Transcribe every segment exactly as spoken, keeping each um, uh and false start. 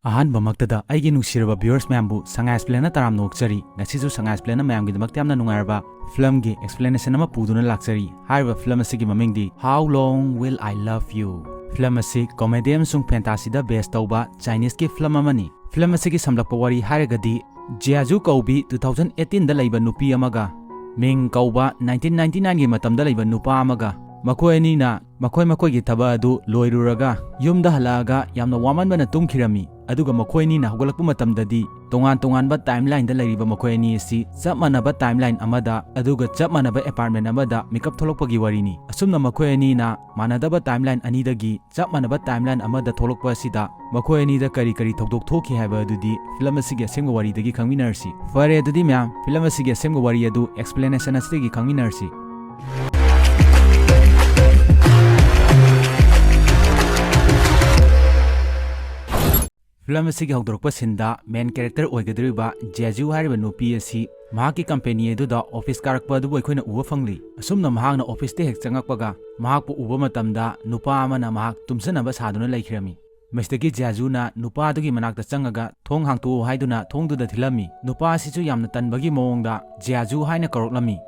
ꯑꯍꯥꯟꯕꯃꯛꯇꯗ ꯑꯩꯒꯤ ꯅꯨꯡꯁꯤꯔꯕ viewers ꯃꯌꯥꯝꯕꯨ ꯁꯉꯥꯏ ꯑꯦꯛꯁꯄ꯭ꯂꯦꯟꯅ ꯇꯔꯥꯝꯅ ꯑꯣꯛꯆꯔꯤ꯫ ꯉꯁꯤꯁꯨ ꯁꯉꯥꯏ ꯑꯦꯛꯁꯄ꯭ꯂꯦꯟꯅ ꯃꯌꯥꯝꯒꯤꯗꯃꯛꯇ ꯌꯥꯝꯅ ꯅꯨꯡꯉꯥꯏꯔꯕ ꯐꯤꯂꯝꯒꯤ explanation ꯑꯃ ꯄꯨꯗꯨꯅ ꯂꯥꯛꯆꯔꯤ꯫ ꯍꯥꯏꯔꯤꯕ ꯐꯤꯂꯝ ꯑꯁꯤꯒꯤ ꯃꯃꯤꯡꯗꯤ How Long Will I Love You꯫ Film ꯑꯁꯤ comedy ꯑꯃꯁꯨꯡ fantasyꯗ base ꯇꯧꯕ Chineseꯀꯤ ꯐꯤꯂꯝ ꯑꯃꯅꯤ꯫ ꯐꯤꯂꯝ ꯑꯁꯤꯒꯤ ꯁꯝꯂꯞꯄ ꯋꯥꯔꯤ ꯍꯥꯏꯔꯒꯗꯤ, ꯖꯤꯌꯥꯖꯨ ꯀꯧꯕꯤ two thousand eighteenꯗ ꯂꯩꯕ ꯅꯨꯄꯤ ꯑꯃꯒ, ꯃꯤꯡ ꯀꯧꯕ nineteen ninety nineꯒꯤ ꯃꯇꯝꯗ ꯂꯩꯕ ꯅꯨꯄꯥ ꯑꯃꯒ, ꯃꯈꯣꯏ ꯑꯅꯤꯅ ꯃꯈꯣꯏ ꯃꯈꯣꯏꯒꯤ ꯊꯕꯛ ꯑꯗꯨ ꯂꯣꯏꯔꯨꯔꯒ ꯌꯨꯝꯗ ꯍꯜꯂꯛꯑꯒ ꯌꯥꯝꯅ ꯋꯥꯃꯟꯕꯅ ꯇꯨꯝꯈꯤꯔꯝꯃꯤ꯫ ꯑꯗꯨꯒ ꯃꯈꯣꯏ ꯑꯅꯤꯅ ꯍꯧꯒꯠꯂꯛꯄ ꯃꯇꯝꯗꯗꯤ ꯇꯣꯉꯥꯟ ꯇꯣꯉꯥꯟꯕ timelineꯗ ꯂꯩꯔꯤꯕ ꯃꯈꯣꯏ ꯑꯅꯤ ꯑꯁꯤ ꯆꯞ ꯃꯥꯟꯅꯕ timeline ꯑꯃꯗ ꯑꯗꯨꯒ ꯆꯞ ꯃꯥꯟꯅꯕ apartment ꯑꯃꯗ ꯃꯤꯀꯞ ꯊꯣꯛꯂꯛꯄꯒꯤ ꯋꯥꯔꯤꯅꯤ꯫ ꯑꯁꯨꯝꯅ ꯃꯈꯣꯏ ꯑꯅꯤꯅ ꯃꯥꯟꯅꯗꯕ timeline ꯑꯅꯤꯗꯒꯤ ꯆꯞ ꯃꯥꯟꯅꯕ timeline ꯑꯃꯗ ꯊꯣꯛꯂꯛꯄ ꯑꯁꯤꯗ ꯃꯈꯣꯏ ꯑꯅꯤꯗ ꯀꯔꯤ ꯀꯔꯤ ꯊꯧꯗꯣꯛ ꯊꯣꯛꯈꯤ ꯍꯥꯏꯕ ꯑꯗꯨꯗꯤ ꯐꯤꯂꯝ ꯑꯁꯤꯒꯤ ꯑꯁꯦꯡꯕ ꯋꯥꯔꯤꯗꯒꯤ ꯈꯪꯃꯤꯟꯅꯔꯁꯤ꯫ ꯐꯔꯦ, ꯑꯗꯨꯗꯤ ꯃꯌꯥꯝ, ꯐꯤꯂꯝ ꯑꯁꯤꯒꯤ ꯑꯁꯦꯡꯕ ꯋꯥꯔꯤ ꯑꯗꯨ explanation ꯑꯁꯤꯗꯒꯤ ꯈꯪꯃꯤꯟꯅꯔꯁꯤ꯫ ꯐꯤꯂꯝ ꯑꯁꯤꯒꯤ ꯍꯧꯗꯣꯔꯛꯄ sceneꯗ main character ꯑꯣꯏꯒꯗꯧꯔꯤꯕ ꯖꯦꯖꯨ ꯍꯥꯏꯔꯤꯕ ꯅꯨꯄꯤ ꯑꯁꯤ ꯃꯍꯥꯛꯀꯤ company ꯑꯗꯨꯗ office ꯀꯥꯔꯛꯄ ꯑꯗꯨꯕꯨ ꯑꯩꯈꯣꯏꯅ ꯎꯕ ꯐꯪꯂꯤ꯫ ꯑꯁꯨꯝꯅ ꯃꯍꯥꯛꯅ officeꯇ ꯍꯦꯛ ꯆꯪꯉꯛꯄꯒ ꯃꯍꯥꯛꯄꯨ ꯎꯕ ꯃꯇꯝꯗ ꯅꯨꯄꯥ ꯑꯃꯅ ꯃꯍꯥꯛ ꯇꯨꯝꯖꯅꯕ ꯁꯥꯗꯨꯅ ꯂꯩꯈꯤꯔꯝꯃꯤ꯫ ꯃꯁꯤꯗꯒꯤ ꯖꯤꯌꯥꯖꯨꯅ ꯅꯨꯄꯥ ꯑꯗꯨꯒꯤ ꯃꯅꯥꯛꯇ ꯆꯪꯉꯒ ꯊꯣꯡ ꯍꯥꯡꯇꯣꯛꯎ ꯍꯥꯏꯗꯨꯅ ꯊꯣꯡꯗꯨꯗ ꯊꯤꯜꯂꯝꯃꯤ꯫ ꯅꯨꯄꯥ ꯑꯁꯤꯁꯨ ꯌꯥꯝꯅ ꯇꯟꯕꯒꯤ ꯃꯑꯣꯡꯗ ꯖꯤꯌꯥꯖꯨ ꯍꯥꯏꯅ ꯀꯧꯔꯛꯂꯝꯃꯤ꯫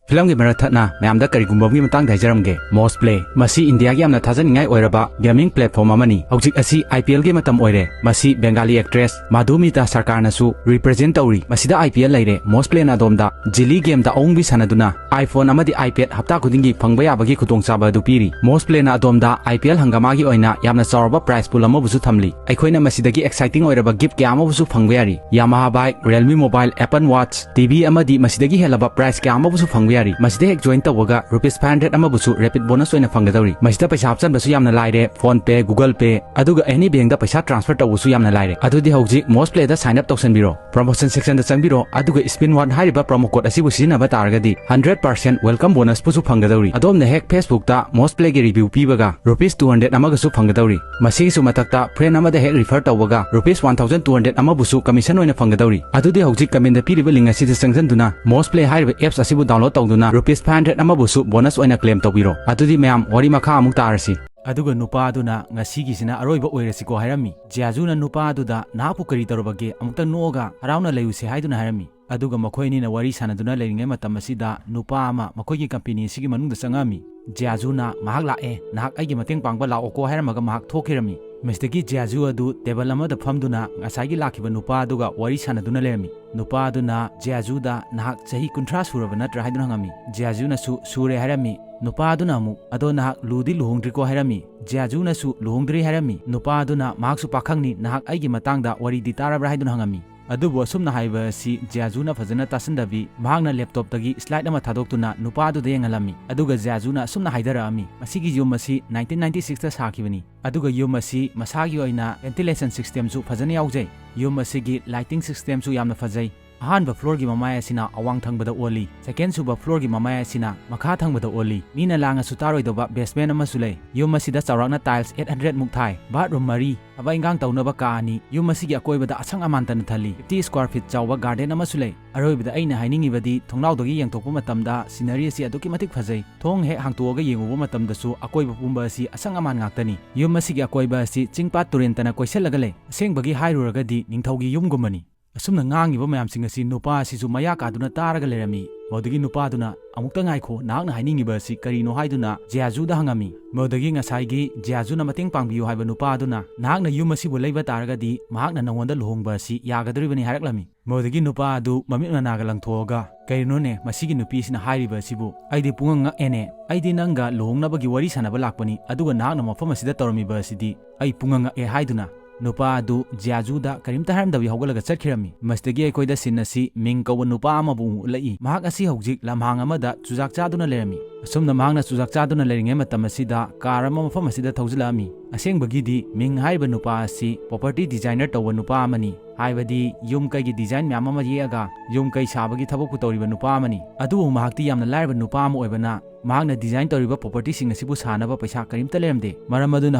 ꯐꯤꯂꯝꯒꯤ ꯃꯔꯛ ꯊꯠꯅ ꯃꯌꯥꯝꯗ ꯀꯔꯤꯒꯨꯝꯕ ꯑꯃꯒꯤ ꯃꯇꯥꯡꯗ ꯍꯥꯏꯖꯔꯝꯒꯦ꯫ Moz Play, ꯃꯁꯤ ꯏꯟꯗꯤꯌꯥꯒꯤ ꯌꯥꯝꯅ ꯊꯥꯖꯅꯤꯡꯉꯥꯏ ꯑꯣꯏꯔꯕ gaming platform ꯑꯃꯅꯤ꯫ ꯍꯧꯖꯤꯛ ꯑꯁꯤ IPLꯒꯤ ꯃꯇꯝ ꯑꯣꯏꯔꯦ꯫ ꯃꯁꯤ ꯕꯦꯡꯒꯥꯂꯤ actress ꯃꯙꯨꯃꯤꯇꯥ ꯁꯔꯀꯥꯔꯅꯁꯨ represent ꯇꯧꯔꯤ꯫ ꯃꯁꯤꯗ IPL ꯂꯩꯔꯦ꯫ Moz Playꯅ ꯑꯗꯣꯝꯗ ꯖꯤꯂꯤ gameꯗ ꯑꯋꯣꯡꯕꯤ ꯁꯥꯟꯅꯗꯨꯅ iPhone ꯑꯃꯗꯤ iPad ꯍꯞꯇꯥ ꯈꯨꯗꯤꯡꯒꯤ ꯐꯪꯕ ꯌꯥꯕꯒꯤ ꯈꯨꯗꯣꯡꯆꯥꯕ ꯑꯗꯨ ꯄꯤꯔꯤ꯫ Moz Playꯅ ꯑꯗꯣꯝꯗ IPL ꯍꯪꯒꯥꯃꯥꯒꯤ ꯑꯣꯏꯅ ꯌꯥꯝꯅ ꯆꯥꯎꯔꯕ prize pool ꯑꯃꯕꯨꯁꯨ ꯊꯝꯂꯤ꯫ ꯑꯩꯈꯣꯏꯅ ꯃꯁꯤꯗꯒꯤ exciting ꯑꯣꯏꯔꯕ gift ꯀꯌꯥ ꯑꯃꯕꯨꯁꯨ ꯐꯪꯕ ꯌꯥꯔꯤ꯫ Yamaha bike, Realme mobile, Apple Watch, TV ꯑꯃꯗꯤ ꯃꯁꯤꯗꯒꯤ ꯍꯦꯜꯂꯕ prize ꯀꯌꯥ ꯑꯃꯕꯨꯁꯨ ꯐꯪꯕ ꯌꯥꯔꯤ꯫ ꯃꯁꯤꯗ ꯍꯦꯛ join ꯇꯧꯕꯒ rupees five hundred ꯑꯃꯕꯨꯁꯨ rapid bonus ꯑꯣꯏꯅ ꯐꯪꯒꯗꯧꯔꯤ꯫ ꯃꯁꯤꯗ ꯄꯩꯁꯥ ꯍꯥꯞꯆꯟꯕꯁꯨ ꯌꯥꯝꯅ ꯂꯥꯏꯔꯦ꯫ PhonePe, Google Pay, ꯑꯗꯨꯒ any bankꯗ ꯄꯩꯁꯥ transfer ꯇꯧꯕꯁꯨ ꯌꯥꯝꯅ ꯂꯥꯏꯔꯦ꯫ ꯑꯗꯨꯗꯤ ꯍꯧꯖꯤꯛ Moz Playꯗ sign up ꯇꯧꯁꯟꯕꯤꯔꯣ꯫ Promotion sectionꯗ ꯆꯪꯕꯤꯔꯣ, ꯑꯗꯨꯒ SPIN one ꯍꯥꯏꯔꯤꯕ promo code ꯑꯁꯤꯕꯨ ꯁꯤꯖꯤꯟꯅꯕ ꯇꯥꯔꯒꯗꯤ hundred percent welcome bonusꯄꯨꯁꯨ ꯐꯪꯒꯗꯧꯔꯤ꯫ ꯑꯗꯣꯝꯅ ꯍꯦꯛ Facebookꯇ Moz Playꯒꯤ review ꯄꯤꯕꯒ rupees two hundred ꯑꯃꯒꯁꯨ ꯐꯪꯒꯗꯧꯔꯤ꯫ ꯃꯁꯤꯒꯤꯁꯨ ꯃꯊꯛꯇ friend ꯑꯃꯗ ꯍꯦꯛ refer ꯇꯧꯕꯒ rupees one thousand two hundred ꯑꯃꯕꯨꯁꯨ commission ꯑꯣꯏꯅ ꯐꯪꯒꯗꯧꯔꯤ꯫ ꯑꯗꯨꯗꯤ ꯍꯧꯖꯤꯛ commentꯗ ꯄꯤꯔꯤꯕ link ꯑꯁꯤꯗ ꯆꯪꯁꯤꯟꯗꯨꯅ Moz Play ꯍꯥꯏꯔꯤꯕ apps ꯑꯁꯤꯕꯨ download ꯇꯧꯗꯨꯅ rupees five hundred ꯑꯃꯕꯨꯁꯨ bonus ꯑꯣꯏꯅ claim ꯇꯧꯕꯤꯔꯣ꯫ ꯑꯗꯨꯗꯤ ꯃꯌꯥꯝ, ꯋꯥꯔꯤ ꯃꯈꯥ ꯑꯃꯨꯛ ꯇꯥꯔꯁꯤ꯫ ꯑꯗꯨꯒ ꯅꯨꯄꯥ ꯑꯗꯨꯅ "ꯉꯁꯤꯒꯤꯁꯤꯅ ꯑꯔꯣꯏꯕ ꯑꯣꯏꯔꯁꯤꯀꯣ" ꯍꯥꯏꯔꯝꯃꯤ꯫ ꯖꯤꯌꯥꯖꯨꯅ ꯅꯨꯄꯥ ꯑꯗꯨꯗ "ꯅꯍꯥꯛꯄꯨ ꯀꯔꯤ ꯇꯧꯔꯕꯒꯦ? ꯑꯃꯨꯛꯇ ꯅꯣꯛꯑꯒ ꯍꯔꯥꯎꯅ ꯂꯩꯌꯨꯁꯦ" ꯍꯥꯏꯗꯨꯅ ꯍꯥꯏꯔꯝꯃꯤ꯫ ꯑꯗꯨꯒ ꯃꯈꯣꯏ ꯑꯅꯤꯅ ꯋꯥꯔꯤ ꯁꯥꯟꯅꯗꯨꯅ ꯂꯩꯔꯤꯉꯩ ꯃꯇꯝ ꯑꯁꯤꯗ ꯅꯨꯄꯥ ꯑꯃ ꯃꯈꯣꯏꯒꯤ ꯀꯝꯄꯦꯅꯤ ꯑꯁꯤꯒꯤ ꯃꯅꯨꯡꯗ ꯆꯪꯉꯛꯑꯝꯃꯤ꯫ ꯖꯤꯌꯥꯖꯨꯅ "ꯃꯍꯥꯛ ꯂꯥꯛꯑꯦ, ꯅꯍꯥꯛ ꯑꯩꯒꯤ ꯃꯇꯦꯡ ꯄꯥꯡꯕ ꯂꯥꯛꯑꯣꯀꯣ" ꯍꯥꯏꯔꯝꯃꯒ ꯃꯍꯥꯛ ꯊꯣꯛꯈꯤꯔꯝꯃꯤ꯫ ꯃꯁꯤꯗꯒꯤ ꯖꯤꯌꯥꯖꯨ ꯑꯗꯨ ꯇꯦꯕꯜ ꯑꯃꯗ ꯐꯝꯗꯨꯅ ꯉꯁꯥꯏꯒꯤ ꯂꯥꯛꯈꯤꯕ ꯅꯨꯄꯥ ꯑꯗꯨꯒ ꯋꯥꯔꯤ ꯁꯥꯟꯅꯗꯨꯅ ꯂꯩꯔꯝꯃꯤ꯫ ꯅꯨꯄꯥ ꯑꯗꯨꯅ ꯖꯤꯌꯥꯖꯨꯗ "ꯅꯍꯥꯛ ꯆꯍꯤ ꯀꯨꯟꯊ꯭ꯔꯥ ꯁꯨꯔꯕ ꯅꯠꯇ꯭ꯔꯥ?" ꯍꯥꯏꯗꯨꯅ ꯍꯪꯉꯝꯃꯤ꯫ ꯖꯤꯌꯥꯖꯨꯅꯁꯨ "ꯁꯨꯔꯦ" ꯍꯥꯏꯔꯝꯃꯤ꯫ ꯅꯨꯄꯥ ꯑꯗꯨꯅ ꯑꯃꯨꯛ "ꯑꯗꯣ ꯅꯍꯥꯛ ꯂꯨꯗꯤ ꯂꯨꯍꯣꯡꯗ꯭ꯔꯤꯀꯣ?" ꯍꯥꯏꯔꯝꯃꯤ꯫ ꯖꯤꯌꯥꯖꯨꯅꯁꯨ "ꯂꯨꯍꯣꯡꯗ꯭ꯔꯤ" ꯍꯥꯏꯔꯝꯃꯤ꯫ ꯅꯨꯄꯥ ꯑꯗꯨꯅ "ꯃꯍꯥꯛꯁꯨ ꯄꯥꯈꯪꯅꯤ, ꯅꯍꯥꯛ ꯑꯩꯒꯤ ꯃꯇꯥꯡꯗ ꯋꯥꯔꯤꯗꯤ ꯇꯥꯔꯕ꯭ꯔꯥ?" ꯍꯥꯏꯗꯨꯅ ꯍꯪꯉꯝꯃꯤ꯫ ꯑꯗꯨꯕꯨ ꯑꯁꯨꯝꯅ ꯍꯥꯏꯕ ꯑꯁꯤ ꯖꯤꯌꯥꯖꯨꯅ ꯐꯖꯅ ꯇꯥꯁꯤꯟꯗꯕꯤ, ꯃꯍꯥꯛꯅ ꯂꯦꯞꯇꯣꯞꯇꯒꯤ ꯁ꯭ꯂꯥꯏꯗ ꯑꯃ ꯊꯥꯗꯣꯛꯇꯨꯅ ꯅꯨꯄꯥ ꯑꯗꯨꯗ ꯌꯦꯡꯍꯜꯂꯝꯃꯤ꯫ ꯑꯗꯨꯒ ꯖꯤꯌꯥꯖꯨꯅ ꯑꯁꯨꯝꯅ ꯍꯥꯏꯗꯔꯛꯑꯝꯃꯤ, "ꯃꯁꯤꯒꯤ ꯌꯨꯝ ꯑꯁꯤ ꯅꯥꯏꯟꯇꯤꯟ ꯅꯥꯏꯟꯇꯤ ꯁꯤꯛꯁꯇ ꯁꯥꯈꯤꯕꯅꯤ, ꯑꯗꯨꯒ ꯌꯨꯝ ꯑꯁꯤ ꯃꯁꯥꯒꯤ ꯑꯣꯏꯅ ꯚꯦꯟꯇꯤꯂꯦꯁꯟ ꯁꯤꯁꯇꯦꯝꯁꯨ ꯐꯖꯅ ꯌꯥꯎꯖꯩ꯫ ꯌꯨꯝ ꯑꯁꯤꯒꯤ ꯂꯥꯏꯇꯤꯡ ꯁꯤꯁꯇꯦꯝꯁꯨ ꯌꯥꯝꯅ ꯐꯖꯩ꯫ ꯑꯍꯥꯟꯕ ꯐ꯭ꯂꯣꯔꯒꯤ ꯃꯃꯥꯏ ꯑꯁꯤꯅ ꯑꯋꯥꯡ ꯊꯪꯕꯗ ꯑꯣꯜꯂꯤ, ꯁꯦꯀꯦꯟ ꯁꯨꯕ ꯐ꯭ꯂꯣꯔꯒꯤ ꯃꯃꯥꯏ ꯑꯁꯤꯅ ꯃꯈꯥ ꯊꯪꯕꯗ ꯑꯣꯜꯂꯤ꯫ ꯃꯤꯅ ꯂꯥꯡꯉꯁꯨ ꯇꯥꯔꯣꯏꯗꯧꯕ ꯕꯦꯁꯃꯦꯟ ꯑꯃꯁꯨ ꯂꯩ꯫ ꯌꯨꯝ ꯑꯁꯤꯗ ꯆꯥꯎꯔꯥꯛꯅ ꯇꯥꯏꯜꯁ ꯑꯩꯠ ꯍꯟꯗ꯭ꯔꯦꯠ ꯃꯨꯛ ꯊꯥꯏ꯫ ꯕꯥꯠꯔꯨꯝ ꯃꯔꯤ, ꯊꯕꯛ ꯏꯟꯈꯥꯡ ꯇꯧꯅꯕ ꯀꯥ ꯑꯅꯤ꯫ ꯌꯨꯝ ꯑꯁꯤꯒꯤ ꯑꯀꯣꯏꯕꯗ ꯑꯁꯪ ꯑꯃꯥꯟꯇꯅ ꯊꯜꯂꯤ꯫ ꯐꯤꯐꯇꯤ ꯁ꯭ꯀ꯭ꯋꯥꯔ ꯐꯤꯠ ꯆꯥꯎꯕ ꯒꯥꯔꯗꯦꯟ ꯑꯃꯁꯨ ꯂꯩ꯫ ꯑꯔꯣꯏꯕꯗ ꯑꯩꯅ ꯍꯥꯏꯅꯤꯡꯉꯤꯕꯗꯤ, ꯊꯣꯡꯅꯥꯎꯗꯒꯤ ꯌꯦꯡꯊꯣꯛꯄ ꯃꯇꯝꯗ ꯁꯤꯅꯔꯤ ꯑꯁꯤ ꯑꯗꯨꯛꯀꯤ ꯃꯇꯤꯛ ꯐꯖꯩ꯫ ꯊꯣꯡ ꯍꯦꯛ ꯍꯥꯡꯇꯣꯛꯑꯒ ꯌꯦꯡꯉꯨꯕ ꯃꯇꯝꯗꯁꯨ ꯑꯀꯣꯏꯕ ꯄꯨꯝꯕ ꯑꯁꯤ ꯑꯁꯪ ꯑꯃꯥꯟ ꯉꯥꯛꯇꯅꯤ꯫ ꯌꯨꯝ ꯑꯁꯤꯒꯤ ꯑꯀꯣꯏꯕ ꯑꯁꯤ ꯆꯤꯡ ꯄꯥꯠ ꯇꯨꯔꯦꯟꯇꯅ ꯀꯣꯏꯁꯤꯜꯂꯒ ꯂꯩ꯫ ꯑꯁꯦꯡꯕꯒꯤ ꯍꯥꯏꯔꯨꯔꯒꯗꯤ ꯅꯤꯡꯊꯧꯒꯤ ꯌꯨꯝꯒꯨꯝꯕꯅꯤ"꯫ ꯑꯁꯨꯝꯅ ꯉꯥꯡꯉꯤꯕ ꯃꯌꯥꯝꯁꯤꯡ ꯑꯁꯤ ꯅꯨꯄꯥ ꯑꯁꯤꯁꯨ ꯃꯌꯥ ꯀꯥꯗꯨꯅ ꯇꯥꯔꯒ ꯂꯩꯔꯝꯃꯤ꯫ ꯃꯗꯨꯗꯒꯤ ꯅꯨꯄꯥꯗꯨꯅ, "ꯑꯃꯨꯛꯇ ꯉꯥꯏꯈꯣ, ꯅꯍꯥꯛꯅ ꯍꯥꯏꯅꯤꯡꯉꯤꯕ ꯑꯁꯤ ꯀꯔꯤꯅꯣ?" ꯍꯥꯏꯗꯨꯅ ꯖꯤꯌꯥꯖꯨꯗ ꯍꯪꯉꯝꯃꯤ꯫ ꯃꯗꯨꯗꯒꯤ ꯉꯁꯥꯏꯒꯤ ꯖꯤꯌꯥꯖꯨꯅ ꯃꯇꯦꯡ ꯄꯥꯡꯕꯤꯌꯨ ꯍꯥꯏꯕ ꯅꯨꯄꯥ ꯑꯗꯨꯅ, "ꯅꯍꯥꯛꯅ ꯌꯨꯝ ꯑꯁꯤꯕꯨ ꯂꯩꯕ ꯇꯥꯔꯒꯗꯤ ꯃꯍꯥꯛꯅ ꯅꯉꯣꯟꯗ ꯂꯨꯍꯣꯡꯕ ꯑꯁꯤ ꯌꯥꯒꯗꯧꯔꯤꯕꯅꯤ" ꯍꯥꯏꯔꯛꯂꯝꯃꯤ꯫ ꯃꯗꯨꯗꯒꯤ ꯅꯨꯄꯥ ꯑꯗꯨ ꯃꯃꯤꯠ ꯃꯅꯥꯒ ꯂꯪꯊꯣꯛꯑꯒ, "ꯀꯔꯤꯅꯣꯅꯦ, ꯃꯁꯤꯒꯤ ꯅꯨꯄꯤꯁꯤꯅ ꯍꯥꯏꯔꯤꯕ ꯑꯁꯤꯕꯨ? ꯑꯩꯗꯤ ꯄꯨꯡꯉꯛ ꯉꯛꯑꯦꯅꯦ꯫ ꯑꯩꯗꯤ ꯅꯪꯒ ꯂꯨꯍꯣꯡꯅꯕꯒꯤ ꯋꯥꯔꯤ ꯁꯥꯟꯅꯕ ꯂꯥꯛꯄꯅꯤ, ꯑꯗꯨꯒ ꯅꯍꯥꯛꯅ ꯃꯐꯝ ꯑꯁꯤꯗ ꯇꯧꯔꯝꯃꯤꯕ ꯑꯁꯤꯗꯤ?" ꯑꯩ ꯄꯨꯡꯉꯛ ꯉꯛꯑꯦ ꯍꯥꯏꯗꯨꯅ ꯅꯨꯄꯥ ꯑꯗꯨ ꯖꯤꯌꯥꯖꯨꯗ ꯀꯔꯤꯝꯇ ꯍꯥꯏꯔꯝꯗꯕꯤ ꯍꯧꯒꯠꯂꯒ ꯆꯠꯈꯤꯔꯝꯃꯤ꯫ ꯃꯁꯤꯗꯒꯤ ꯑꯩꯈꯣꯏꯗ ꯁꯤꯟ ꯑꯁꯤ ꯃꯤꯡ ꯀꯧꯕ ꯅꯨꯄꯥ ꯑꯃꯕꯨ ꯑꯃꯨꯛ ꯎꯠꯂꯛꯏ꯫ ꯃꯍꯥꯛ ꯑꯁꯤ ꯍꯧꯖꯤꯛ ꯂꯝꯍꯥꯡ ꯑꯃꯗ ꯆꯨꯖꯥꯛ ꯆꯥꯗꯨꯅ ꯂꯩꯔꯝꯃꯤ꯫ ꯑꯁꯨꯝꯅ ꯃꯍꯥꯛꯅ ꯆꯨꯖꯥꯛ ꯆꯥꯗꯨꯅ ꯂꯩꯔꯤꯉꯩ ꯃꯇꯝ ꯑꯁꯤꯗ ꯀꯥꯔ ꯑꯃ ꯃꯐꯝ ꯑꯁꯤꯗ ꯊꯧꯖꯤꯜꯂꯛꯑꯝꯃꯤ꯫ ꯑꯁꯦꯡꯕꯒꯤꯗꯤ ꯃꯤꯡ ꯍꯥꯏꯔꯤꯕ ꯅꯨꯄꯥ ꯑꯁꯤ ꯄ꯭ꯔꯣꯄꯔꯇꯤ ꯗꯤꯖꯥꯏꯅꯔ ꯇꯧꯕ ꯅꯨꯄꯥ ꯑꯃꯅꯤ, ꯍꯥꯏꯕꯗꯤ ꯌꯨꯝ ꯀꯩꯒꯤ ꯗꯤꯖꯥꯏꯟ ꯃꯌꯥꯝ ꯑꯃ ꯌꯦꯛꯑꯒ ꯌꯨꯝ ꯀꯩ ꯁꯥꯕꯒꯤ ꯊꯕꯛꯄꯨ ꯇꯧꯔꯤꯕ ꯅꯨꯄꯥ ꯑꯃꯅꯤ꯫ ꯑꯗꯨꯕꯨ ꯃꯍꯥꯛꯇꯤ ꯌꯥꯝꯅ ꯂꯥꯏꯔꯕ ꯅꯨꯄꯥ ꯑꯃ ꯑꯣꯏꯕꯅ, ꯃꯍꯥꯛꯅ ꯗꯤꯖꯥꯏꯟ ꯇꯧꯔꯤꯕ ꯄ꯭ꯔꯣꯄꯔꯇꯤꯁꯤꯡ ꯑꯁꯤꯕꯨ ꯁꯥꯅꯕ ꯄꯩꯁꯥ ꯀꯔꯤꯝꯇ ꯂꯩꯔꯝꯗꯦ꯫ ꯃꯔꯝ ꯑꯗꯨꯅ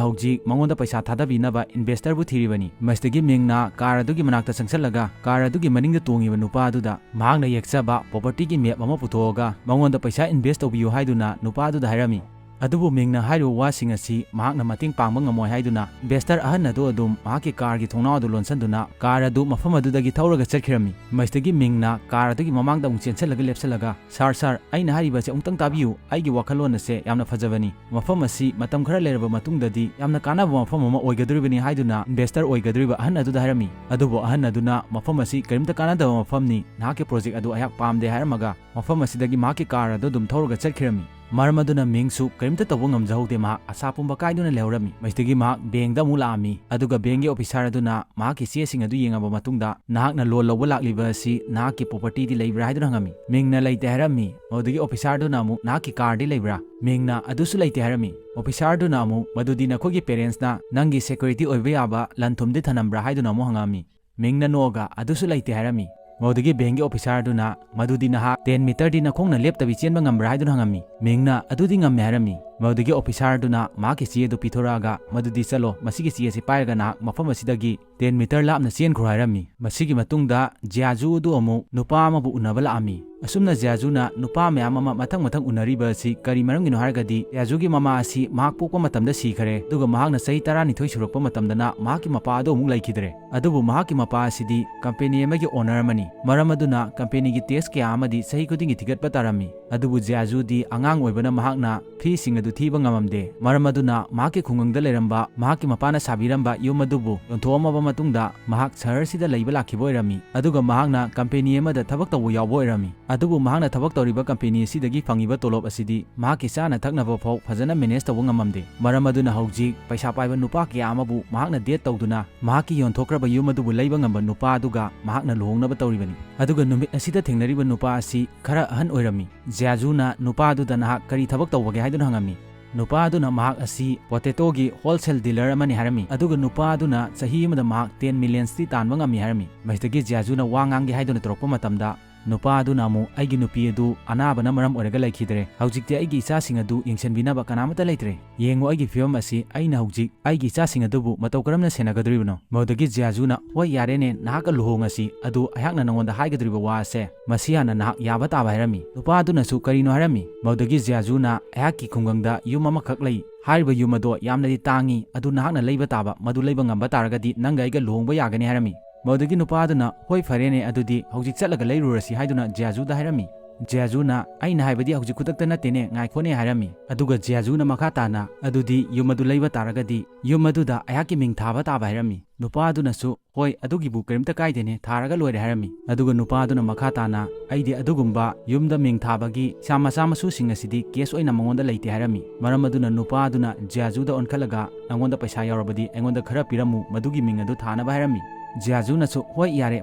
ꯍꯧꯖꯤꯛ ꯃꯉꯣꯟꯗ ꯄꯩꯁꯥ ꯊꯥꯗꯕꯤꯅꯕ ꯏꯟꯚꯦꯁꯇꯔꯕꯨ ꯊꯤꯔꯤꯕꯅꯤ꯫ ꯃꯁꯤꯗꯒꯤ ꯃꯤꯡꯅ ꯀꯥꯔ ꯑꯗꯨꯒꯤ ꯃꯅꯥꯛꯇ ꯆꯪꯁꯜꯂꯒ ꯀꯥꯔ ꯑꯗꯨꯒꯤ ꯃꯅꯤꯡꯗ ꯇꯣꯡꯉꯤꯕ ꯅꯨꯄꯥ ꯑꯗꯨꯗ ꯃꯍꯥꯛꯅ ꯌꯦꯛꯆꯕ ꯄ꯭ꯔꯣꯄꯔꯇꯤꯒꯤ ꯃꯦꯞ ꯑꯃ ꯄꯨꯊꯣꯛꯑꯒ ꯃꯉꯣꯟꯗ ꯄꯩꯁꯥ ꯏꯟꯚꯦꯁ ꯇꯧꯕꯤꯌꯨ ꯍꯥꯏꯗꯨꯅ ꯅꯨꯄꯥ ꯑꯗꯨꯗ ꯍꯥꯏꯔꯝꯃꯤ꯫ ꯑꯗꯨꯕꯨ ꯃꯤꯡꯅ ꯍꯥꯏꯔꯤꯕ ꯋꯥꯁꯤꯡ ꯑꯁꯤ ꯃꯍꯥꯛꯅ ꯃꯇꯦꯡ ꯄꯥꯡꯕ ꯉꯝꯃꯣꯏ ꯍꯥꯏꯗꯨꯅ ꯏꯟꯚꯦꯁꯇꯔ ꯑꯍꯟ ꯑꯗꯨ ꯑꯗꯨꯝ ꯃꯍꯥꯛꯀꯤ ꯀꯥꯔꯒꯤ ꯊꯣꯡꯅꯥꯎ ꯑꯗꯨ ꯂꯣꯟꯁꯤꯟꯗꯨꯅ ꯀꯥꯔ ꯑꯗꯨ ꯃꯐꯝ ꯑꯗꯨꯗꯒꯤ ꯊꯧꯔꯒ ꯆꯠꯈꯤꯔꯝꯃꯤ꯫ ꯃꯁꯤꯗꯒꯤ ꯃꯤꯡꯅ ꯀꯥꯔ ꯑꯗꯨꯒꯤ ꯃꯃꯥꯡꯗ ꯑꯃꯨꯛ ꯆꯦꯟꯁꯤꯜꯂꯒ ꯂꯦꯞꯁꯤꯜꯂꯒ, "ꯁꯥꯔ, ꯁꯥꯔ, ꯑꯩꯅ ꯍꯥꯏꯔꯤꯕꯁꯦ ꯑꯃꯨꯛꯇꯪ ꯇꯥꯕꯤꯌꯨ꯫ ꯑꯩꯒꯤ ꯋꯥꯈꯜꯂꯣꯟ ꯑꯁꯦ ꯌꯥꯝꯅ ꯐꯖꯕꯅꯤ꯫ ꯃꯐꯝ ꯑꯁꯤ ꯃꯇꯝ ꯈꯔ ꯂꯩꯔꯕ ꯃꯇꯨꯡꯗꯗꯤ ꯌꯥꯝꯅ ꯀꯥꯟꯅꯕ ꯃꯐꯝ ꯑꯃ ꯑꯣꯏꯒꯗꯧꯔꯤꯕꯅꯤ" ꯍꯥꯏꯗꯨꯅ ꯏꯟꯚꯦꯁꯇꯔ ꯑꯣꯏꯒꯗꯧꯔꯤꯕ ꯑꯍꯟ ꯑꯗꯨꯗ ꯍꯥꯏꯔꯝꯃꯤ꯫ ꯑꯗꯨꯕꯨ ꯑꯍꯟ ꯑꯗꯨꯅ, "ꯃꯐꯝ ꯑꯁꯤ ꯀꯔꯤꯝꯇ ꯀꯥꯟꯅꯗꯕ ꯃꯐꯝꯅꯤ, ꯅꯍꯥꯛꯀꯤ ꯄ꯭ꯔꯣꯖꯦꯛ ꯑꯗꯨ ꯑꯩꯍꯥꯛ ꯄꯥꯝꯗꯦ" ꯍꯥꯏꯔꯝꯃꯒ ꯃꯐꯝ ꯑꯁꯤꯗꯒꯤ ꯃꯍꯥꯛꯀꯤ ꯀꯥꯔ ꯑꯗꯨ ꯑꯗꯨꯝ ꯊꯧꯔꯒ ꯆꯠꯈꯤꯔꯝꯃꯤ꯫ ꯃꯔꯝ ꯑꯗꯨꯅ ꯃꯤꯡꯁꯨ ꯀꯔꯤꯝꯇ ꯇꯧꯕ ꯉꯝꯖꯍꯧꯗꯦ, ꯃꯍꯥꯛ ꯑꯁꯥ ꯄꯨꯝꯕ ꯀꯥꯏꯗꯨꯅ ꯂꯩꯍꯧꯔꯝꯃꯤ꯫ ꯃꯁꯤꯗꯒꯤ ꯃꯍꯥꯛ ꯕꯦꯡꯗ ꯑꯃꯨꯛ ꯂꯥꯛꯑꯝꯃꯤ, ꯑꯗꯨꯒ ꯕꯦꯡꯒꯤ ꯑꯣꯐꯤꯁꯥꯔ ꯑꯗꯨꯅ ꯃꯍꯥꯛꯀꯤ ꯆꯦꯁꯤꯡ ꯑꯗꯨ ꯌꯦꯡꯉꯕ ꯃꯇꯨꯡꯗ, "ꯅꯍꯥꯛꯅ ꯂꯣꯟ ꯂꯧꯕ ꯂꯥꯛꯂꯤꯕ ꯑꯁꯤ ꯅꯍꯥꯛꯀꯤ ꯄ꯭ꯔꯣꯄꯔꯇꯤꯗꯤ ꯂꯩꯕ꯭ꯔꯥ?" ꯍꯥꯏꯗꯨꯅ ꯍꯪꯉꯝꯃꯤ꯫ ꯃꯤꯡꯅ ꯂꯩꯇꯦ ꯍꯥꯏꯔꯝꯃꯤ꯫ ꯃꯗꯨꯗꯒꯤ ꯑꯣꯐꯤꯁꯥꯔ ꯑꯗꯨꯅ ꯑꯃꯨꯛ, "ꯅꯍꯥꯛꯀꯤ ꯀꯥꯔꯗꯤ ꯂꯩꯕ꯭ꯔꯥ?" ꯃꯤꯡꯅ ꯑꯗꯨꯁꯨ ꯂꯩꯇꯦ ꯍꯥꯏꯔꯝꯃꯤ꯫ ꯑꯣꯐꯤꯁꯥꯔ ꯑꯗꯨꯅ ꯑꯃꯨꯛ, "ꯃꯗꯨꯗꯤ ꯅꯈꯣꯏꯒꯤ ꯄꯦꯔꯦꯟꯁꯅ ꯅꯪꯒꯤ ꯁꯦꯀ꯭ꯌꯨꯔꯤꯇꯤ ꯑꯣꯏꯕ ꯌꯥꯕ ꯂꯟ ꯊꯨꯝꯗꯤ ꯊꯅꯝꯕ꯭ꯔꯥ?" ꯍꯥꯏꯗꯨꯅ ꯑꯃꯨꯛ ꯍꯪꯉꯛꯑꯝꯃꯤ꯫ ꯃꯤꯡꯅ ꯅꯣꯛꯑꯒ, "ꯑꯗꯨꯁꯨ ꯂꯩꯇꯦ" ꯍꯥꯏꯔꯝꯃꯤ꯫ ꯃꯗꯨꯗꯒꯤ ꯕꯦꯡꯒꯤ ꯑꯣꯐꯤꯁꯥꯔ ꯑꯗꯨꯅ, "ꯃꯗꯨꯗꯤ ꯅꯍꯥꯛ ꯇꯦꯟ ꯃꯤꯇꯔꯗꯤ ꯅꯈꯣꯡꯅ ꯂꯦꯞꯇꯕꯤ ꯆꯦꯟꯕ ꯉꯝꯕ꯭ꯔꯥ?" ꯍꯥꯏꯗꯨꯅ ꯍꯪꯉꯝꯃꯤ꯫ ꯃꯤꯡꯅ, "ꯑꯗꯨꯗꯤ ꯉꯝꯃꯦ" ꯍꯥꯏꯔꯝꯃꯤ꯫ ꯃꯗꯨꯗꯒꯤ ꯑꯣꯐꯤꯁꯥꯔ ꯑꯗꯨꯅ ꯃꯍꯥꯛꯀꯤ ꯆꯦ ꯑꯗꯨ ꯄꯤꯊꯣꯔꯛꯑꯒ, "ꯃꯗꯨꯗꯤ ꯆꯠꯂꯣ, ꯃꯁꯤꯒꯤ ꯆꯦ ꯑꯁꯤ ꯄꯥꯏꯔꯒ ꯅꯍꯥꯛ ꯃꯐꯝ ꯑꯁꯤꯗꯒꯤ ꯇꯦꯟ ꯃꯤꯇꯔ ꯂꯥꯞꯅ ꯆꯦꯟꯈ꯭ꯔꯣ" ꯍꯥꯏꯔꯝꯃꯤ꯫ ꯃꯁꯤꯒꯤ ꯃꯇꯨꯡꯗ ꯖꯤꯌꯥꯖꯨ ꯑꯗꯨ ꯑꯃꯨꯛ ꯅꯨꯄꯥ ꯑꯃꯕꯨ ꯎꯅꯕ ꯂꯥꯛꯑꯝꯃꯤ꯫ ꯑꯁꯨꯝꯅ ꯖꯤꯌꯥꯖꯨꯅ ꯅꯨꯄꯥ ꯃꯌꯥꯝ ꯑꯃ ꯃꯊꯪ ꯃꯊꯪ ꯎꯅꯔꯤꯕ ꯑꯁꯤ ꯀꯔꯤ ꯃꯔꯝꯒꯤꯅꯣ ꯍꯥꯏꯔꯒꯗꯤ, ꯖꯤꯌꯥꯖꯨꯒꯤ ꯃꯃꯥ ꯑꯁꯤ ꯃꯍꯥꯛ ꯄꯣꯛꯄ ꯃꯇꯝꯗ ꯁꯤꯈꯔꯦ, ꯑꯗꯨꯒ ꯃꯍꯥꯛꯅ ꯆꯍꯤ ꯇꯔꯥꯅꯤꯊꯣꯏ ꯁꯨꯔꯛꯄ ꯃꯇꯝꯗꯅ ꯃꯍꯥꯛꯀꯤ ꯃꯄꯥ ꯑꯗꯨ ꯑꯃꯨꯛ ꯂꯩꯈꯤꯗ꯭ꯔꯦ꯫ ꯑꯗꯨꯕꯨ ꯃꯍꯥꯛꯀꯤ ꯃꯄꯥ ꯑꯁꯤꯗꯤ ꯀꯝꯄꯦꯅꯤ ꯑꯃꯒꯤ ꯑꯣꯅꯔ ꯑꯃꯅꯤ꯫ ꯃꯔꯝ ꯑꯗꯨꯅ ꯀꯝꯄꯦꯅꯤꯒꯤ ꯇꯦꯛꯁ ꯀꯌꯥ ꯑꯃꯗꯤ ꯆꯍꯤ ꯈꯨꯗꯤꯡꯒꯤ ꯊꯤꯒꯠꯄ ꯇꯥꯔꯝꯃꯤ꯫ ꯑꯗꯨꯕꯨ ꯖꯤꯌꯥꯖꯨꯗꯤ ꯑꯉꯥꯡ ꯑꯣꯏꯕꯅ ꯃꯍꯥꯛꯅ ꯐꯤꯁꯤꯡ ꯑꯗꯨ ꯊꯤꯕ ꯉꯝꯃꯝꯗꯦ꯫ ꯃꯔꯝ ꯑꯗꯨꯅ ꯃꯍꯥꯛꯀꯤ ꯈꯨꯡꯒꯪꯗ ꯂꯩꯔꯝꯕ ꯃꯍꯥꯛꯀꯤ ꯃꯄꯥꯅ ꯁꯥꯕꯤꯔꯝꯕ ꯌꯨꯝ ꯑꯗꯨꯕꯨ ꯌꯣꯟꯊꯣꯛꯑꯝꯃꯕ ꯃꯇꯨꯡꯗ ꯃꯍꯥꯛ ꯁꯍꯔꯁꯤꯗ ꯂꯩꯕ ꯂꯥꯛꯈꯤꯕ ꯑꯣꯏꯔꯝꯃꯤ꯫ ꯑꯗꯨꯒ ꯃꯍꯥꯛꯅ ꯀꯝꯄꯦꯅꯤ ꯑꯃꯗ ꯊꯕꯛ ꯇꯧꯕ ꯌꯥꯎꯕ ꯑꯣꯏꯔꯝꯃꯤ꯫ ꯑꯗꯨꯕꯨ ꯃꯍꯥꯛꯅ ꯊꯕꯛ ꯇꯧꯔꯤꯕ ꯀꯝꯄꯦꯅꯤ ꯑꯁꯤꯗꯒꯤ ꯐꯪꯉꯤꯕ ꯇꯣꯂꯣꯞ ꯑꯁꯤꯗꯤ ꯃꯍꯥꯛꯀꯤ ꯆꯥꯅ ꯊꯛꯅꯕ ꯐꯥꯎ ꯐꯖꯅ ꯃꯦꯅꯦꯖ ꯇꯧꯕ ꯉꯝꯃꯝꯗꯦ꯫ ꯃꯔꯝ ꯑꯗꯨꯅ ꯍꯧꯖꯤꯛ ꯄꯩꯁꯥ ꯄꯥꯏꯕ ꯅꯨꯄꯥ ꯀꯌꯥ ꯑꯃꯕꯨ ꯃꯍꯥꯛꯅ ꯗꯦꯠ ꯇꯧꯗꯨꯅ ꯃꯍꯥꯛꯀꯤ ꯌꯣꯟꯊꯣꯛꯈ꯭ꯔꯕ ꯌꯨꯝ ꯑꯗꯨꯕꯨ ꯂꯩꯕ ꯉꯝꯕ ꯅꯨꯄꯥ ꯑꯗꯨꯒ ꯃꯍꯥꯛꯅ ꯂꯨꯍꯣꯡꯅꯕ ꯇꯧꯔꯤꯕꯅꯤ꯫ ꯑꯗꯨꯒ ꯅꯨꯃꯤꯠ ꯑꯁꯤꯗ ꯊꯦꯡꯅꯔꯤꯕ ꯅꯨꯄꯥ ꯑꯁꯤ ꯈꯔ ꯑꯍꯟ ꯑꯣꯏꯔꯝꯃꯤ꯫ ꯖꯤꯌꯥꯖꯨꯅ ꯅꯨꯄꯥ ꯑꯗꯨꯗ, "ꯅꯍꯥꯛ ꯀꯔꯤ ꯊꯕꯛ ꯇꯧꯕꯒꯦ?" ꯍꯥꯏꯗꯨꯅ ꯍꯪꯉꯝꯃꯤ꯫ ꯅꯨꯄꯥ ꯑꯗꯨꯅ ꯃꯍꯥꯛ ꯑꯁꯤ ꯄꯣꯇꯦꯇꯣꯒꯤ ꯍꯣꯜꯁꯦꯜ ꯗꯤꯂꯔ ꯑꯃꯅꯤ ꯍꯥꯏꯔꯝꯃꯤ꯫ ꯑꯗꯨꯒ ꯅꯨꯄꯥ ꯑꯗꯨꯅ ꯆꯍꯤ ꯑꯃꯗ ꯃꯍꯥꯛ ꯇꯦꯟ ꯃꯤꯂꯤꯌꯟꯁꯇꯤ ꯇꯥꯟꯕ ꯉꯝꯃꯤ ꯍꯥꯏꯔꯝꯃꯤ꯫ ꯃꯁꯤꯗꯒꯤ ꯖꯤꯌꯥꯖꯨꯅ ꯋꯥ ꯉꯥꯡꯒꯦ ꯍꯥꯏꯗꯨꯅ ꯇꯧꯔꯛꯄ ꯃꯇꯝꯗ, ꯅꯨꯄꯥ ꯑꯗꯨꯅ ꯑꯃꯨꯛ, "ꯑꯩꯒꯤ ꯅꯨꯄꯤ ꯑꯗꯨ ꯑꯅꯥꯕꯅ ꯃꯔꯝ ꯑꯣꯏꯔꯒ ꯂꯩꯈꯤꯗ꯭ꯔꯦ꯫ ꯍꯧꯖꯤꯛꯇꯤ ꯑꯩꯒꯤ ꯏꯆꯥꯁꯤꯡ ꯑꯗꯨ ꯌꯦꯡꯁꯤꯟꯕꯤꯅꯕ ꯀꯅꯥꯃꯠꯇ ꯂꯩꯇ꯭ꯔꯦ꯫ ꯌꯦꯡꯉꯨ ꯑꯩꯒꯤ ꯐꯤꯕꯝ ꯑꯁꯤ, ꯑꯩꯅ ꯍꯧꯖꯤꯛ ꯑꯩꯒꯤ ꯏꯆꯥꯁꯤꯡ ꯑꯗꯨꯕꯨ ꯃꯇꯧ ꯀꯔꯝꯅ ꯁꯦꯟꯅꯒꯗꯧꯔꯤꯕꯅꯣ?" ꯃꯗꯨꯗꯒꯤ ꯖꯤꯌꯥꯖꯨꯅ, "ꯍꯣꯏ, ꯌꯥꯔꯦꯅꯦ, ꯅꯍꯥꯛꯀ ꯂꯨꯍꯣꯡꯉꯁꯤ, ꯑꯗꯨ ꯑꯩꯍꯥꯛꯅ ꯅꯉꯣꯟꯗ ꯍꯥꯏꯒꯗꯧꯔꯤꯕ ꯋꯥ ꯑꯁꯦ ꯃꯁꯤ ꯍꯥꯟꯅ ꯅꯍꯥꯛ ꯌꯥꯕ ꯇꯥꯕ" ꯍꯥꯏꯔꯝꯃꯤ꯫ ꯅꯨꯄꯥ ꯑꯗꯨꯅꯁꯨ, "ꯀꯔꯤꯅꯣ?" ꯍꯥꯏꯔꯝꯃꯤ꯫ ꯃꯗꯨꯗꯒꯤ ꯖꯤꯌꯥꯖꯨꯅ, "ꯑꯩꯍꯥꯛꯀꯤ ꯈꯨꯡꯒꯪꯗ ꯌꯨꯝ ꯑꯃꯈꯛ ꯂꯩ꯫ ꯍꯥꯏꯔꯤꯕ ꯌꯨꯝ ꯑꯗꯣ ꯌꯥꯝꯅꯗꯤ ꯇꯥꯡꯉꯤ, ꯑꯗꯨ ꯅꯍꯥꯛꯅ ꯂꯩꯕ ꯇꯥꯕ, ꯃꯗꯨ ꯂꯩꯕ ꯉꯝꯕ ꯇꯥꯔꯒꯗꯤ ꯅꯪꯒ ꯑꯩꯒ ꯂꯨꯍꯣꯡꯕ ꯌꯥꯒꯅꯤ" ꯍꯥꯏꯔꯝꯃꯤ꯫ ꯃꯗꯨꯗꯒꯤ ꯅꯨꯄꯥ ꯑꯗꯨꯅ, "ꯍꯣꯏ, ꯐꯔꯦꯅꯦ, ꯑꯗꯨꯗꯤ ꯍꯧꯖꯤꯛ ꯆꯠꯂꯒ ꯂꯩꯔꯨꯔꯁꯤ" ꯍꯥꯏꯗꯨꯅ ꯖꯤꯌꯥꯖꯨꯗ ꯍꯥꯏꯔꯝꯃꯤ꯫ ꯖꯤꯌꯥꯖꯨꯅ, "ꯑꯩꯅ ꯍꯥꯏꯕꯗꯤ ꯍꯧꯖꯤꯛ ꯈꯨꯗꯛꯇ ꯅꯠꯇꯦꯅꯦ, ꯉꯥꯏꯈꯣꯅꯦ" ꯍꯥꯏꯔꯝꯃꯤ꯫ ꯑꯗꯨꯒ ꯖꯤꯌꯥꯖꯨꯅ ꯃꯈꯥ ꯇꯥꯅ, "ꯑꯗꯨꯗꯤ ꯌꯨꯝ ꯑꯗꯨ ꯂꯩꯕ ꯇꯥꯔꯒꯗꯤ ꯌꯨꯝ ꯑꯗꯨꯗ ꯑꯩꯍꯥꯛꯀꯤ ꯃꯤꯡ ꯊꯥꯕ ꯇꯥꯕ" ꯍꯥꯏꯔꯝꯃꯤ꯫ ꯅꯨꯄꯥ ꯑꯗꯨꯅꯁꯨ, "ꯍꯣꯏ, ꯑꯗꯨꯒꯤꯕꯨ ꯀꯔꯤꯝꯇ ꯀꯥꯏꯗꯦꯅꯦ, ꯊꯥꯔꯒ ꯂꯣꯏꯔꯦ" ꯍꯥꯏꯔꯝꯃꯤ꯫ ꯑꯗꯨꯒ ꯅꯨꯄꯥ ꯑꯗꯨꯅ ꯃꯈꯥ ꯇꯥꯅ, "ꯑꯩꯗꯤ ꯑꯗꯨꯒꯨꯝꯕ ꯌꯨꯝꯗ ꯃꯤꯡ ꯊꯥꯕꯒꯤ ꯏꯁꯥ ꯃꯆꯥ ꯃꯁꯨꯁꯤꯡ ꯑꯁꯤꯗꯤ ꯀꯦꯁ ꯑꯣꯏꯅ ꯃꯉꯣꯟꯗ ꯂꯩꯇꯦ" ꯍꯥꯏꯔꯝꯃꯤ꯫ ꯃꯔꯝ ꯑꯗꯨꯅ ꯅꯨꯄꯥ ꯑꯗꯨꯅ ꯖꯤꯌꯥꯖꯨꯗ ꯑꯣꯟꯈꯠꯂꯒ, "ꯅꯉꯣꯟꯗ ꯄꯩꯁꯥ ꯌꯥꯎꯔꯕꯗꯤ ꯑꯩꯉꯣꯟꯗ ꯈꯔ ꯄꯤꯔꯝꯃꯨ, ꯃꯗꯨꯒꯤ ꯃꯤꯡ ꯑꯗꯨ ꯊꯥꯅꯕ" ꯍꯥꯏꯔꯝꯃꯤ꯫ ꯖꯤꯌꯥꯖꯨꯅꯁꯨ, "ꯍꯣꯏ, ꯌꯥꯔꯦ,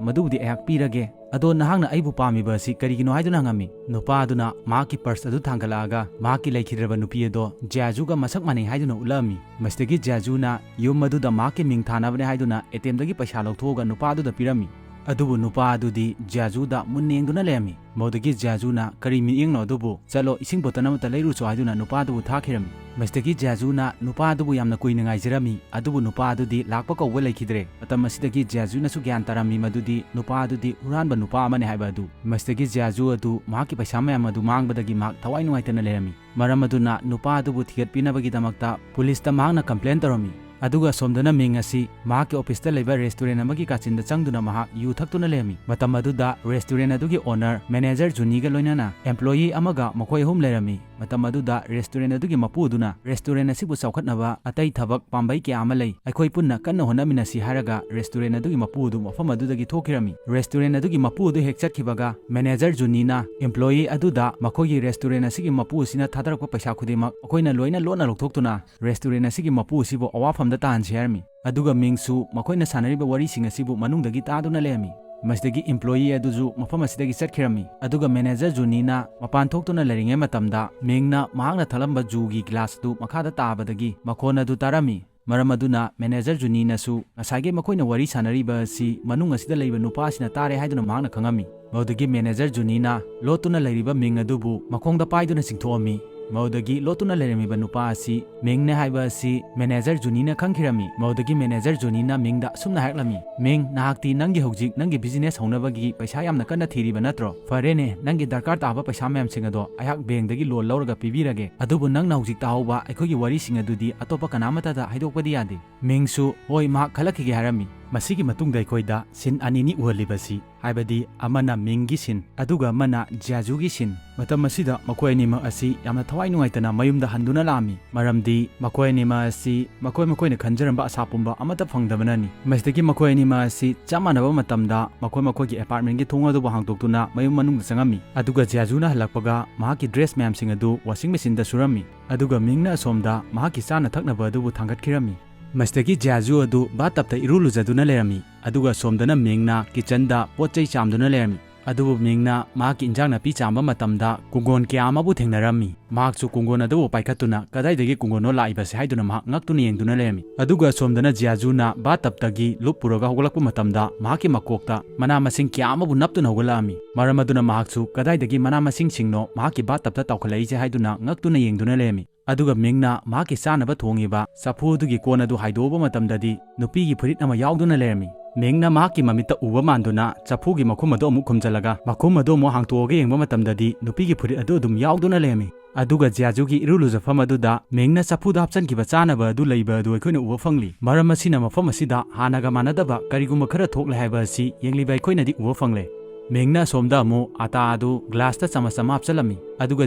ꯃꯗꯨꯕꯨꯗꯤ ꯑꯩꯍꯥꯛ ꯄꯤꯔꯒꯦ꯫ ꯑꯗꯣ ꯅꯍꯥꯛꯅ ꯑꯩꯕꯨ ꯄꯥꯝꯃꯤꯕ ꯑꯁꯤ ꯀꯔꯤꯒꯤꯅꯣ?" ꯍꯥꯏꯗꯨꯅ ꯍꯪꯉꯝꯃꯤ꯫ ꯅꯨꯄꯥ ꯑꯗꯨꯅ ꯃꯍꯥꯛꯀꯤ ꯄꯔꯁ ꯑꯗꯨ ꯊꯥꯡꯒꯠꯂꯛꯑꯒ ꯃꯍꯥꯛꯀꯤ ꯂꯩꯈꯤꯗ꯭ꯔꯕ ꯅꯨꯄꯤ ꯑꯗꯣ ꯖꯤꯌꯥꯖꯨꯒ ꯃꯁꯛ ꯃꯥꯟꯅꯩ ꯍꯥꯏꯗꯨꯅ ꯎꯠꯂꯛꯑꯝꯃꯤ꯫ ꯃꯁꯤꯗꯒꯤ ꯖꯤꯌꯥꯖꯨꯅ ꯌꯨꯝ ꯑꯗꯨꯗ ꯃꯍꯥꯛꯀꯤ ꯃꯤꯡ ꯊꯥꯅꯕꯅꯦ ꯍꯥꯏꯗꯨꯅ ꯑꯦ ꯇꯤ ꯑꯦꯝꯗꯒꯤ ꯄꯩꯁꯥ ꯂꯧꯊꯣꯛꯑꯒ ꯅꯨꯄꯥ ꯑꯗꯨꯗ ꯄꯤꯔꯝꯃꯤ꯫ ꯑꯗꯨꯕꯨ ꯅꯨꯄꯥ ꯑꯗꯨꯗꯤ ꯖꯤꯌꯥꯖꯨꯗ ꯃꯨꯟꯅ ꯌꯦꯡꯗꯨꯅ ꯂꯩꯔꯝꯃꯤ꯫ ꯃꯗꯨꯗꯒꯤ ꯖꯤꯌꯥꯖꯨꯅ, "ꯀꯔꯤ ꯃꯤꯠꯌꯦꯡꯅꯣ ꯑꯗꯨꯕꯨ? ꯆꯠꯂꯣ, ꯏꯁꯤꯡ ꯕꯣꯇꯜ ꯑꯃꯠꯇ ꯂꯩꯔꯨꯆꯣ" ꯍꯥꯏꯗꯨꯅ ꯅꯨꯄꯥ ꯑꯗꯨꯕꯨ ꯊꯥꯈꯤꯔꯝꯃꯤ꯫ ꯃꯁꯤꯗꯒꯤ ꯖꯤꯌꯥꯖꯨꯅ ꯅꯨꯄꯥ ꯑꯗꯨꯕꯨ ꯌꯥꯝꯅ ꯀꯨꯏꯅ ꯉꯥꯏꯖꯔꯝꯃꯤ, ꯑꯗꯨꯕꯨ ꯅꯨꯄꯥ ꯑꯗꯨꯗꯤ ꯂꯥꯛꯄ ꯀꯧꯕ ꯂꯩꯈꯤꯗ꯭ꯔꯦ꯫ ꯃꯇꯝ ꯑꯁꯤꯗꯒꯤ ꯖꯤꯌꯥꯖꯨꯅꯁꯨ ꯒ꯭ꯌꯥꯟ ꯇꯥꯔꯝꯃꯤ ꯃꯗꯨꯗꯤ ꯅꯨꯄꯥ ꯑꯗꯨꯗꯤ ꯍꯨꯔꯥꯟꯕ ꯅꯨꯄꯥ ꯑꯃꯅꯤ ꯍꯥꯏꯕ ꯑꯗꯨ꯫ ꯃꯁꯤꯗꯒꯤ ꯖꯤꯌꯥꯖꯨ ꯑꯗꯨ ꯃꯍꯥꯛꯀꯤ ꯄꯩꯁꯥ ꯃꯌꯥꯝ ꯑꯗꯨ ꯃꯥꯡꯕꯗꯒꯤ ꯃꯍꯥꯛ ꯊꯋꯥꯏ ꯅꯨꯡꯉꯥꯏꯇꯅ ꯂꯩꯔꯝꯃꯤ꯫ ꯃꯔꯝ ꯑꯗꯨꯅ ꯅꯨꯄꯥ ꯑꯗꯨꯕꯨ ꯊꯤꯒꯠꯄꯤꯅꯕꯒꯤꯗꯃꯛꯇ ꯄꯨꯂꯤꯁꯇ ꯃꯍꯥꯛꯅ ꯀꯝꯄ꯭ꯂꯦꯟ ꯇꯧꯔꯝꯃꯤ꯫ ꯑꯗꯨꯒ ꯑꯁꯣꯝꯗꯅ ꯃꯤꯡ ꯑꯁꯤ ꯃꯍꯥꯛꯀꯤ ꯑꯣꯐꯤꯁꯇ ꯂꯩꯕ ꯔꯦꯁꯇꯨꯔꯦꯟ ꯑꯃꯒꯤ ꯀꯥꯆꯤꯟꯗ ꯆꯪꯗꯨꯅ ꯃꯍꯥꯛ ꯌꯨ ꯊꯛꯇꯨꯅ ꯂꯩꯔꯝꯃꯤ꯫ ꯃꯇꯝ ꯑꯗꯨꯗ ꯔꯦꯁꯇꯨꯔꯦꯟ ꯑꯗꯨꯒꯤ ꯑꯣꯅꯔ, ꯃꯦꯅꯦꯖꯔ ꯖꯨꯅꯤꯒ ꯂꯣꯏꯅꯅ ꯑꯦꯝꯄ꯭ꯂꯣꯌꯤ ꯑꯃꯒ ꯃꯈꯣꯏ ꯑꯍꯨꯝ ꯂꯩꯔꯝꯃꯤ꯫ ꯃꯇꯝ ꯑꯗꯨꯗ ꯔꯦꯁꯇꯨꯔꯦꯟ ꯑꯗꯨꯒꯤ ꯃꯄꯨ ꯑꯗꯨꯅ, "ꯔꯦꯁꯇꯨꯔꯦꯟ ꯑꯁꯤꯕꯨ ꯆꯥꯎꯈꯠꯅꯕ ꯑꯇꯩ ꯊꯕꯛ ꯄꯥꯝꯕꯩ ꯀꯌꯥ ꯑꯃ ꯂꯩ, ꯑꯩꯈꯣꯏ ꯄꯨꯟꯅ ꯀꯟꯅ ꯍꯣꯠꯅꯃꯤꯟꯅꯁꯤ" ꯍꯥꯏꯔꯒ ꯔꯦꯁꯇꯨꯔꯦꯟ ꯑꯗꯨꯒꯤ ꯃꯄꯨ ꯑꯗꯨ ꯃꯐꯝ ꯑꯗꯨꯗꯒꯤ ꯊꯣꯛꯈꯤꯔꯝꯃꯤ꯫ ꯔꯦꯁꯇꯨꯔꯦꯟ ꯑꯗꯨꯒꯤ ꯃꯄꯨ ꯑꯗꯨ ꯍꯦꯛ ꯆꯠꯈꯤꯕꯒ ꯃꯦꯅꯦꯖꯔ ꯖꯨꯅꯤꯅ ꯑꯦꯝꯄ꯭ꯂꯣꯌꯤ ꯑꯗꯨꯗ, "ꯃꯈꯣꯏꯒꯤ ꯔꯦꯁꯇꯨꯔꯦꯟ ꯑꯁꯤꯒꯤ ꯃꯄꯨ ꯑꯁꯤꯅ ꯊꯥꯗꯔꯛꯄ ꯄꯩꯁꯥ ꯈꯨꯗꯤꯡꯃꯛ ꯑꯩꯈꯣꯏꯅ ꯂꯣꯏꯅ ꯂꯣꯟꯅ ꯂꯧꯊꯣꯛꯇꯨꯅ ꯔꯦꯁꯇꯨꯔꯦꯟ ꯑꯁꯤꯒꯤ ꯃꯄꯨ ꯑꯁꯤꯕꯨ ꯑꯋꯥꯐꯝꯗ ꯇꯥꯍꯟꯁꯤ" ꯍꯥꯏꯔꯝꯃꯤ꯫ ꯑꯗꯨꯒ ꯃꯤꯡꯁꯨ ꯃꯈꯣꯏꯅ ꯁꯥꯟꯅꯔꯤꯕ ꯋꯥꯔꯤꯁꯤꯡ ꯑꯁꯤꯕꯨ ꯃꯅꯨꯡꯗꯒꯤ ꯇꯥꯗꯨꯅ ꯂꯩꯔꯝꯃꯤ꯫ ꯃꯁꯤꯗꯒꯤ ꯏꯝꯄ꯭ꯂꯣꯌꯤ ꯑꯗꯨꯁꯨ ꯃꯐꯝ ꯑꯁꯤꯗꯒꯤ ꯆꯠꯈꯤꯔꯝꯃꯤ꯫ ꯑꯗꯨꯒ ꯃꯦꯅꯦꯖꯔ ꯖꯨꯅꯤꯅ ꯃꯄꯥꯟ ꯊꯣꯛꯇꯨꯅ ꯂꯩꯔꯤꯉꯩ ꯃꯇꯝꯗ ꯃꯤꯡꯅ ꯃꯍꯥꯛꯅ ꯊꯛꯂꯝꯕ ꯖꯨꯒꯤ ꯒ꯭ꯂꯥꯁ ꯑꯗꯨ ꯃꯈꯥꯗ ꯇꯥꯕꯗꯒꯤ ꯃꯈꯣꯟ ꯑꯗꯨ ꯇꯥꯔꯝꯃꯤ꯫ ꯃꯔꯝ ꯑꯗꯨꯅ ꯃꯦꯅꯦꯖꯔ ꯖꯨꯅꯤꯅꯁꯨ ꯉꯁꯥꯏꯒꯤ ꯃꯈꯣꯏꯅ ꯋꯥꯔꯤ ꯁꯥꯟꯅꯔꯤꯕ ꯑꯁꯤ ꯃꯅꯨꯡ ꯑꯁꯤꯗ ꯂꯩꯕ ꯅꯨꯄꯥ ꯑꯁꯤꯅ ꯇꯥꯔꯦ ꯍꯥꯏꯗꯨꯅ ꯃꯍꯥꯛꯅ ꯈꯪꯉꯝꯃꯤ꯫ ꯃꯗꯨꯗꯒꯤ ꯃꯦꯅꯦꯖꯔ ꯖꯨꯅꯤꯅ ꯂꯣꯠꯇꯨꯅ ꯂꯩꯔꯤꯕ ꯃꯤꯡ ꯑꯗꯨꯕꯨ ꯃꯈꯣꯡꯗ ꯄꯥꯏꯗꯨꯅ ꯆꯤꯡꯊꯣꯛꯑꯝꯃꯤ꯫ ꯃꯗꯨꯗꯒꯤ ꯂꯣꯠꯇꯨꯅ ꯂꯩꯔꯝꯃꯤꯕ ꯅꯨꯄꯥ ꯑꯁꯤ ꯃꯤꯡꯅꯦ ꯍꯥꯏꯕ ꯑꯁꯤ ꯃꯦꯅꯦꯖꯔ ꯖꯨꯅꯤꯅ ꯈꯪꯈꯤꯔꯝꯃꯤ꯫ ꯃꯗꯨꯗꯒꯤ ꯃꯦꯅꯦꯖꯔ ꯖꯨꯅꯤꯅ ꯃꯤꯡꯗ ꯑꯁꯨꯝꯅ ꯍꯥꯏꯔꯛꯂꯝꯃꯤ, "ꯃꯤꯡ, ꯅꯍꯥꯛꯇꯤ ꯅꯪꯒꯤ ꯍꯧꯖꯤꯛ ꯅꯪꯒꯤ ꯕꯤꯖꯤꯅꯦꯁ ꯍꯧꯅꯕꯒꯤ ꯄꯩꯁꯥ ꯌꯥꯝꯅ ꯀꯟꯅ ꯊꯤꯔꯤꯕ ꯅꯠꯇ꯭ꯔꯣ? ꯐꯔꯦꯅꯦ, ꯅꯪꯒꯤ ꯗꯔꯀꯥꯔ ꯇꯥꯕ ꯄꯩꯁꯥ ꯃꯌꯥꯝꯁꯤꯡ ꯑꯗꯣ ꯑꯩꯍꯥꯛ ꯕꯦꯡꯗꯒꯤ ꯂꯣꯟ ꯂꯧꯔꯒ ꯄꯤꯕꯤꯔꯒꯦ꯫ ꯑꯗꯨꯕꯨ ꯅꯪꯅ ꯍꯧꯖꯤꯛ ꯇꯥꯍꯧꯕ ꯑꯩꯈꯣꯏꯒꯤ ꯋꯥꯔꯤꯁꯤꯡ ꯑꯗꯨꯗꯤ ꯑꯇꯣꯞꯄ ꯀꯅꯥꯃꯠꯇꯗ ꯍꯥꯏꯗꯣꯛꯄꯗꯤ ꯌꯥꯗꯦ꯫" ꯃꯤꯡꯁꯨ ꯍꯣꯏ, ꯃꯍꯥꯛ ꯈꯜꯂꯛꯈꯤꯒꯦ ꯍꯥꯏꯔꯝꯃꯤ꯫ ꯃꯁꯤꯒꯤ ꯃꯇꯨꯡꯗ ꯑꯩꯈꯣꯏꯗ ꯁꯤꯟ ꯑꯅꯤꯅꯤ ꯎꯍꯜꯂꯤꯕꯁꯤ, ꯍꯥꯏꯕꯗꯤ ꯑꯃꯅ ꯃꯤꯡꯒꯤ ꯁꯤꯟ, ꯑꯗꯨꯒ ꯑꯃꯅ ꯖꯤꯌꯥꯖꯨꯒꯤ ꯁꯤꯟ꯫ ꯃꯇꯝ ꯑꯁꯤꯗ ꯃꯈꯣꯏ ꯑꯅꯤꯃꯛ ꯑꯁꯤ ꯌꯥꯝꯅ ꯊꯋꯥꯏ ꯅꯨꯡꯉꯥꯏꯇꯅ ꯃꯌꯨꯝꯗ ꯍꯟꯗꯨꯅ ꯂꯥꯛꯑꯝꯃꯤ, ꯃꯔꯝꯗꯤ ꯃꯈꯣꯏ ꯑꯅꯤꯃꯛ ꯑꯁꯤ ꯃꯈꯣꯏ ꯃꯈꯣꯏꯅ ꯈꯟꯖꯔꯝꯕ ꯑꯁꯥ ꯄꯨꯝꯕ ꯑꯃꯠꯇ ꯐꯪꯗꯕꯅꯅꯤ꯫ ꯃꯁꯤꯗꯒꯤ ꯃꯈꯣꯏ ꯑꯅꯤꯃꯛ ꯑꯁꯤ ꯆꯞ ꯃꯥꯟꯅꯕ ꯃꯇꯝꯗ ꯃꯈꯣꯏ ꯃꯈꯣꯏꯒꯤ ꯑꯦꯄꯥꯔꯠꯃꯦꯟꯒꯤ ꯊꯣꯡ ꯑꯗꯨꯕꯨ ꯍꯥꯡꯗꯣꯛꯇꯨꯅ ꯃꯌꯨꯝ ꯃꯅꯨꯡꯗ ꯆꯪꯉꯝꯃꯤ, ꯑꯗꯨꯒ ꯖꯤꯌꯥꯖꯨꯅ ꯍꯜꯂꯛꯄꯒ ꯃꯍꯥꯛꯀꯤ ꯗ꯭ꯔꯦꯁ ꯃꯌꯥꯝꯁꯤꯡ ꯑꯗꯨ ꯋꯥꯁꯤꯡ ꯃꯦꯆꯤꯟꯗ ꯁꯨꯔꯝꯃꯤ꯫ ꯑꯗꯨꯒ ꯃꯤꯡꯅ ꯑꯁꯣꯝꯗ ꯃꯍꯥꯛꯀꯤ ꯆꯥꯅ ꯊꯛꯅꯕ ꯑꯗꯨꯕꯨ ꯊꯥꯡꯒꯠꯈꯤꯔꯝꯃꯤ꯫ ꯃꯁꯤꯗꯒꯤ ꯖꯤꯌꯥꯖꯨ ꯑꯗꯨ ꯕꯥꯠꯇꯞꯇ ꯏꯔꯨ ꯂꯨꯖꯗꯨꯅ ꯂꯩꯔꯝꯃꯤ, ꯑꯗꯨꯒ ꯑꯁꯣꯝꯗꯅ ꯃꯤꯡꯅ ꯀꯤꯆꯟꯗ ꯄꯣꯠ ꯆꯩ ꯆꯥꯝꯗꯨꯅ ꯂꯩꯔꯝꯃꯤ꯫ ꯑꯗꯨꯕꯨ ꯃꯤꯡꯅ ꯃꯍꯥꯛꯀꯤ ꯏꯟꯖꯥꯡ ꯅꯥꯄꯤ ꯆꯥꯝꯕ ꯃꯇꯝꯗ ꯀꯨꯡꯒꯣꯟ ꯀꯌꯥ ꯑꯃꯕꯨ ꯊꯦꯡꯅꯔꯝꯃꯤ꯫ ꯃꯍꯥꯛꯁꯨ ꯀꯨꯡꯒꯣꯟ ꯑꯗꯨꯕꯨ ꯄꯥꯏꯈꯠꯇꯨꯅ "ꯀꯗꯥꯏꯗꯒꯤ ꯀꯨꯡꯒꯣꯟꯅꯣ ꯂꯥꯛꯏꯕꯁꯦ?" ꯍꯥꯏꯗꯨꯅ ꯃꯍꯥꯛ ꯉꯛꯇꯨꯅ ꯌꯦꯡꯗꯨꯅ ꯂꯩꯔꯝꯃꯤ꯫ ꯑꯗꯨꯒ ꯑꯁꯣꯝꯗꯅ ꯖꯤꯌꯥꯖꯨꯅ ꯕꯥꯠꯇꯞꯇꯒꯤ ꯂꯨꯞ ꯄꯨꯔꯒ ꯍꯧꯒꯠꯂꯛꯄ ꯃꯇꯝꯗ ꯃꯍꯥꯛꯀꯤ ꯃꯀꯣꯛꯇ ꯃꯅꯥ ꯃꯁꯤꯡ ꯀꯌꯥ ꯑꯃꯕꯨ ꯅꯞꯇꯨꯅ ꯍꯧꯒꯠꯂꯛꯑꯝꯃꯤ꯫ ꯃꯔꯝ ꯑꯗꯨꯅ ꯃꯍꯥꯛꯁꯨ "ꯀꯗꯥꯏꯗꯒꯤ ꯃꯅꯥ ꯃꯁꯤꯡꯁꯤꯡꯅꯣ ꯃꯍꯥꯛꯀꯤ ꯕꯥꯠꯇꯞꯇ ꯇꯥꯎꯈꯠꯂꯛꯏꯁꯦ?" ꯍꯥꯏꯗꯨꯅ ꯉꯛꯇꯨꯅ ꯌꯦꯡꯗꯨꯅ ꯂꯩꯔꯝꯃꯤ꯫ ꯑꯗꯨꯒ ꯃꯤꯡꯅ ꯃꯍꯥꯛꯀꯤ ꯆꯥꯅꯕ ꯊꯣꯡꯉꯤꯕ ꯆꯐꯨ ꯑꯗꯨꯒꯤ ꯀꯣꯟ ꯑꯗꯨ ꯍꯥꯏꯗꯣꯛꯎꯕ ꯃꯇꯝꯗꯗꯤ ꯅꯨꯄꯤꯒꯤ ꯐꯨꯔꯤꯠ ꯑꯃ ꯌꯥꯎꯗꯨꯅ ꯂꯩꯔꯝꯃꯤ꯫ ꯃꯤꯡꯅ ꯃꯍꯥꯛꯀꯤ ꯃꯃꯤꯠꯇ ꯎꯕ ꯃꯥꯟꯗꯨꯅ ꯆꯐꯨꯒꯤ ꯃꯈꯨꯝ ꯑꯗꯨ ꯑꯃꯨꯛ ꯈꯨꯝꯖꯤꯜꯂꯒ ꯃꯈꯨꯝ ꯑꯗꯨ ꯑꯃꯨꯛ ꯍꯥꯡꯇꯣꯛꯑꯒ ꯌꯦꯡꯕ ꯃꯇꯝꯗꯗꯤ ꯅꯨꯄꯤꯒꯤ ꯐꯨꯔꯤꯠ ꯑꯗꯨ ꯑꯗꯨꯝ ꯌꯥꯎꯗꯨꯅ ꯂꯩꯔꯝꯃꯤ꯫ ꯑꯗꯨꯒ ꯖꯤꯌꯥꯖꯨꯒꯤ ꯏꯔꯨ ꯂꯨꯖꯐꯝ ꯑꯗꯨꯗ ꯃꯤꯡꯅ ꯆꯐꯨꯗ ꯍꯥꯞꯆꯤꯟꯈꯤꯕ ꯆꯥꯅꯕ ꯑꯗꯨ ꯂꯩꯕ ꯑꯗꯨ ꯑꯩꯈꯣꯏꯅ ꯎꯕ ꯐꯪꯂꯤ꯫ ꯃꯔꯝ ꯑꯁꯤꯅ ꯃꯐꯝ ꯑꯁꯤꯗ ꯍꯥꯟꯅꯒ ꯃꯥꯟꯅꯗꯕ ꯀꯔꯤꯒꯨꯝꯕ ꯈꯔ ꯊꯣꯛꯂꯦ ꯍꯥꯏꯕ ꯑꯁꯤ ꯌꯦꯡꯂꯤꯕ ꯑꯩꯈꯣꯏꯅꯗꯤ ꯎꯕ ꯐꯪꯂꯦ꯫ ꯃꯤꯡꯅ ꯑꯁꯣꯝꯗ ꯑꯃꯨꯛ ꯑꯇꯥ ꯑꯗꯨ ꯒ꯭ꯂꯥꯁꯇ ꯆꯃꯁ ꯑꯃ ꯍꯥꯞꯆꯤꯜꯂꯝꯃꯤ꯫ ꯑꯗꯨꯒ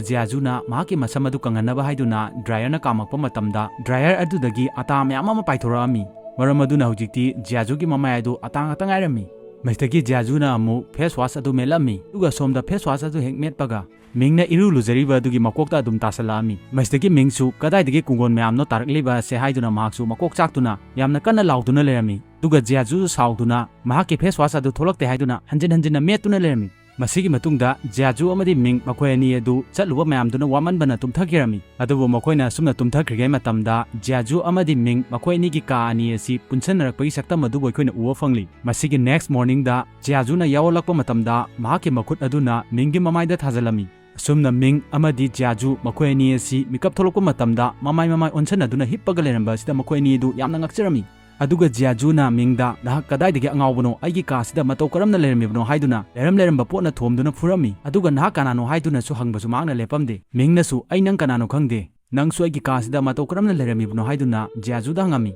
ꯖꯤꯌꯥꯖꯨꯅ ꯃꯍꯥꯛꯀꯤ ꯃꯁꯝ ꯑꯗꯨ ꯀꯪꯍꯟꯅꯕ ꯍꯥꯏꯗꯨꯅ ꯗ꯭ꯔꯥꯏꯌꯔꯅ ꯀꯥꯝꯃꯛꯄ ꯃꯇꯝꯗ ꯗ꯭ꯔꯥꯏꯌꯔ ꯑꯗꯨꯗꯒꯤ ꯑꯇꯥ ꯃꯌꯥꯝ ꯑꯃ ꯄꯥꯏꯊꯣꯔꯛꯑꯝꯃꯤ꯫ ꯃꯔꯝ ꯑꯗꯨꯅ ꯍꯧꯖꯤꯛꯇꯤ ꯖꯤꯌꯥꯖꯨꯒꯤ ꯃꯃꯥꯏ ꯑꯗꯨ ꯑꯇꯥ ꯉꯥꯛꯇ ꯉꯥꯏꯔꯝꯃꯤ꯫ ꯃꯁꯤꯗꯒꯤ ꯖꯤꯌꯥꯖꯨꯅ ꯑꯃꯨꯛ ꯐꯦꯁ ꯋꯥꯁ ꯑꯗꯨ ꯃꯦꯠꯂꯝꯃꯤ꯫ ꯑꯗꯨꯒ ꯁꯣꯝꯗ ꯐꯦꯁ ꯋꯥꯁ ꯑꯗꯨ ꯍꯦꯛ ꯃꯦꯠꯄꯒ ꯃꯤꯡꯅ ꯏꯔꯨ ꯂꯨꯖꯔꯤꯕ ꯑꯗꯨꯒꯤ ꯃꯀꯣꯛꯇ ꯑꯗꯨꯝ ꯇꯥꯁꯜꯂꯛꯑꯝꯃꯤ꯫ ꯃꯁꯤꯗꯒꯤ ꯃꯤꯡꯁꯨ "ꯀꯗꯥꯏꯗꯒꯤ ꯀꯨꯡꯒꯣꯟ ꯃꯌꯥꯝꯅꯣ ꯇꯥꯔꯛꯂꯤꯕ ꯑꯁꯦ?" ꯍꯥꯏꯗꯨꯅ ꯃꯍꯥꯛꯁꯨ ꯃꯀꯣꯛ ꯆꯥꯛꯇꯨꯅ ꯌꯥꯝꯅ ꯀꯟꯅ ꯂꯥꯎꯗꯨꯅ ꯂꯩꯔꯝꯃꯤ꯫ ꯑꯗꯨꯒ ꯖꯤꯌꯥꯖꯨꯁꯨ ꯁꯥꯎꯗꯨꯅ ꯃꯍꯥꯛꯀꯤ ꯐꯦꯁ ꯋꯥꯁ ꯑꯗꯨ ꯊꯣꯛꯂꯛꯇꯦ ꯍꯥꯏꯗꯨꯅ ꯍꯟꯖꯤꯟ ꯍꯟꯖꯤꯟꯅ ꯃꯦꯠꯇꯨꯅ ꯂꯩꯔꯝꯃꯤ꯫ ꯃꯁꯤꯒꯤ ꯃꯇꯨꯡꯗ ꯖꯤꯌꯥꯖꯨ ꯑꯃꯗꯤ ꯃꯤꯡ ꯃꯈꯣꯏ ꯑꯅꯤ ꯑꯗꯨ ꯆꯠꯂꯨꯕ ꯃꯌꯥꯝꯗꯨꯅ ꯋꯥꯃꯟꯕꯅ ꯇꯨꯝꯊꯈꯤꯔꯝꯃꯤ꯫ ꯑꯗꯨꯕꯨ ꯃꯈꯣꯏꯅ ꯑꯁꯨꯝꯅ ꯇꯨꯝꯊꯈ꯭ꯔꯤꯉꯩ ꯃꯇꯝꯗ ꯖꯤꯌꯥꯖꯨ ꯑꯃꯗꯤ ꯃꯤꯡ ꯃꯈꯣꯏ ꯑꯅꯤꯒꯤ ꯀꯥ ꯑꯅꯤ ꯑꯁꯤ ꯄꯨꯟꯁꯤꯟꯅꯔꯛꯄꯒꯤ ꯁꯛꯇꯝ ꯑꯗꯨꯕꯨ ꯑꯩꯈꯣꯏꯅ ꯎꯕ ꯐꯪꯂꯤ꯫ ꯃꯁꯤꯒꯤ next morningꯗ ꯖꯤꯌꯥꯖꯨꯅ ꯌꯥꯎꯍꯜꯂꯛꯄ ꯃꯇꯝꯗ ꯃꯍꯥꯛꯀꯤ ꯃꯈꯨꯠ ꯑꯗꯨꯅ ꯃꯤꯡꯒꯤ ꯃꯃꯥꯏꯗ ꯊꯥꯖꯤꯜꯂꯝꯃꯤ꯫ ꯑꯁꯨꯝꯅ ꯃꯤꯡ ꯑꯃꯗꯤ ꯖꯤꯌꯥꯖꯨ ꯃꯈꯣꯏ ꯑꯅꯤ ꯑꯁꯤ ꯃꯤꯀꯞ ꯊꯣꯛꯂꯛꯄ ꯃꯇꯝꯗ ꯃꯃꯥꯏ ꯃꯃꯥꯏ ꯑꯣꯟꯁꯤꯟꯅꯗꯨꯅ ꯍꯤꯞꯄꯒ ꯂꯩꯔꯝꯕ ꯑꯁꯤꯗ ꯃꯈꯣꯏ ꯑꯅꯤ ꯑꯗꯨ ꯌꯥꯝꯅ ꯉꯛꯆꯔꯝꯃꯤ꯫ ꯑꯗꯨꯒ ꯖꯤꯌꯥꯖꯨꯅ ꯃꯤꯡꯗ, "ꯅꯍꯥꯛ ꯀꯗꯥꯏꯗꯒꯤ ꯑꯉꯥꯎꯕꯅꯣ? ꯑꯩꯒꯤ ꯀꯥꯁꯤꯗ ꯃꯇꯧ ꯀꯔꯝꯅ ꯂꯩꯔꯝꯃꯤꯕꯅꯣ?" ꯍꯥꯏꯗꯨꯅ ꯂꯩꯔꯝ ꯂꯩꯔꯝꯕ ꯄꯣꯠꯅ ꯊꯣꯝꯗꯨꯅ ꯐꯨꯔꯝꯃꯤ꯫ ꯑꯗꯨꯒ "ꯅꯍꯥꯛ ꯀꯅꯥꯅꯣ?" ꯍꯥꯏꯗꯨꯅꯁꯨ ꯍꯪꯕꯁꯨ ꯃꯍꯥꯛꯅ ꯂꯦꯞꯄꯝꯗꯦ꯫ ꯃꯤꯡꯅꯁꯨ, "ꯑꯩ ꯅꯪ ꯀꯅꯥꯅꯣ ꯈꯪꯗꯦ, ꯅꯪꯁꯨ ꯑꯩꯒꯤ ꯀꯥꯁꯤꯗ ꯃꯇꯧ ꯀꯔꯝꯅ ꯂꯩꯔꯝꯃꯤꯕꯅꯣ?" ꯍꯥꯏꯗꯨꯅ ꯖꯤꯌꯥꯖꯨꯗ ꯍꯪꯉꯝꯃꯤ꯫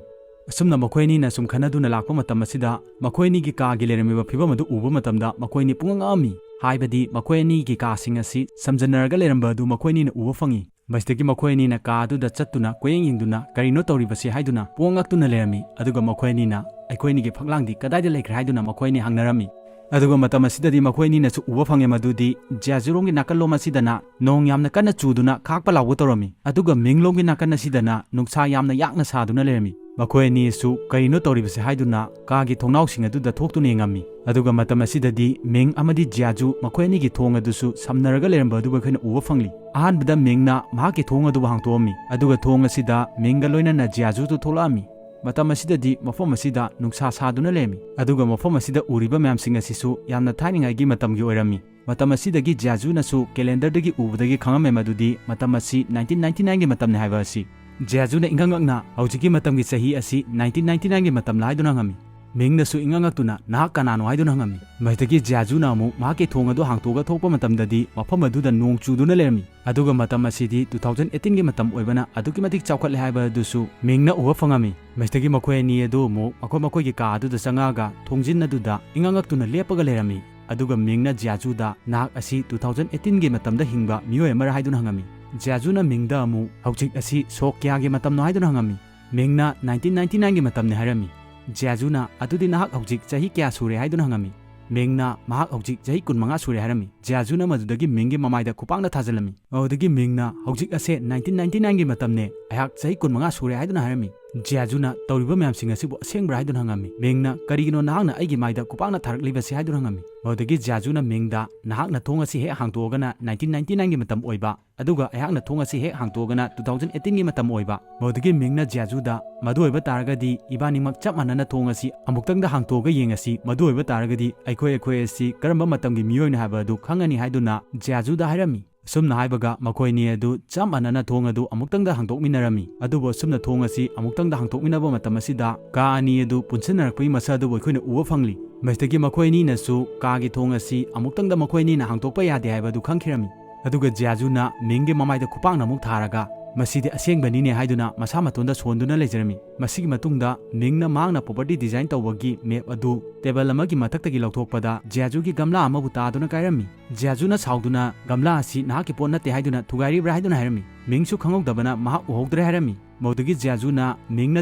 ꯑꯁꯨꯝꯅ ꯃꯈꯣꯏ ꯑꯅꯤꯅ ꯁꯨꯝ ꯈꯟꯅꯗꯨꯅ ꯂꯥꯛꯄ ꯃꯇꯝ ꯑꯁꯤꯗ ꯃꯈꯣꯏ ꯑꯅꯤꯒꯤ ꯀꯥꯒꯤ ꯂꯩꯔꯝꯃꯤꯕ ꯐꯤꯕꯝ ꯑꯗꯨ ꯎꯕ ꯃꯇꯝꯗ ꯃꯈꯣꯏ ꯑꯅꯤ ꯄꯨꯡꯉꯛ ꯉꯛꯑꯝꯃꯤ꯫ ꯍꯥꯏꯕꯗꯤ ꯃꯈꯣꯏ ꯑꯅꯤꯒꯤ ꯀꯥꯁꯤꯡ ꯑꯁꯤ ꯁꯝꯖꯟꯅꯔꯒ ꯂꯩꯔꯝꯕ ꯑꯗꯨ ꯃꯈꯣꯏ ꯑꯅꯤꯅ ꯎꯕ ꯐꯪꯉꯤ꯫ ꯃꯁꯤꯗꯒꯤ ꯃꯈꯣꯏ ꯑꯅꯤꯅ ꯀꯥ ꯑꯗꯨꯗ ꯆꯠꯇꯨꯅ ꯀꯣꯏꯌꯦꯡ ꯌꯦꯡꯗꯨꯅ "ꯀꯔꯤꯅꯣ ꯇꯧꯔꯤꯕꯁꯤ?" ꯍꯥꯏꯗꯨꯅ ꯄꯨꯡꯉꯛ ꯉꯛꯇꯨꯅ ꯂꯩꯔꯝꯃꯤ꯫ ꯑꯗꯨꯒ ꯃꯈꯣꯏ ꯑꯅꯤꯅ, "ꯑꯩꯈꯣꯏ ꯑꯅꯤꯒꯤ ꯐꯛꯂꯥꯡꯗꯤ ꯀꯗꯥꯏꯗ ꯂꯩꯈ꯭ꯔꯦ?" ꯍꯥꯏꯗꯨꯅ ꯃꯈꯣꯏ ꯑꯅꯤ ꯍꯪꯅꯔꯝꯃꯤ꯫ ꯑꯗꯨꯒ ꯃꯇꯝ ꯑꯁꯤꯗꯗꯤ ꯃꯈꯣꯏ ꯑꯅꯤꯅꯁꯨ ꯎꯕ ꯐꯪꯉꯦ ꯃꯗꯨꯗꯤ ꯖꯤꯌꯥꯖꯨꯔꯣꯝꯒꯤ ꯅꯥꯀꯜꯂꯣꯝ ꯑꯁꯤꯗꯅ ꯅꯣꯡ ꯌꯥꯝꯅ ꯀꯟꯅ ꯆꯨꯗꯨꯅ ꯈꯥꯛꯄ ꯂꯥꯎꯕ ꯇꯧꯔꯝꯃꯤ꯫ ꯑꯗꯨꯒ ꯃꯤꯡꯂꯣꯝꯒꯤ ꯅꯥꯀꯟ ꯑꯁꯤꯗꯅ ꯅꯨꯡꯁꯥ ꯌꯥꯝꯅ ꯌꯥꯛꯅ ꯁꯥꯗꯨꯅ ꯂꯩꯔꯝꯃꯤ꯫ ꯃꯈꯣꯏ ꯑꯅꯤꯁꯨ "ꯀꯔꯤꯅꯣ ꯇꯧꯔꯤꯕꯁꯦ?" ꯍꯥꯏꯗꯨꯅ ꯀꯥꯒꯤ ꯊꯣꯡꯅꯥꯎꯁꯤꯡ ꯑꯗꯨꯗ ꯊꯣꯛꯇꯨꯅ ꯌꯦꯡꯉꯝꯃꯤ꯫ ꯑꯗꯨꯒ ꯃꯇꯝ ꯑꯁꯤꯗꯗꯤ ꯃꯤꯡ ꯑꯃꯗꯤ ꯖꯤꯌꯥꯖꯨ ꯃꯈꯣꯏ ꯑꯅꯤꯒꯤ ꯊꯣꯡ ꯑꯗꯨꯁꯨ ꯁꯝꯅꯔꯒ ꯂꯩꯔꯝꯕ ꯑꯗꯨꯕꯨ ꯑꯩꯈꯣꯏꯅ ꯎꯕ ꯐꯪꯂꯤ꯫ ꯑꯍꯥꯟꯕꯗ ꯃꯤꯡꯅ ꯃꯍꯥꯛꯀꯤ ꯊꯣꯡ ꯑꯗꯨꯕꯨ ꯍꯥꯡꯇꯣꯛꯑꯝꯃꯤ꯫ ꯑꯗꯨꯒ ꯊꯣꯡ ꯑꯁꯤꯗ ꯃꯤꯡꯒ ꯂꯣꯏꯅꯅ ꯖꯤꯌꯥꯖꯨꯗꯨ ꯊꯣꯛꯂꯛꯑꯝꯃꯤ꯫ ꯃꯇꯝ ꯑꯁꯤꯗꯗꯤ ꯃꯐꯝ ꯑꯁꯤꯗ ꯅꯨꯡꯁꯥ ꯁꯥꯗꯨꯅ ꯂꯩꯔꯝꯃꯤ꯫ ꯑꯗꯨꯒ ꯃꯐꯝ ꯑꯁꯤꯗ ꯎꯔꯤꯕ ꯃꯌꯥꯝꯁꯤꯡ ꯑꯁꯤꯁꯨ ꯌꯥꯝꯅ ꯊꯥꯏꯅꯉꯥꯏꯒꯤ ꯃꯇꯝꯒꯤ ꯑꯣꯏꯔꯝꯃꯤ꯫ ꯃꯇꯝ ꯑꯁꯤꯗꯒꯤ ꯖꯤꯌꯥꯖꯨꯅꯁꯨ calendarꯗꯒꯤ ꯎꯕꯗꯒꯤ ꯈꯪꯉꯝꯃꯦ ꯃꯗꯨꯗꯤ ꯃꯇꯝ ꯑꯁꯤ nineteen ninety nineꯒꯤ ꯃꯇꯝꯅꯤ ꯍꯥꯏꯕ ꯑꯁꯤ꯫ ꯖꯤꯌꯥꯖꯨꯅ ꯏꯪꯉꯛ ꯉꯛꯅ "ꯍꯧꯖꯤꯛꯀꯤ ꯃꯇꯝꯒꯤ ꯆꯍꯤ ꯑꯁꯤ nineteen ninety nineꯒꯤ ꯃꯇꯝꯂ?" ꯍꯥꯏꯗꯨꯅ ꯍꯪꯉꯝꯃꯤ꯫ ꯃꯤꯡꯅꯁꯨ ꯏꯪꯉꯛ ꯉꯛꯇꯨꯅ "ꯅꯍꯥꯛ ꯀꯅꯥꯅꯣ?" ꯍꯥꯏꯗꯨꯅ ꯍꯪꯉꯝꯃꯤ꯫ ꯃꯁꯤꯗꯒꯤ ꯖꯤꯌꯥꯖꯨꯅ ꯑꯃꯨꯛ ꯃꯍꯥꯛꯀꯤ ꯊꯣꯡ ꯑꯗꯨ ꯍꯥꯡꯇꯣꯛꯑꯒ ꯊꯣꯛꯄ ꯃꯇꯝꯗꯗꯤ ꯃꯐꯝ ꯑꯗꯨꯗ ꯅꯣꯡ ꯆꯨꯗꯨꯅ ꯂꯩꯔꯝꯃꯤ꯫ ꯑꯗꯨꯒ ꯃꯇꯝ ꯑꯁꯤꯗꯤ two thousand eighteenꯒꯤ ꯃꯇꯝ ꯑꯣꯏꯕꯅ ꯑꯗꯨꯛꯀꯤ ꯃꯇꯤꯛ ꯆꯥꯎꯈꯠꯂꯦ ꯍꯥꯏꯕ ꯑꯗꯨꯁꯨ ꯃꯤꯡꯅ ꯎꯕ ꯐꯪꯉꯝꯃꯤ꯫ ꯃꯁꯤꯗꯒꯤ ꯃꯈꯣꯏ ꯑꯅꯤ ꯑꯗꯨ ꯑꯃꯨꯛ ꯃꯈꯣꯏ ꯃꯈꯣꯏꯒꯤ ꯀꯥ ꯑꯗꯨꯗ ꯆꯪꯉꯛꯑꯒ ꯊꯣꯡꯖꯤꯟ ꯑꯗꯨꯗ ꯏꯉꯛ ꯉꯛꯇꯨꯅ ꯂꯦꯞꯄꯒ ꯂꯩꯔꯝꯃꯤ꯫ ꯑꯗꯨꯒ ꯃꯤꯡꯅ ꯖꯤꯌꯥꯖꯨꯗ "ꯅꯍꯥꯛ ꯑꯁꯤ two thousand eighteenꯒꯤ ꯃꯇꯝꯗ ꯍꯤꯡꯕ ꯃꯤꯑꯣꯏ ꯑꯃꯔ?" ꯍꯥꯏꯗꯨꯅ ꯍꯪꯉꯝꯃꯤ꯫ ꯖꯤꯌꯥꯖꯨꯅ ꯃꯤꯡꯗ ꯑꯃꯨꯛ "ꯍꯧꯖꯤꯛ ꯑꯁꯤ ꯁꯣꯛ ꯀꯌꯥꯒꯤ ꯃꯇꯝꯅꯣ?" ꯍꯥꯏꯗꯨꯅ ꯍꯪꯉꯝꯃꯤ꯫ ꯃꯤꯡꯅ "nineteen ninety nineꯒꯤ ꯃꯇꯝꯅꯤ" ꯍꯥꯏꯔꯝꯃꯤ꯫ ꯖꯤꯌꯥꯖꯨꯅ "ꯑꯗꯨꯗꯤ ꯅꯍꯥꯛ ꯍꯧꯖꯤꯛ ꯆꯍꯤ ꯀꯌꯥ ꯁꯨꯔꯦ?" ꯍꯥꯏꯗꯨꯅ ꯍꯪꯉꯝꯃꯤ꯫ ꯃꯤꯡꯅ "ꯃꯍꯥꯛ ꯍꯧꯖꯤꯛ ꯆꯍꯤ ꯀꯨꯟꯃꯉꯥ ꯁꯨꯔꯦ" ꯍꯥꯏꯔꯝꯃꯤ꯫ ꯖꯤꯌꯥꯖꯨꯅ ꯃꯗꯨꯗꯒꯤ ꯃꯤꯡꯒꯤ ꯃꯃꯥꯏꯗ ꯈꯨꯄꯥꯛꯅ ꯊꯥꯖꯤꯜꯂꯝꯃꯤ꯫ ꯑꯗꯨꯗꯒꯤ ꯃꯤꯡꯅ "ꯍꯧꯖꯤꯛ ꯑꯁꯦ nineteen ninety nineꯒꯤ ꯃꯇꯝꯅꯦ, ꯑꯩꯍꯥꯛ ꯆꯍꯤ ꯀꯨꯟꯃꯉꯥ ꯁꯨꯔꯦ" ꯍꯥꯏꯗꯨꯅ ꯍꯥꯏꯔꯝꯃꯤ꯫ ꯖꯤꯌꯥꯖꯨꯅ ꯇꯧꯔꯤꯕ ꯃꯌꯥꯝꯁꯤꯡ ꯑꯁꯤꯕꯨ ꯑꯁꯦꯡꯕ꯭ꯔꯥ ꯍꯥꯏꯗꯨꯅ ꯍꯪꯉꯝꯃꯤ꯫ ꯃꯤꯡꯅ "ꯀꯔꯤꯒꯤꯅꯣ ꯅꯍꯥꯛꯅ ꯑꯩꯒꯤ ꯃꯥꯏꯗ ꯈꯨꯄꯥꯛꯅ ꯊꯥꯔꯛꯂꯤꯕꯁꯤ?" ꯍꯥꯏꯗꯨꯅ ꯍꯪꯉꯝꯃꯤ꯫ ꯃꯗꯨꯗꯒꯤ ꯖꯤꯌꯥꯖꯨꯅ ꯃꯤꯡꯗ, "ꯅꯍꯥꯛꯅ ꯊꯣꯡ ꯑꯁꯤ ꯍꯦꯛ ꯍꯥꯡꯇꯣꯛꯑꯒꯅ ꯅꯥꯏꯟꯇꯤꯟ ꯅꯥꯏꯟꯇꯤ ꯅꯥꯏꯟꯒꯤ ꯃꯇꯝ ꯑꯣꯏꯕ, ꯑꯗꯨꯒ ꯑꯩꯍꯥꯛꯅ ꯊꯣꯡ ꯑꯁꯤ ꯍꯦꯛ ꯍꯥꯡꯇꯣꯛꯑꯒꯅ ꯇꯨ ꯊꯥꯎꯖꯟ ꯑꯩꯠꯇꯤꯟꯒꯤ ꯃꯇꯝ ꯑꯣꯏꯕ"꯫ ꯃꯗꯨꯗꯒꯤ ꯃꯤꯡꯅ ꯖꯤꯌꯥꯖꯨꯗ, "ꯃꯗꯨ ꯑꯣꯏꯕ ꯇꯥꯔꯒꯗꯤ ꯏꯕꯥꯅꯤꯃꯛ ꯆꯞ ꯃꯥꯟꯅꯅ ꯊꯣꯡ ꯑꯁꯤ ꯑꯃꯨꯛꯇꯪꯗ ꯍꯥꯡꯇꯣꯛꯑꯒ ꯌꯦꯡꯉꯁꯤ꯫ ꯃꯗꯨ ꯑꯣꯏꯕ ꯇꯥꯔꯒꯗꯤ ꯑꯩꯈꯣꯏ, ꯑꯩꯈꯣꯏ ꯑꯁꯤ ꯀꯔꯝꯕ ꯃꯇꯝꯒꯤ ꯃꯤꯑꯣꯏꯅꯣ ꯍꯥꯏꯕ ꯑꯗꯨ ꯈꯪꯉꯅꯤ" ꯍꯥꯏꯗꯨꯅ ꯖꯤꯌꯥꯖꯨꯗ ꯍꯥꯏꯔꯝꯃꯤ꯫ ꯑꯁꯨꯝꯅ ꯍꯥꯏꯕꯒ ꯃꯈꯣꯏ ꯑꯅꯤ ꯑꯗꯨ ꯆꯞ ꯃꯥꯟꯅꯅ ꯊꯣꯡ ꯑꯗꯨ ꯑꯃꯨꯛꯇꯪꯗ ꯍꯥꯡꯗꯣꯛꯃꯤꯟꯅꯔꯝꯃꯤ꯫ ꯑꯗꯨꯕꯨ ꯑꯁꯨꯝꯅ ꯊꯣꯡ ꯑꯁꯤ ꯑꯃꯨꯛꯇꯪꯗ ꯍꯥꯡꯗꯣꯛꯃꯤꯟꯅꯕ ꯃꯇꯝ ꯑꯁꯤꯗ ꯀꯥ ꯑꯅꯤ ꯑꯗꯨ ꯄꯨꯟꯁꯤꯟꯅꯔꯛꯄꯒꯤ ꯃꯁꯛ ꯑꯗꯨꯕꯨ ꯑꯩꯈꯣꯏꯅ ꯎꯕ ꯐꯪꯂꯤ꯫ ꯃꯁꯤꯗꯒꯤ ꯃꯈꯣꯏ ꯑꯅꯤꯅꯁꯨ ꯀꯥꯒꯤ ꯊꯣꯡ ꯑꯁꯤ ꯑꯃꯨꯛꯇꯪꯗ ꯃꯈꯣꯏ ꯑꯅꯤꯅ ꯍꯥꯡꯗꯣꯛꯄ ꯌꯥꯗꯦ ꯍꯥꯏꯕ ꯑꯗꯨ ꯈꯪꯈꯤꯔꯝꯃꯤ꯫ ꯑꯗꯨꯒ ꯖꯤꯌꯥꯖꯨꯅ ꯃꯤꯡꯒꯤ ꯃꯃꯥꯏꯗ ꯈꯨꯄꯥꯛꯅ ꯑꯃꯨꯛ ꯊꯥꯔꯒ, "ꯃꯁꯤꯗꯤ ꯑꯁꯦꯡꯕꯅꯤꯅꯦ" ꯍꯥꯏꯗꯨꯅ ꯃꯁꯥ ꯃꯇꯣꯟꯗ ꯁꯣꯟꯗꯨꯅ ꯂꯩꯖꯔꯝꯃꯤ꯫ ꯃꯁꯤꯒꯤ ꯃꯇꯨꯡꯗ ꯃꯤꯡꯅ ꯃꯍꯥꯛꯅ property design ꯇꯧꯕꯒꯤ map ꯑꯗꯨ table ꯑꯃꯒꯤ ꯃꯊꯛꯇꯒꯤ ꯂꯧꯊꯣꯛꯄꯗ ꯖꯤꯌꯥꯖꯨꯒꯤ ꯒꯝꯂꯥ ꯑꯃꯕꯨ ꯇꯥꯗꯨꯅ ꯀꯥꯏꯔꯝꯃꯤ꯫ ꯖꯤꯌꯥꯖꯨꯅ ꯁꯥꯎꯗꯨꯅ, "ꯒꯝꯂꯥ ꯑꯁꯤ ꯅꯍꯥꯛꯀꯤ ꯄꯣꯠ ꯅꯠꯇꯦ" ꯍꯥꯏꯗꯨꯅ ꯊꯨꯒꯥꯏꯔꯤꯕ꯭ꯔꯥ ꯍꯥꯏꯗꯨꯅ ꯍꯥꯏꯔꯝꯃꯤ꯫ ꯃꯤꯡꯁꯨ ꯈꯪꯍꯧꯗꯕꯅ ꯃꯍꯥꯛ ꯎꯍꯧꯗ꯭ꯔꯦ ꯍꯥꯏꯔꯝꯃꯤ꯫ ꯃꯗꯨꯗꯒꯤ ꯖꯤꯌꯥꯖꯨꯅ ꯃꯤꯡꯅ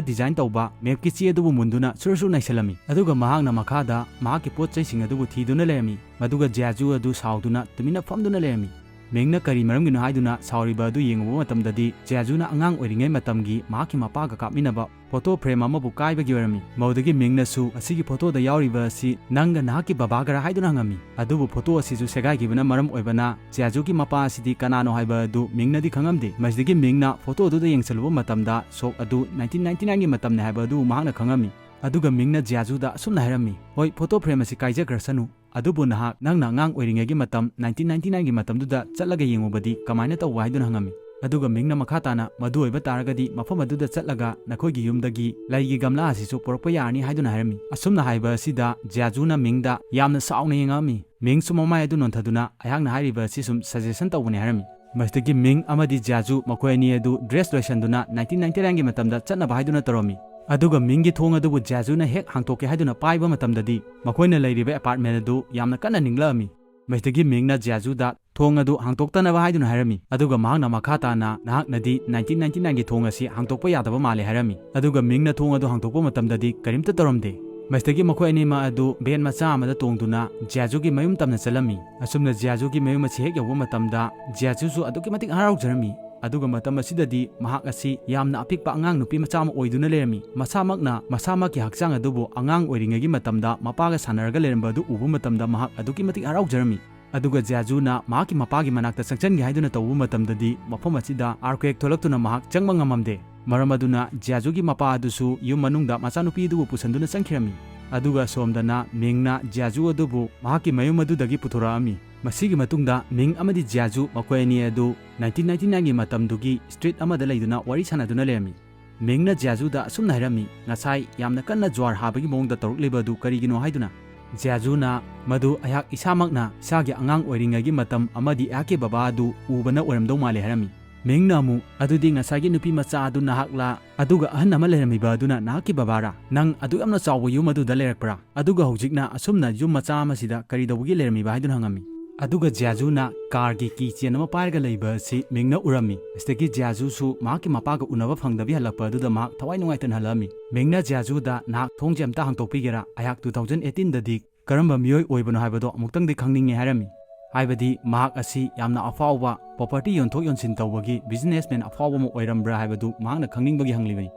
design ꯇꯧꯕ mapꯀꯤ ꯆꯦ ꯑꯗꯨꯕꯨ ꯃꯨꯟꯗꯨꯅ ꯁꯨꯔꯨ ꯁꯨꯔꯨ ꯅꯩꯁꯜꯂꯝꯃꯤ꯫ ꯑꯗꯨꯒ ꯃꯍꯥꯛꯅ ꯃꯈꯥꯗ ꯃꯍꯥꯛꯀꯤ ꯄꯣꯠ ꯆꯩꯁꯤꯡ ꯑꯗꯨꯕꯨ ꯊꯤꯗꯨꯅ ꯂꯩꯔꯝꯃꯤ꯫ ꯃꯗꯨꯒ ꯖꯤꯌꯥꯖꯨ ꯑꯗꯨ ꯁꯥꯎꯗꯨꯅ ꯇꯨꯃꯤꯟꯅ ꯐꯝꯗꯨꯅ ꯂꯩꯔꯝꯃꯤ꯫ ꯃꯤꯡꯅ ꯀꯔꯤ ꯃꯔꯝꯒꯤꯅꯣ ꯍꯥꯏꯗꯨꯅ ꯁꯥꯎꯔꯤꯕ ꯑꯗꯨ ꯌꯦꯡꯉꯨꯕ ꯃꯇꯝꯗꯗꯤ, ꯖꯤꯌꯥꯖꯨꯅ ꯑꯉꯥꯡ ꯑꯣꯏꯔꯤꯉꯩ ꯃꯇꯝꯒꯤ ꯃꯍꯥꯛꯀꯤ ꯃꯄꯥꯒ ꯀꯥꯞꯃꯤꯟꯅꯕ photo frame ꯑꯃꯕꯨ ꯀꯥꯏꯕꯒꯤ ꯑꯣꯏꯔꯝꯃꯤ꯫ ꯃꯗꯨꯗꯒꯤ ꯃꯤꯡꯅꯁꯨ, "ꯑꯁꯤꯒꯤ photoꯗ ꯌꯥꯎꯔꯤꯕ ꯑꯁꯤ ꯅꯪꯒ ꯅꯍꯥꯛꯀꯤ ꯕꯕꯥꯒꯔꯥ?" ꯍꯥꯏꯗꯨꯅ ꯍꯪꯉꯝꯃꯤ꯫ ꯑꯗꯨꯕꯨ photo ꯑꯁꯤꯁꯨ ꯁꯦꯒꯥꯏꯈꯤꯕꯅ ꯃꯔꯝ ꯑꯣꯏꯕꯅ ꯖꯤꯌꯥꯖꯨꯒꯤ ꯃꯄꯥ ꯑꯁꯤꯗꯤ ꯀꯅꯥꯅꯣ ꯍꯥꯏꯕ ꯑꯗꯨ ꯃꯤꯡꯅꯗꯤ ꯈꯪꯉꯝꯗꯦ꯫ ꯃꯁꯤꯗꯒꯤ ꯃꯤꯡꯅ photoꯗꯨꯗ ꯌꯦꯡꯁꯜꯂꯨꯕ ꯃꯇꯝꯗ ꯁꯣꯛ ꯑꯗꯨ ꯅꯥꯏꯟꯇꯤꯟ ꯅꯥꯏꯟꯇꯤ ꯅꯥꯏꯟꯒꯤ ꯃꯇꯝꯅꯤ ꯍꯥꯏꯕ ꯑꯗꯨ ꯃꯍꯥꯛꯅ ꯈꯪꯉꯝꯃꯤ꯫ ꯑꯗꯨꯒ ꯃꯤꯡꯅ ꯖꯤꯌꯥꯖꯨꯗ ꯑꯁꯨꯝꯅ ꯍꯥꯏꯔꯝꯃꯤ, "ꯍꯣꯏ, photo frame ꯑꯁꯤ ꯀꯥꯏꯖꯈ꯭ꯔꯁꯅꯨ, ꯑꯗꯨꯕꯨ ꯅꯍꯥꯛ ꯅꯪꯅ ꯑꯉꯥꯡ ꯑꯣꯏꯔꯤꯉꯩꯒꯤ ꯃꯇꯝ ꯅꯥꯏꯟꯇꯤꯟ ꯅꯥꯏꯟꯇꯤ ꯅꯥꯏꯟꯒꯤ ꯃꯇꯝꯗꯨꯗ ꯆꯠꯂꯒ ꯌꯦꯡꯉꯨꯕꯗꯤ ꯀꯃꯥꯏꯅ ꯇꯧꯕ?" ꯍꯥꯏꯗꯨꯅ ꯍꯪꯉꯝꯃꯤ꯫ ꯑꯗꯨꯒ ꯃꯤꯡꯅ ꯃꯈꯥ ꯇꯥꯅ, "ꯃꯗꯨ ꯑꯣꯏꯕ ꯇꯥꯔꯒꯗꯤ ꯃꯐꯝ ꯑꯗꯨꯗ ꯆꯠꯂꯒ ꯅꯈꯣꯏꯒꯤ ꯌꯨꯝꯗꯒꯤ ꯂꯩꯒꯤ ꯒꯝꯂꯥ ꯑꯁꯤꯁꯨ ꯄꯨꯔꯛꯄ ꯌꯥꯔꯅꯤ" ꯍꯥꯏꯗꯨꯅ ꯍꯥꯏꯔꯝꯃꯤ꯫ ꯑꯁꯨꯝꯅ ꯍꯥꯏꯕ ꯑꯁꯤꯗ ꯖꯤꯌꯥꯖꯨꯅ ꯃꯤꯡꯗ ꯌꯥꯝꯅ ꯁꯥꯎꯅ ꯌꯦꯡꯉꯛꯑꯝꯃꯤ꯫ ꯃꯤꯡꯁꯨ ꯃꯃꯥꯏ ꯑꯗꯨ ꯅꯣꯟꯊꯗꯨꯅ, "ꯑꯩꯍꯥꯛꯅ ꯍꯥꯏꯔꯤꯕ ꯑꯁꯤ ꯁꯨꯝ suggestion ꯇꯧꯕꯅꯤ" ꯍꯥꯏꯔꯝꯃꯤ꯫ ꯃꯁꯤꯗꯒꯤ ꯃꯤꯡ ꯑꯃꯗꯤ ꯖꯤꯌꯥꯖꯨ ꯃꯈꯣꯏ ꯑꯅꯤ ꯑꯗꯨ dress ꯂꯣꯏꯁꯟꯗꯨꯅ ꯅꯥꯏꯟꯇꯤꯟ ꯅꯥꯏꯟꯇꯤ ꯅꯥꯏꯟꯒꯤ ꯃꯇꯝꯗ ꯆꯠꯅꯕ ꯍꯥꯏꯗꯨꯅ ꯇꯧꯔꯝꯃꯤ꯫ ꯑꯗꯨꯒ ꯃꯤꯡꯒꯤ ꯊꯣꯡ ꯑꯗꯨꯕꯨ ꯖꯤꯌꯥꯖꯨꯅ ꯍꯦꯛ ꯍꯥꯡꯇꯣꯛꯀꯦ ꯍꯥꯏꯗꯨꯅ ꯄꯥꯏꯕ ꯃꯇꯝꯗꯗꯤ ꯃꯈꯣꯏꯅ ꯂꯩꯔꯤꯕ apartment ꯑꯗꯨ ꯌꯥꯝꯅ ꯀꯟꯅ ꯅꯤꯛꯂꯛꯑꯝꯃꯤ꯫ ꯃꯁꯤꯗꯒꯤ ꯃꯤꯡꯅ ꯖꯤꯌꯥꯖꯨꯗ ꯊꯣꯡ ꯑꯗꯨ ꯍꯥꯡꯇꯣꯛꯇꯅꯕ ꯍꯥꯏꯗꯨꯅ ꯍꯥꯏꯔꯝꯃꯤ꯫ ꯑꯗꯨꯒ ꯃꯍꯥꯛꯅ ꯃꯈꯥ ꯇꯥꯅ, "ꯅꯍꯥꯛꯅꯗꯤ ꯅꯥꯏꯟꯇꯤꯟ ꯅꯥꯏꯟꯇꯤ ꯅꯥꯏꯟꯒꯤ ꯊꯣꯡ ꯑꯁꯤ ꯍꯥꯡꯇꯣꯛꯄ ꯌꯥꯗꯕ ꯃꯥꯜꯂꯦ" ꯍꯥꯏꯔꯝꯃꯤ꯫ ꯑꯗꯨꯒ ꯃꯤꯡꯅ ꯊꯣꯡ ꯑꯗꯨ ꯍꯥꯡꯇꯣꯛꯄ ꯃꯇꯝꯗꯗꯤ ꯀꯔꯤꯝꯇ ꯇꯧꯔꯝꯗꯦ꯫ ꯃꯁꯤꯗꯒꯤ ꯃꯈꯣꯏ ꯑꯅꯤꯃꯛ ꯑꯗꯨ van ꯃꯆꯥ ꯑꯃꯗ ꯇꯣꯡꯗꯨꯅ ꯖꯤꯌꯥꯖꯨꯒꯤ ꯃꯌꯨꯝ ꯇꯝꯅ ꯆꯠꯂꯝꯃꯤ꯫ ꯑꯁꯨꯝꯅ ꯖꯤꯌꯥꯖꯨꯒꯤ ꯃꯌꯨꯝ ꯑꯁꯤ ꯍꯦꯛ ꯌꯧꯕ ꯃꯇꯝꯗ ꯖꯤꯌꯥꯖꯨꯁꯨ ꯑꯗꯨꯛꯀꯤ ꯃꯇꯤꯛ ꯍꯔꯥꯎꯖꯔꯝꯃꯤ꯫ ꯑꯗꯨꯒ ꯃꯇꯝ ꯑꯁꯤꯗꯗꯤ ꯃꯍꯥꯛ ꯑꯁꯤ ꯌꯥꯝꯅ ꯑꯄꯤꯛꯄ ꯑꯉꯥꯡ ꯅꯨꯄꯤ ꯃꯆꯥ ꯑꯃ ꯑꯣꯏꯗꯨꯅ ꯂꯩꯔꯝꯃꯤ꯫ ꯃꯁꯥꯃꯛꯅ ꯃꯁꯥꯃꯛꯀꯤ ꯍꯛꯆꯥꯡ ꯑꯗꯨꯕꯨ ꯑꯉꯥꯡ ꯑꯣꯏꯔꯤꯉꯩꯒꯤ ꯃꯇꯝꯗ ꯃꯄꯥꯒ ꯁꯥꯟꯅꯔꯒ ꯂꯩꯔꯝꯕ ꯑꯗꯨ ꯎꯕ ꯃꯇꯝꯗ ꯃꯍꯥꯛ ꯑꯗꯨꯛꯀꯤ ꯃꯇꯤꯛ ꯍꯔꯥꯎꯖꯔꯝꯃꯤ꯫ ꯑꯗꯨꯒ ꯖꯤꯌꯥꯖꯨꯅ ꯃꯍꯥꯛꯀꯤ ꯃꯄꯥꯒꯤ ꯃꯅꯥꯛꯇ ꯆꯪꯁꯤꯟꯒꯦ ꯍꯥꯏꯗꯨꯅ ꯇꯧꯕ ꯃꯇꯝꯗꯗꯤ ꯃꯐꯝ ꯑꯁꯤꯗ earthquake ꯊꯣꯛꯂꯛꯇꯨꯅ ꯃꯍꯥꯛ ꯆꯪꯕ ꯉꯝꯃꯝꯗꯦ꯫ ꯃꯔꯝ ꯑꯗꯨꯅ ꯖꯤꯌꯥꯖꯨꯒꯤ ꯃꯄꯥ ꯑꯗꯨꯁꯨ ꯌꯨꯝ ꯃꯅꯨꯡꯗ ꯃꯆꯥꯅꯨꯄꯤ ꯑꯗꯨꯕꯨ ꯄꯨꯁꯤꯟꯗꯨꯅ ꯆꯪꯈꯤꯔꯝꯃꯤ꯫ ꯑꯗꯨꯒ ꯑꯁꯣꯝꯗꯅ ꯃꯤꯡꯅ ꯖꯤꯌꯥꯖꯨ ꯑꯗꯨꯕꯨ ꯃꯍꯥꯛꯀꯤ ꯃꯌꯨꯝ ꯑꯗꯨꯗꯒꯤ ꯄꯨꯊꯣꯔꯛꯑꯝꯃꯤ꯫ ꯃꯁꯤꯒꯤ ꯃꯇꯨꯡꯗ ꯃꯤꯡ ꯑꯃꯗꯤ ꯖꯤꯌꯥꯖꯨ ꯃꯈꯣꯏ ꯑꯅꯤ ꯑꯗꯨ ꯅꯥꯏꯟꯇꯤꯟ ꯅꯥꯏꯟꯇꯤ ꯅꯥꯏꯟꯒꯤ ꯃꯇꯝꯗꯨꯒꯤ street ꯑꯃꯗ ꯂꯩꯗꯨꯅ ꯋꯥꯔꯤ ꯁꯥꯟꯅꯗꯨꯅ ꯂꯩꯔꯝꯃꯤ꯫ ꯃꯤꯡꯅ ꯖꯤꯌꯥꯖꯨꯗ ꯑꯁꯨꯝꯅ ꯍꯥꯏꯔꯝꯃꯤ, "ꯉꯁꯥꯏ ꯌꯥꯝꯅ ꯀꯟꯅ ꯖ꯭ꯋꯥꯔ ꯍꯥꯕꯒꯤ ꯃꯑꯣꯡꯗ ꯇꯧꯔꯛꯂꯤꯕ ꯑꯗꯨ ꯀꯔꯤꯒꯤꯅꯣ?" ꯍꯥꯏꯗꯨꯅ꯫ ꯖꯤꯌꯥꯖꯨꯅ, "ꯃꯗꯨ ꯑꯩꯍꯥꯛ ꯏꯁꯥꯃꯛꯅ ꯏꯁꯥꯒꯤ ꯑꯉꯥꯡ ꯑꯣꯏꯔꯤꯉꯩꯒꯤ ꯃꯇꯝ ꯑꯃꯗꯤ ꯑꯩꯍꯥꯛꯀꯤ ꯕꯕꯥ ꯑꯗꯨ ꯎꯕꯅ ꯑꯣꯏꯔꯝꯗꯧ ꯃꯥꯜꯂꯦ" ꯍꯥꯏꯔꯝꯃꯤ꯫ ꯃꯤꯡꯅ ꯑꯃꯨꯛ, "ꯑꯗꯨꯗꯤ ꯉꯁꯥꯏꯒꯤ ꯅꯨꯄꯤ ꯃꯆꯥ ꯑꯗꯨ ꯅꯍꯥꯛꯂꯥ? ꯑꯗꯨꯒ ꯑꯍꯟ ꯑꯃ ꯂꯩꯔꯝꯃꯤꯕ ꯑꯗꯨꯅ ꯅꯍꯥꯛꯀꯤ ꯕꯕꯥꯔꯥ? ꯅꯪ ꯑꯗꯨ ꯌꯥꯝꯅ ꯆꯥꯎꯕ ꯌꯨꯝ ꯑꯗꯨꯗ ꯂꯩꯔꯛꯄ꯭ꯔꯥ? ꯑꯗꯨꯒ ꯍꯧꯖꯤꯛꯅ ꯑꯁꯨꯝꯅ ꯌꯨꯝ ꯃꯆꯥ ꯑꯃꯁꯤꯗ ꯀꯔꯤ ꯇꯧꯕꯒꯤ ꯂꯩꯔꯝꯃꯤꯕ?" ꯍꯥꯏꯗꯨꯅ ꯍꯪꯉꯝꯃꯤ꯫ ꯑꯗꯨꯒ ꯖꯤꯌꯥꯖꯨꯅ carꯒꯤ key chain ꯑꯃ ꯄꯥꯏꯔꯒ ꯂꯩꯕ ꯑꯁꯤ ꯃꯤꯡꯅ ꯎꯔꯝꯃꯤ꯫ ꯃꯁꯤꯗꯒꯤ ꯖꯤꯌꯥꯖꯨꯁꯨ ꯃꯍꯥꯛꯀꯤ ꯃꯄꯥꯒ ꯎꯅꯕ ꯐꯪꯗꯕꯤ ꯍꯜꯂꯛꯄ ꯑꯗꯨꯗ ꯃꯍꯥꯛ ꯊꯋꯥꯏ ꯅꯨꯡꯉꯥꯏꯇꯅ ꯍꯜꯂꯛꯑꯝꯃꯤ꯫ ꯃꯤꯡꯅ ꯖꯤꯌꯥꯖꯨꯗ, "ꯅꯍꯥꯛ ꯊꯣꯡꯁꯦ ꯑꯝꯇ ꯍꯥꯡꯇꯣꯛꯄꯤꯒꯦꯔꯥ? ꯑꯩꯍꯥꯛ two thousand eighteen ꯗꯗꯤ ꯀꯔꯝꯕ ꯃꯤꯑꯣꯏ ꯑꯣꯏꯕꯅꯣ ꯍꯥꯏꯕꯗꯣ ꯑꯃꯨꯛꯇꯪꯗꯤ ꯈꯪꯅꯤꯡꯉꯦ" ꯍꯥꯏꯔꯝꯃꯤ꯫ ꯍꯥꯏꯕꯗꯤ ꯃꯍꯥꯛ ꯑꯁꯤ ꯌꯥꯝꯅ ꯑꯐꯥꯎꯕ property ꯌꯣꯟꯊꯣꯛ ꯌꯣꯟꯁꯤꯟ ꯇꯧꯕꯒꯤ businessman ꯑꯐꯥꯎꯕ ꯑꯃ ꯑꯣꯏꯔꯝꯕ꯭ꯔꯥ ꯍꯥꯏꯕꯗꯨ ꯃꯍꯥꯛꯅ ꯈꯪꯅꯤꯡꯕꯒꯤ ꯍꯪꯂꯤꯕꯅꯤ꯫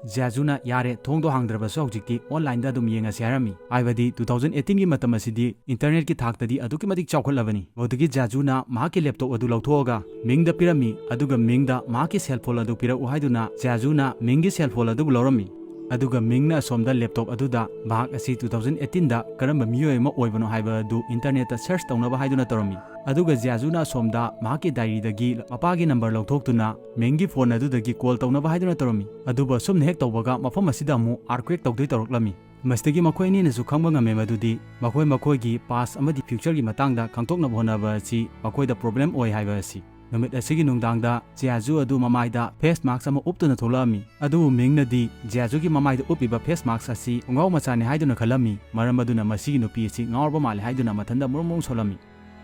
ꯖꯤꯌꯥꯖꯨꯅ, "ꯌꯥꯔꯦ, ꯊꯣꯡꯗꯣ ꯍꯥꯡꯗ꯭ꯔꯕꯁꯨ ꯍꯧꯖꯤꯛꯇꯤ onlineꯗ ꯑꯗꯨꯝ ꯌꯦꯡꯉꯁꯤ" ꯍꯥꯏꯔꯝꯃꯤ꯫ ꯍꯥꯏꯕꯗꯤ two thousand eighteenꯒꯤ ꯃꯇꯝ ꯑꯁꯤꯗꯤ internetꯀꯤ ꯊꯥꯛꯇꯗꯤ ꯑꯗꯨꯛꯀꯤ ꯃꯇꯤꯛ ꯆꯥꯎꯈꯠꯂꯕꯅꯤ꯫ ꯑꯗꯨꯗꯒꯤ ꯖꯤꯌꯥꯖꯨꯅ ꯃꯍꯥꯛꯀꯤ laptop ꯑꯗꯨ ꯂꯧꯊꯣꯛꯑꯒ ꯃꯤꯡꯗ ꯄꯤꯔꯝꯃꯤ, ꯑꯗꯨꯒ ꯃꯤꯡꯗ ꯃꯍꯥꯛꯀꯤ cell phone ꯑꯗꯨ ꯄꯤꯔꯛꯎ ꯍꯥꯏꯗꯨꯅ ꯖꯤꯌꯥꯖꯨꯅ ꯃꯤꯡꯒꯤ cell phone ꯑꯗꯨꯕꯨ ꯂꯧꯔꯝꯃꯤ꯫ ꯑꯗꯨꯒ ꯃꯤꯡꯅ ꯑꯁꯣꯝꯗ laptop ꯑꯗꯨꯗ ꯃꯍꯥꯛ ꯑꯁꯤ two thousand eighteenꯗ ꯀꯔꯝꯕ ꯃꯤꯑꯣꯏ ꯑꯃ ꯑꯣꯏꯕꯅꯣ ꯍꯥꯏꯕ ꯑꯗꯨ internetꯇ search ꯇꯧꯅꯕ ꯍꯥꯏꯗꯨꯅ ꯇꯧꯔꯝꯃꯤ꯫ ꯑꯗꯨꯒ ꯖꯤꯌꯥꯖꯨꯅ ꯑꯁꯣꯝꯗ ꯃꯍꯥꯛꯀꯤ diaryꯗꯒꯤ ꯃꯄꯥꯒꯤ number ꯂꯧꯊꯣꯛꯇꯨꯅ ꯃꯤꯡꯒꯤ phone ꯑꯗꯨꯗꯒꯤ call ꯇꯧꯅꯕ ꯍꯥꯏꯗꯨꯅ ꯇꯧꯔꯝꯃꯤ꯫ ꯑꯗꯨꯕꯨ ꯑꯁꯨꯝꯅ ꯍꯦꯛ ꯇꯧꯕꯒ ꯃꯐꯝ ꯑꯁꯤꯗ ꯑꯃꯨꯛ earthquake ꯇꯧꯗꯣꯏ ꯇꯧꯔꯛꯂꯝꯃꯤ꯫ ꯃꯁꯤꯗꯒꯤ ꯃꯈꯣꯏ ꯑꯅꯤꯅꯁꯨ ꯈꯪꯕ ꯉꯝꯃꯦ ꯃꯗꯨꯗꯤ ꯃꯈꯣꯏ ꯃꯈꯣꯏꯒꯤ past ꯑꯃꯗꯤ futureꯒꯤ ꯃꯇꯥꯡꯗ ꯈꯪꯗꯣꯛꯅꯕ ꯍꯣꯠꯅꯕ ꯑꯁꯤ ꯃꯈꯣꯏꯗ problem ꯑꯣꯏ ꯍꯥꯏꯕ ꯑꯁꯤ꯫ ꯅꯨꯃꯤꯠ ꯑꯁꯤꯒꯤ ꯅꯨꯡꯗꯥꯡꯗ ꯖꯤꯌꯥꯖꯨ ꯑꯗꯨ ꯃꯃꯥꯏꯗ face mask ꯑꯃ ꯎꯞꯇꯨꯅ ꯊꯣꯛꯂꯛꯑꯝꯃꯤ꯫ ꯑꯗꯨꯕꯨ ꯃꯤꯡꯅꯗꯤ ꯖꯤꯌꯥꯖꯨꯒꯤ ꯃꯃꯥꯏꯗ ꯎꯞꯄꯤꯕ face mask ꯑꯁꯤ ꯈꯣꯡꯒ꯭ꯔꯥꯎ ꯃꯆꯥꯅꯤ ꯍꯥꯏꯗꯨꯅ ꯈꯜꯂꯝꯃꯤ꯫ ꯃꯔꯝ ꯑꯗꯨꯅ ꯃꯁꯤꯒꯤ ꯅꯨꯄꯤ ꯑꯁꯤ ꯉꯥꯎꯔꯕ ꯃꯥꯜꯂꯦ ꯍꯥꯏꯗꯨꯅ ꯃꯊꯟꯇ ꯃꯨꯔꯨꯝ ꯃꯨꯔꯨꯝ ꯁꯣꯜꯂꯝꯃꯤ꯫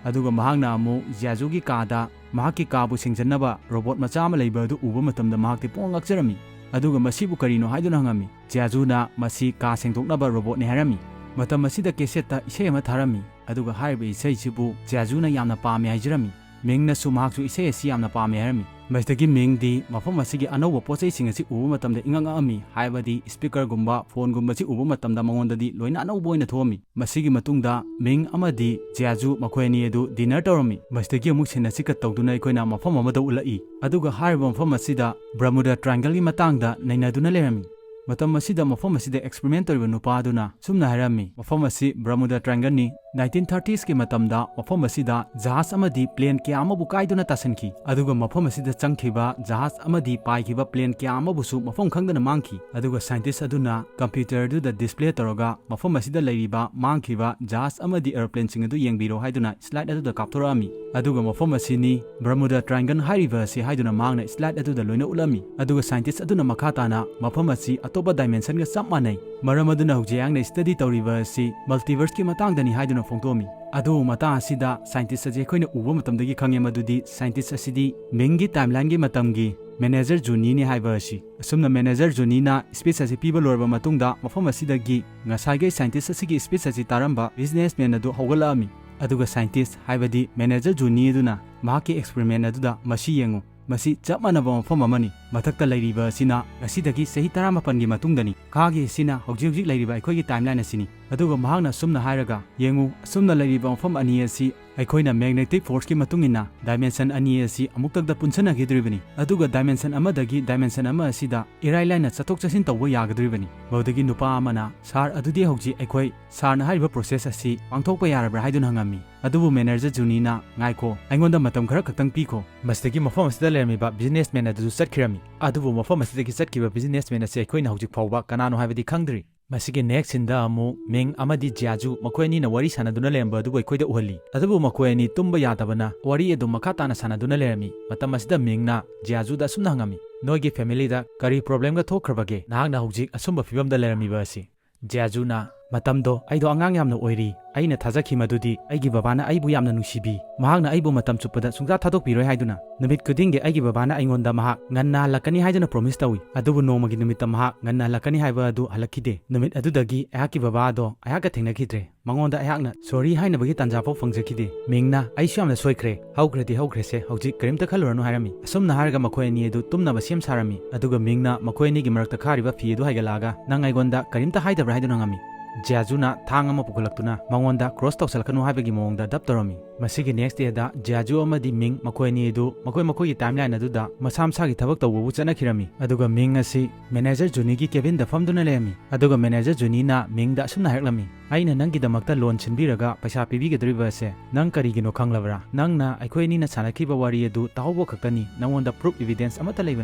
ꯑꯗꯨꯒ ꯃꯍꯥꯛꯅ ꯑꯃꯨꯛ ꯖꯤꯌꯥꯖꯨꯒꯤ ꯀꯥꯗ ꯃꯍꯥꯛꯀꯤ ꯀꯥꯕꯨ ꯁꯦꯡꯖꯟꯅꯕ robot ꯃꯆꯥ ꯑꯃ ꯂꯩꯕ ꯑꯗꯨ ꯎꯕ ꯃꯇꯝꯗ ꯃꯍꯥꯛꯇꯤ ꯄꯨꯡꯉꯛ ꯉꯛꯆꯔꯝꯃꯤ꯫ ꯑꯗꯨꯒ "ꯃꯁꯤꯕꯨ ꯀꯔꯤꯅꯣ?" ꯍꯥꯏꯗꯨꯅ ꯍꯪꯉꯝꯃꯤ꯫ ꯖꯤꯌꯥꯖꯨꯅ ꯃꯁꯤ ꯀꯥ ꯁꯦꯡꯗꯣꯛꯅꯕ robotꯅꯤ ꯍꯥꯏꯔꯝꯃꯤ꯫ ꯃꯇꯝ ꯑꯁꯤꯗ cassetteꯇ ꯏꯁꯩ ꯑꯃ ꯊꯥꯔꯝꯃꯤ꯫ ꯑꯗꯨꯒ ꯍꯥꯏꯔꯤꯕ ꯏꯁꯩꯁꯤꯕꯨ ꯖꯤꯌꯥꯖꯨꯅ ꯌꯥꯝꯅ ꯄꯥꯝꯃꯤ ꯍꯥꯏꯖꯔꯝꯃꯤ꯫ ꯃꯤꯡꯅꯁꯨ ꯃꯍꯥꯛꯁꯨ ꯏꯁꯩ ꯑꯁꯤ ꯌꯥꯝꯅ ꯄꯥꯝꯃꯤ ꯍꯥꯏꯔꯝꯃꯤ꯫ ꯃꯁꯤꯗꯒꯤ ꯃꯤꯡꯗꯤ ꯃꯐꯝ ꯑꯁꯤꯒꯤ ꯑꯅꯧꯕ ꯄꯣꯠ ꯆꯩꯁꯤꯡ ꯑꯁꯤ ꯎꯕ ꯃꯇꯝꯗ ꯏꯉꯛ ꯉꯛꯑꯝꯃꯤ, ꯍꯥꯏꯕꯗꯤ speakerꯒꯨꯝꯕ, phoneꯒꯨꯝꯕꯁꯤ ꯎꯕ ꯃꯇꯝꯗ ꯃꯉꯣꯟꯗꯗꯤ ꯂꯣꯏꯅ ꯑꯅꯧꯕ ꯑꯣꯏꯅ ꯊꯣꯛꯑꯝꯃꯤ꯫ ꯃꯁꯤꯒꯤ ꯃꯇꯨꯡꯗ ꯃꯤꯡ ꯑꯃꯗꯤ ꯖꯤꯌꯥꯖꯨ ꯃꯈꯣꯏ ꯑꯅꯤ ꯑꯗꯨ dinner ꯇꯧꯔꯝꯃꯤ꯫ ꯃꯁꯤꯗꯒꯤ ꯑꯃꯨꯛ scene ꯑꯁꯤ cut ꯇꯧꯗꯨꯅ ꯑꯩꯈꯣꯏꯅ ꯃꯐꯝ ꯑꯃꯗ ꯎꯠꯂꯛꯏ, ꯑꯗꯨꯒ ꯍꯥꯏꯔꯤꯕ ꯃꯐꯝ ꯑꯁꯤꯗ Bermuda Triangleꯒꯤ ꯃꯇꯥꯡꯗ ꯅꯩꯅꯗꯨꯅ ꯂꯩꯔꯝꯃꯤ꯫ ꯃꯇꯝ ꯑꯁꯤꯗ ꯃꯐꯝ ꯑꯁꯤꯗ experiment ꯇꯧꯔꯤꯕ ꯅꯨꯄꯥ ꯑꯗꯨꯅ ꯁꯨꯝꯅ ꯍꯥꯏꯔꯝꯃꯤ, "ꯃꯐꯝ ꯑꯁꯤ Bermuda Triangleꯅꯤ꯫ Nineteen thirtiesꯀꯤ ꯃꯇꯝꯗ ꯃꯐꯝ ꯑꯁꯤꯗ ꯖꯍꯥꯖ ꯑꯃꯗꯤ plane ꯀꯌꯥ ꯑꯃꯕꯨ ꯀꯥꯏꯗꯨꯅ ꯇꯥꯁꯤꯟꯈꯤ, ꯑꯗꯨꯒ ꯃꯐꯝ ꯑꯁꯤꯗ ꯆꯪꯈꯤꯕ ꯖꯍꯥꯖ ꯑꯃꯗꯤ ꯄꯥꯏꯈꯤꯕ plane ꯀꯌꯥ ꯑꯃꯕꯨꯁꯨ ꯃꯐꯝ ꯈꯪꯗꯅ ꯃꯥꯡꯈꯤ"꯫ ꯑꯗꯨꯒ scientist ꯑꯗꯨꯅ computer ꯑꯗꯨꯗ display ꯇꯧꯔꯒ ꯃꯐꯝ ꯑꯁꯤꯗ ꯂꯩꯔꯤꯕ ꯃꯥꯡꯈꯤꯕ ꯖꯍꯥꯖ ꯑꯃꯗꯤ aeroplaneꯁꯤꯡ ꯑꯗꯨ ꯌꯦꯡꯕꯤꯔꯣ ꯍꯥꯏꯗꯨꯅ slide ꯑꯗꯨꯗ ꯀꯥꯞꯊꯣꯔꯛꯑꯝꯃꯤ꯫ ꯑꯗꯨꯒ ꯃꯐꯝ ꯑꯁꯤꯅꯤ, Bermuda Triangle ꯍꯥꯏꯔꯤꯕ ꯑꯁꯤ ꯍꯥꯏꯗꯨꯅ ꯃꯍꯥꯛꯅ slide ꯑꯗꯨꯗ ꯂꯣꯏꯅ ꯎꯠꯂꯝꯃꯤ꯫ ꯑꯗꯨꯒ scientist ꯑꯗꯨꯅ ꯃꯈꯥ ꯇꯥꯅ ꯃꯐꯝ ꯑꯁꯤ ꯑꯇꯣꯞꯄ dimensionꯒ ꯆꯞ ꯃꯥꯟꯅꯩ, ꯃꯔꯝ ꯑꯗꯨꯅ ꯍꯧꯖꯤꯛ ꯑꯩꯍꯥꯛꯅ study ꯇꯧꯔꯤꯕ ꯑꯁꯤ multiverseꯀꯤ ꯃꯇꯥꯡꯗꯅꯤ ꯍꯥꯏꯗꯨꯅ ꯐꯣꯡꯗꯣꯛꯑꯝꯃꯤ꯫ ꯑꯗꯨꯕꯨ ꯃꯇꯥꯡ ꯑꯁꯤꯗ scientist ꯑꯁꯤ ꯑꯩꯈꯣꯏꯅ ꯎꯕ ꯃꯇꯝꯗꯒꯤ ꯈꯪꯉꯦ ꯃꯗꯨꯗꯤ scientist ꯑꯁꯤꯗꯤ ꯃꯤꯡꯒꯤ timelineꯒꯤ ꯃꯇꯝꯒꯤ manager ꯖꯨꯅꯤꯅꯤ ꯍꯥꯏꯕ ꯑꯁꯤ꯫ ꯑꯁꯨꯝꯅ manager ꯖꯨꯅꯤꯅ speech ꯑꯁꯤ ꯄꯤꯕ ꯂꯣꯏꯔꯕ ꯃꯇꯨꯡꯗ ꯃꯐꯝ ꯑꯁꯤꯗꯒꯤ ꯉꯁꯥꯏꯒꯤ scientist ꯑꯁꯤꯒꯤ speech ꯑꯁꯤ ꯇꯥꯔꯝꯕ businessman ꯑꯗꯨ ꯍꯧꯒꯠꯂꯛꯑꯝꯃꯤ꯫ ꯑꯗꯨꯒ scientist, ꯍꯥꯏꯕꯗꯤ manager ꯖꯨꯅꯤ ꯑꯗꯨꯅ ꯃꯍꯥꯛꯀꯤ experiment ꯑꯗꯨꯗ, "ꯃꯁꯤ ꯌꯦꯡꯉꯨ, ꯃꯁꯤ ꯆꯞ ꯃꯥꯟꯅꯕ ꯃꯐꯝ ꯑꯃꯅꯤ꯫ ꯃꯊꯛꯇ ꯂꯩꯔꯤꯕ ꯑꯁꯤꯅ ꯉꯁꯤꯗꯒꯤ ꯆꯍꯤ ꯇꯔꯥꯃꯥꯄꯟꯒꯤ ꯃꯇꯨꯡꯗꯅꯤ꯫ ꯃꯈꯥꯒꯤ ꯑꯁꯤꯅ ꯍꯧꯖꯤꯛ ꯍꯧꯖꯤꯛ ꯂꯩꯔꯤꯕ ꯑꯩꯈꯣꯏꯒꯤ timeline ꯑꯁꯤꯅꯤ"꯫ ꯑꯗꯨꯒ ꯃꯍꯥꯛꯅ ꯑꯁꯨꯝꯅ ꯍꯥꯏꯔꯒ, "ꯌꯦꯡꯉꯨ, ꯑꯁꯨꯝꯅ ꯂꯩꯔꯤꯕ ꯃꯐꯝ ꯑꯅꯤ ꯑꯁꯤ ꯑꯩꯈꯣꯏꯅ magnetic forceꯀꯤ ꯃꯇꯨꯡ ꯏꯟꯅ dimension ꯑꯅꯤ ꯑꯁꯤ ꯑꯃꯨꯛꯇꯪꯗ ꯄꯨꯟꯁꯟꯅꯈꯤꯗꯣꯔꯤꯕꯅꯤ꯫ ꯑꯗꯨꯒ dimension ꯑꯃꯗꯒꯤ dimension ꯑꯃ ꯑꯁꯤꯗ ꯏꯔꯥꯏ ꯂꯥꯏꯅ ꯆꯠꯊꯣꯛ ꯆꯠꯁꯤꯟ ꯇꯧꯕ ꯌꯥꯒꯗꯣꯔꯤꯕꯅꯤ"꯫ ꯃꯗꯨꯗꯒꯤ ꯅꯨꯄꯥ ꯑꯃꯅ, "Sir, ꯑꯗꯨꯗꯤ ꯍꯧꯖꯤꯛ ꯑꯩꯈꯣꯏ sirꯅ ꯍꯥꯏꯔꯤꯕ process ꯑꯁꯤ ꯄꯥꯡꯊꯣꯛꯄ ꯌꯥꯔꯕ꯭ꯔꯥ?" ꯍꯥꯏꯗꯨꯅ ꯍꯪꯉꯝꯃꯤ꯫ ꯑꯗꯨꯕꯨ manager ꯖꯨꯅꯤꯅ, "ꯉꯥꯏꯈꯣ, ꯑꯩꯉꯣꯟꯗ ꯃꯇꯝ ꯈꯔ ꯈꯛꯇꯪ ꯄꯤꯈꯣ"꯫ ꯃꯁꯤꯗꯒꯤ ꯃꯐꯝ ꯑꯁꯤꯗ ꯂꯩꯔꯝꯃꯤꯕ businessman ꯑꯗꯨꯁꯨ ꯆꯠꯈꯤꯔꯝꯃꯤ꯫ ꯑꯗꯨꯕꯨ ꯃꯐꯝ ꯑꯁꯤꯗꯒꯤ ꯆꯠꯈꯤꯕ businessman ꯑꯁꯤ ꯑꯩꯈꯣꯏꯅ ꯍꯧꯖꯤꯛ ꯐꯥꯎꯕ ꯀꯅꯥꯅꯣ ꯍꯥꯏꯕꯗꯤ ꯈꯪꯗ꯭ꯔꯤ꯫ ꯃꯁꯤꯒꯤ next sceneꯗ ꯑꯃꯨꯛ ꯃꯤꯡ ꯑꯃꯗꯤ ꯖꯤꯌꯥꯖꯨ ꯃꯈꯣꯏ ꯑꯅꯤꯅ ꯋꯥꯔꯤ ꯁꯥꯟꯅꯗꯨꯅ ꯂꯩꯔꯝꯕ ꯑꯗꯨꯕꯨ ꯑꯩꯈꯣꯏꯗ ꯎꯍꯜꯂꯤ꯫ ꯑꯗꯨꯕꯨ ꯃꯈꯣꯏ ꯑꯅꯤ ꯇꯨꯝꯕ ꯌꯥꯗꯕꯅ ꯋꯥꯔꯤ ꯑꯗꯨ ꯃꯈꯥ ꯇꯥꯅ ꯁꯥꯟꯅꯗꯨꯅ ꯂꯩꯔꯝꯃꯤ꯫ ꯃꯇꯝ ꯑꯁꯤꯗ ꯃꯤꯡꯅ ꯖꯤꯌꯥꯖꯨꯗ ꯑꯁꯨꯝꯅ ꯍꯪꯉꯝꯃꯤ, "ꯅꯣꯏꯒꯤ familyꯗ ꯀꯔꯤ problemꯒ ꯊꯣꯛꯈ꯭ꯔꯕꯒꯦ, ꯅꯍꯥꯛꯅ ꯍꯧꯖꯤꯛ ꯑꯁꯨꯝꯕ ꯐꯤꯕꯝꯗ ꯂꯩꯔꯝꯃꯤꯕ ꯑꯁꯤ?" ꯖꯤꯌꯥꯖꯨꯅ, "ꯃꯇꯝꯗꯣ ꯑꯩꯗꯣ ꯑꯉꯥꯡ ꯌꯥꯝꯅ ꯑꯣꯏꯔꯤ꯫ ꯑꯩꯅ ꯊꯥꯖꯈꯤ ꯃꯗꯨꯗꯤ ꯑꯩꯒꯤ ꯕꯕꯥꯅ ꯑꯩꯕꯨ ꯌꯥꯝꯅ ꯅꯨꯡꯁꯤꯕꯤ꯫ ꯃꯍꯥꯛꯅ ꯑꯩꯕꯨ ꯃꯇꯝ ꯆꯨꯞꯄꯗ ꯁꯨꯡꯖꯥ ꯊꯥꯗꯣꯛꯄꯤꯔꯣꯏ ꯍꯥꯏꯗꯨꯅ꯫ ꯅꯨꯃꯤꯠ ꯈꯨꯗꯤꯡꯒꯤ ꯑꯩꯒꯤ ꯕꯕꯥꯅ ꯑꯩꯉꯣꯟꯗ ꯃꯍꯥꯛ ꯉꯟꯅ ꯍꯜꯂꯛꯀꯅꯤ ꯍꯥꯏꯗꯨꯅ promise ꯇꯧꯏ꯫ ꯑꯗꯨꯕꯨ ꯅꯣꯡꯃꯒꯤ ꯅꯨꯃꯤꯠꯇ ꯃꯍꯥꯛ ꯉꯟꯅ ꯍꯜꯂꯛꯀꯅꯤ ꯍꯥꯏꯕ ꯑꯗꯨ ꯍꯜꯂꯛꯈꯤꯗꯦ꯫ ꯅꯨꯃꯤꯠ ꯑꯗꯨꯗꯒꯤ ꯑꯩꯍꯥꯛꯀꯤ ꯕꯕꯥ ꯑꯗꯣ ꯑꯩꯍꯥꯛꯀ ꯊꯦꯡꯅꯈꯤꯗ꯭ꯔꯦ"꯫ ꯃꯉꯣꯟꯗ ꯑꯩꯍꯥꯛꯅ sorry ꯍꯥꯏꯅꯕꯒꯤ ꯇꯥꯟꯖꯥ ꯐꯥꯎ ꯐꯪꯖꯈꯤꯗꯦ꯫ ꯃꯤꯡꯅ "ꯑꯩꯁꯨ ꯌꯥꯝꯅ ꯁꯣꯏꯈ꯭ꯔꯦ, ꯍꯧꯈ꯭ꯔꯗꯤ ꯍꯧꯈ꯭ꯔꯦꯁꯦ, ꯍꯧꯖꯤꯛ ꯀꯔꯤꯝꯇ ꯈꯜꯂꯨꯔꯅꯨ" ꯍꯥꯏꯔꯝꯃꯤ꯫ ꯑꯁꯨꯝꯅ ꯍꯥꯏꯔꯒ ꯃꯈꯣꯏ ꯑꯅꯤ ꯑꯗꯨ ꯇꯨꯝꯅꯕ ꯁꯦꯝ ꯁꯥꯔꯝꯃꯤ꯫ ꯑꯗꯨꯒ ꯃꯤꯡꯅ ꯃꯈꯣꯏ ꯑꯅꯤꯒꯤ ꯃꯔꯛꯇ ꯈꯥꯔꯤꯕ ꯐꯤ ꯑꯗꯨ ꯍꯥꯏꯒꯠꯂꯛꯑꯒ "ꯅꯪ ꯑꯩꯉꯣꯟꯗ ꯀꯔꯤꯝꯇ ꯍꯥꯏꯗꯕ꯭ꯔꯥ?" ꯍꯥꯏꯗꯨꯅ ꯍꯪꯉꯝꯃꯤ꯫ ꯖꯤꯌꯥꯖꯨꯅ ꯊꯥꯡ ꯑꯃ ꯄꯨꯈꯠꯂꯛꯇꯨꯅ ꯃꯉꯣꯟꯗ "cross ꯇꯧꯁꯜꯂꯛꯀꯅꯨ" ꯍꯥꯏꯕꯒꯤ ꯃꯑꯣꯡꯗ ꯗꯞ ꯇꯧꯔꯝꯃꯤ꯫ ꯃꯁꯤꯒꯤ next dayꯗ ꯖꯤꯌꯥꯖꯨ ꯑꯃꯗꯤ ꯃꯤꯡ ꯃꯈꯣꯏ ꯑꯅꯤ ꯑꯗꯨ ꯃꯈꯣꯏ ꯃꯈꯣꯏꯒꯤ timeline ꯑꯗꯨꯗ ꯃꯁꯥ ꯃꯁꯥꯒꯤ ꯊꯕꯛ ꯇꯧꯕꯕꯨ ꯆꯠꯅꯈꯤꯔꯝꯃꯤ꯫ ꯑꯗꯨꯒ ꯃꯤꯡ ꯑꯁꯤ manager ꯖꯨꯅꯤꯒꯤ cabinꯗ ꯐꯝꯗꯨꯅ ꯂꯩꯔꯝꯃꯤ꯫ ꯑꯗꯨꯒ manager ꯖꯨꯅꯤꯅ ꯃꯤꯡꯗ ꯑꯁꯨꯝꯅ ꯍꯥꯏꯔꯛꯂꯝꯃꯤ, "ꯑꯩꯅ ꯅꯪꯒꯤꯗꯃꯛꯇ loan ꯁꯤꯟꯕꯤꯔꯒ ꯄꯩꯁꯥ ꯄꯤꯕꯤꯒꯗꯧꯔꯤꯕ ꯑꯁꯦ ꯅꯪ ꯀꯔꯤꯒꯤꯅꯣ ꯈꯪꯂꯕ꯭ꯔꯥ? ꯅꯪꯅ ꯑꯩꯈꯣꯏ ꯑꯅꯤꯅ ꯁꯥꯟꯅꯈꯤꯕ ꯋꯥꯔꯤ ꯑꯗꯨ ꯇꯥꯍꯧꯕ ꯈꯛꯇꯅꯤ, ꯅꯪꯉꯣꯟꯗ proof evidence ꯑꯃꯠꯇ ꯂꯩꯕ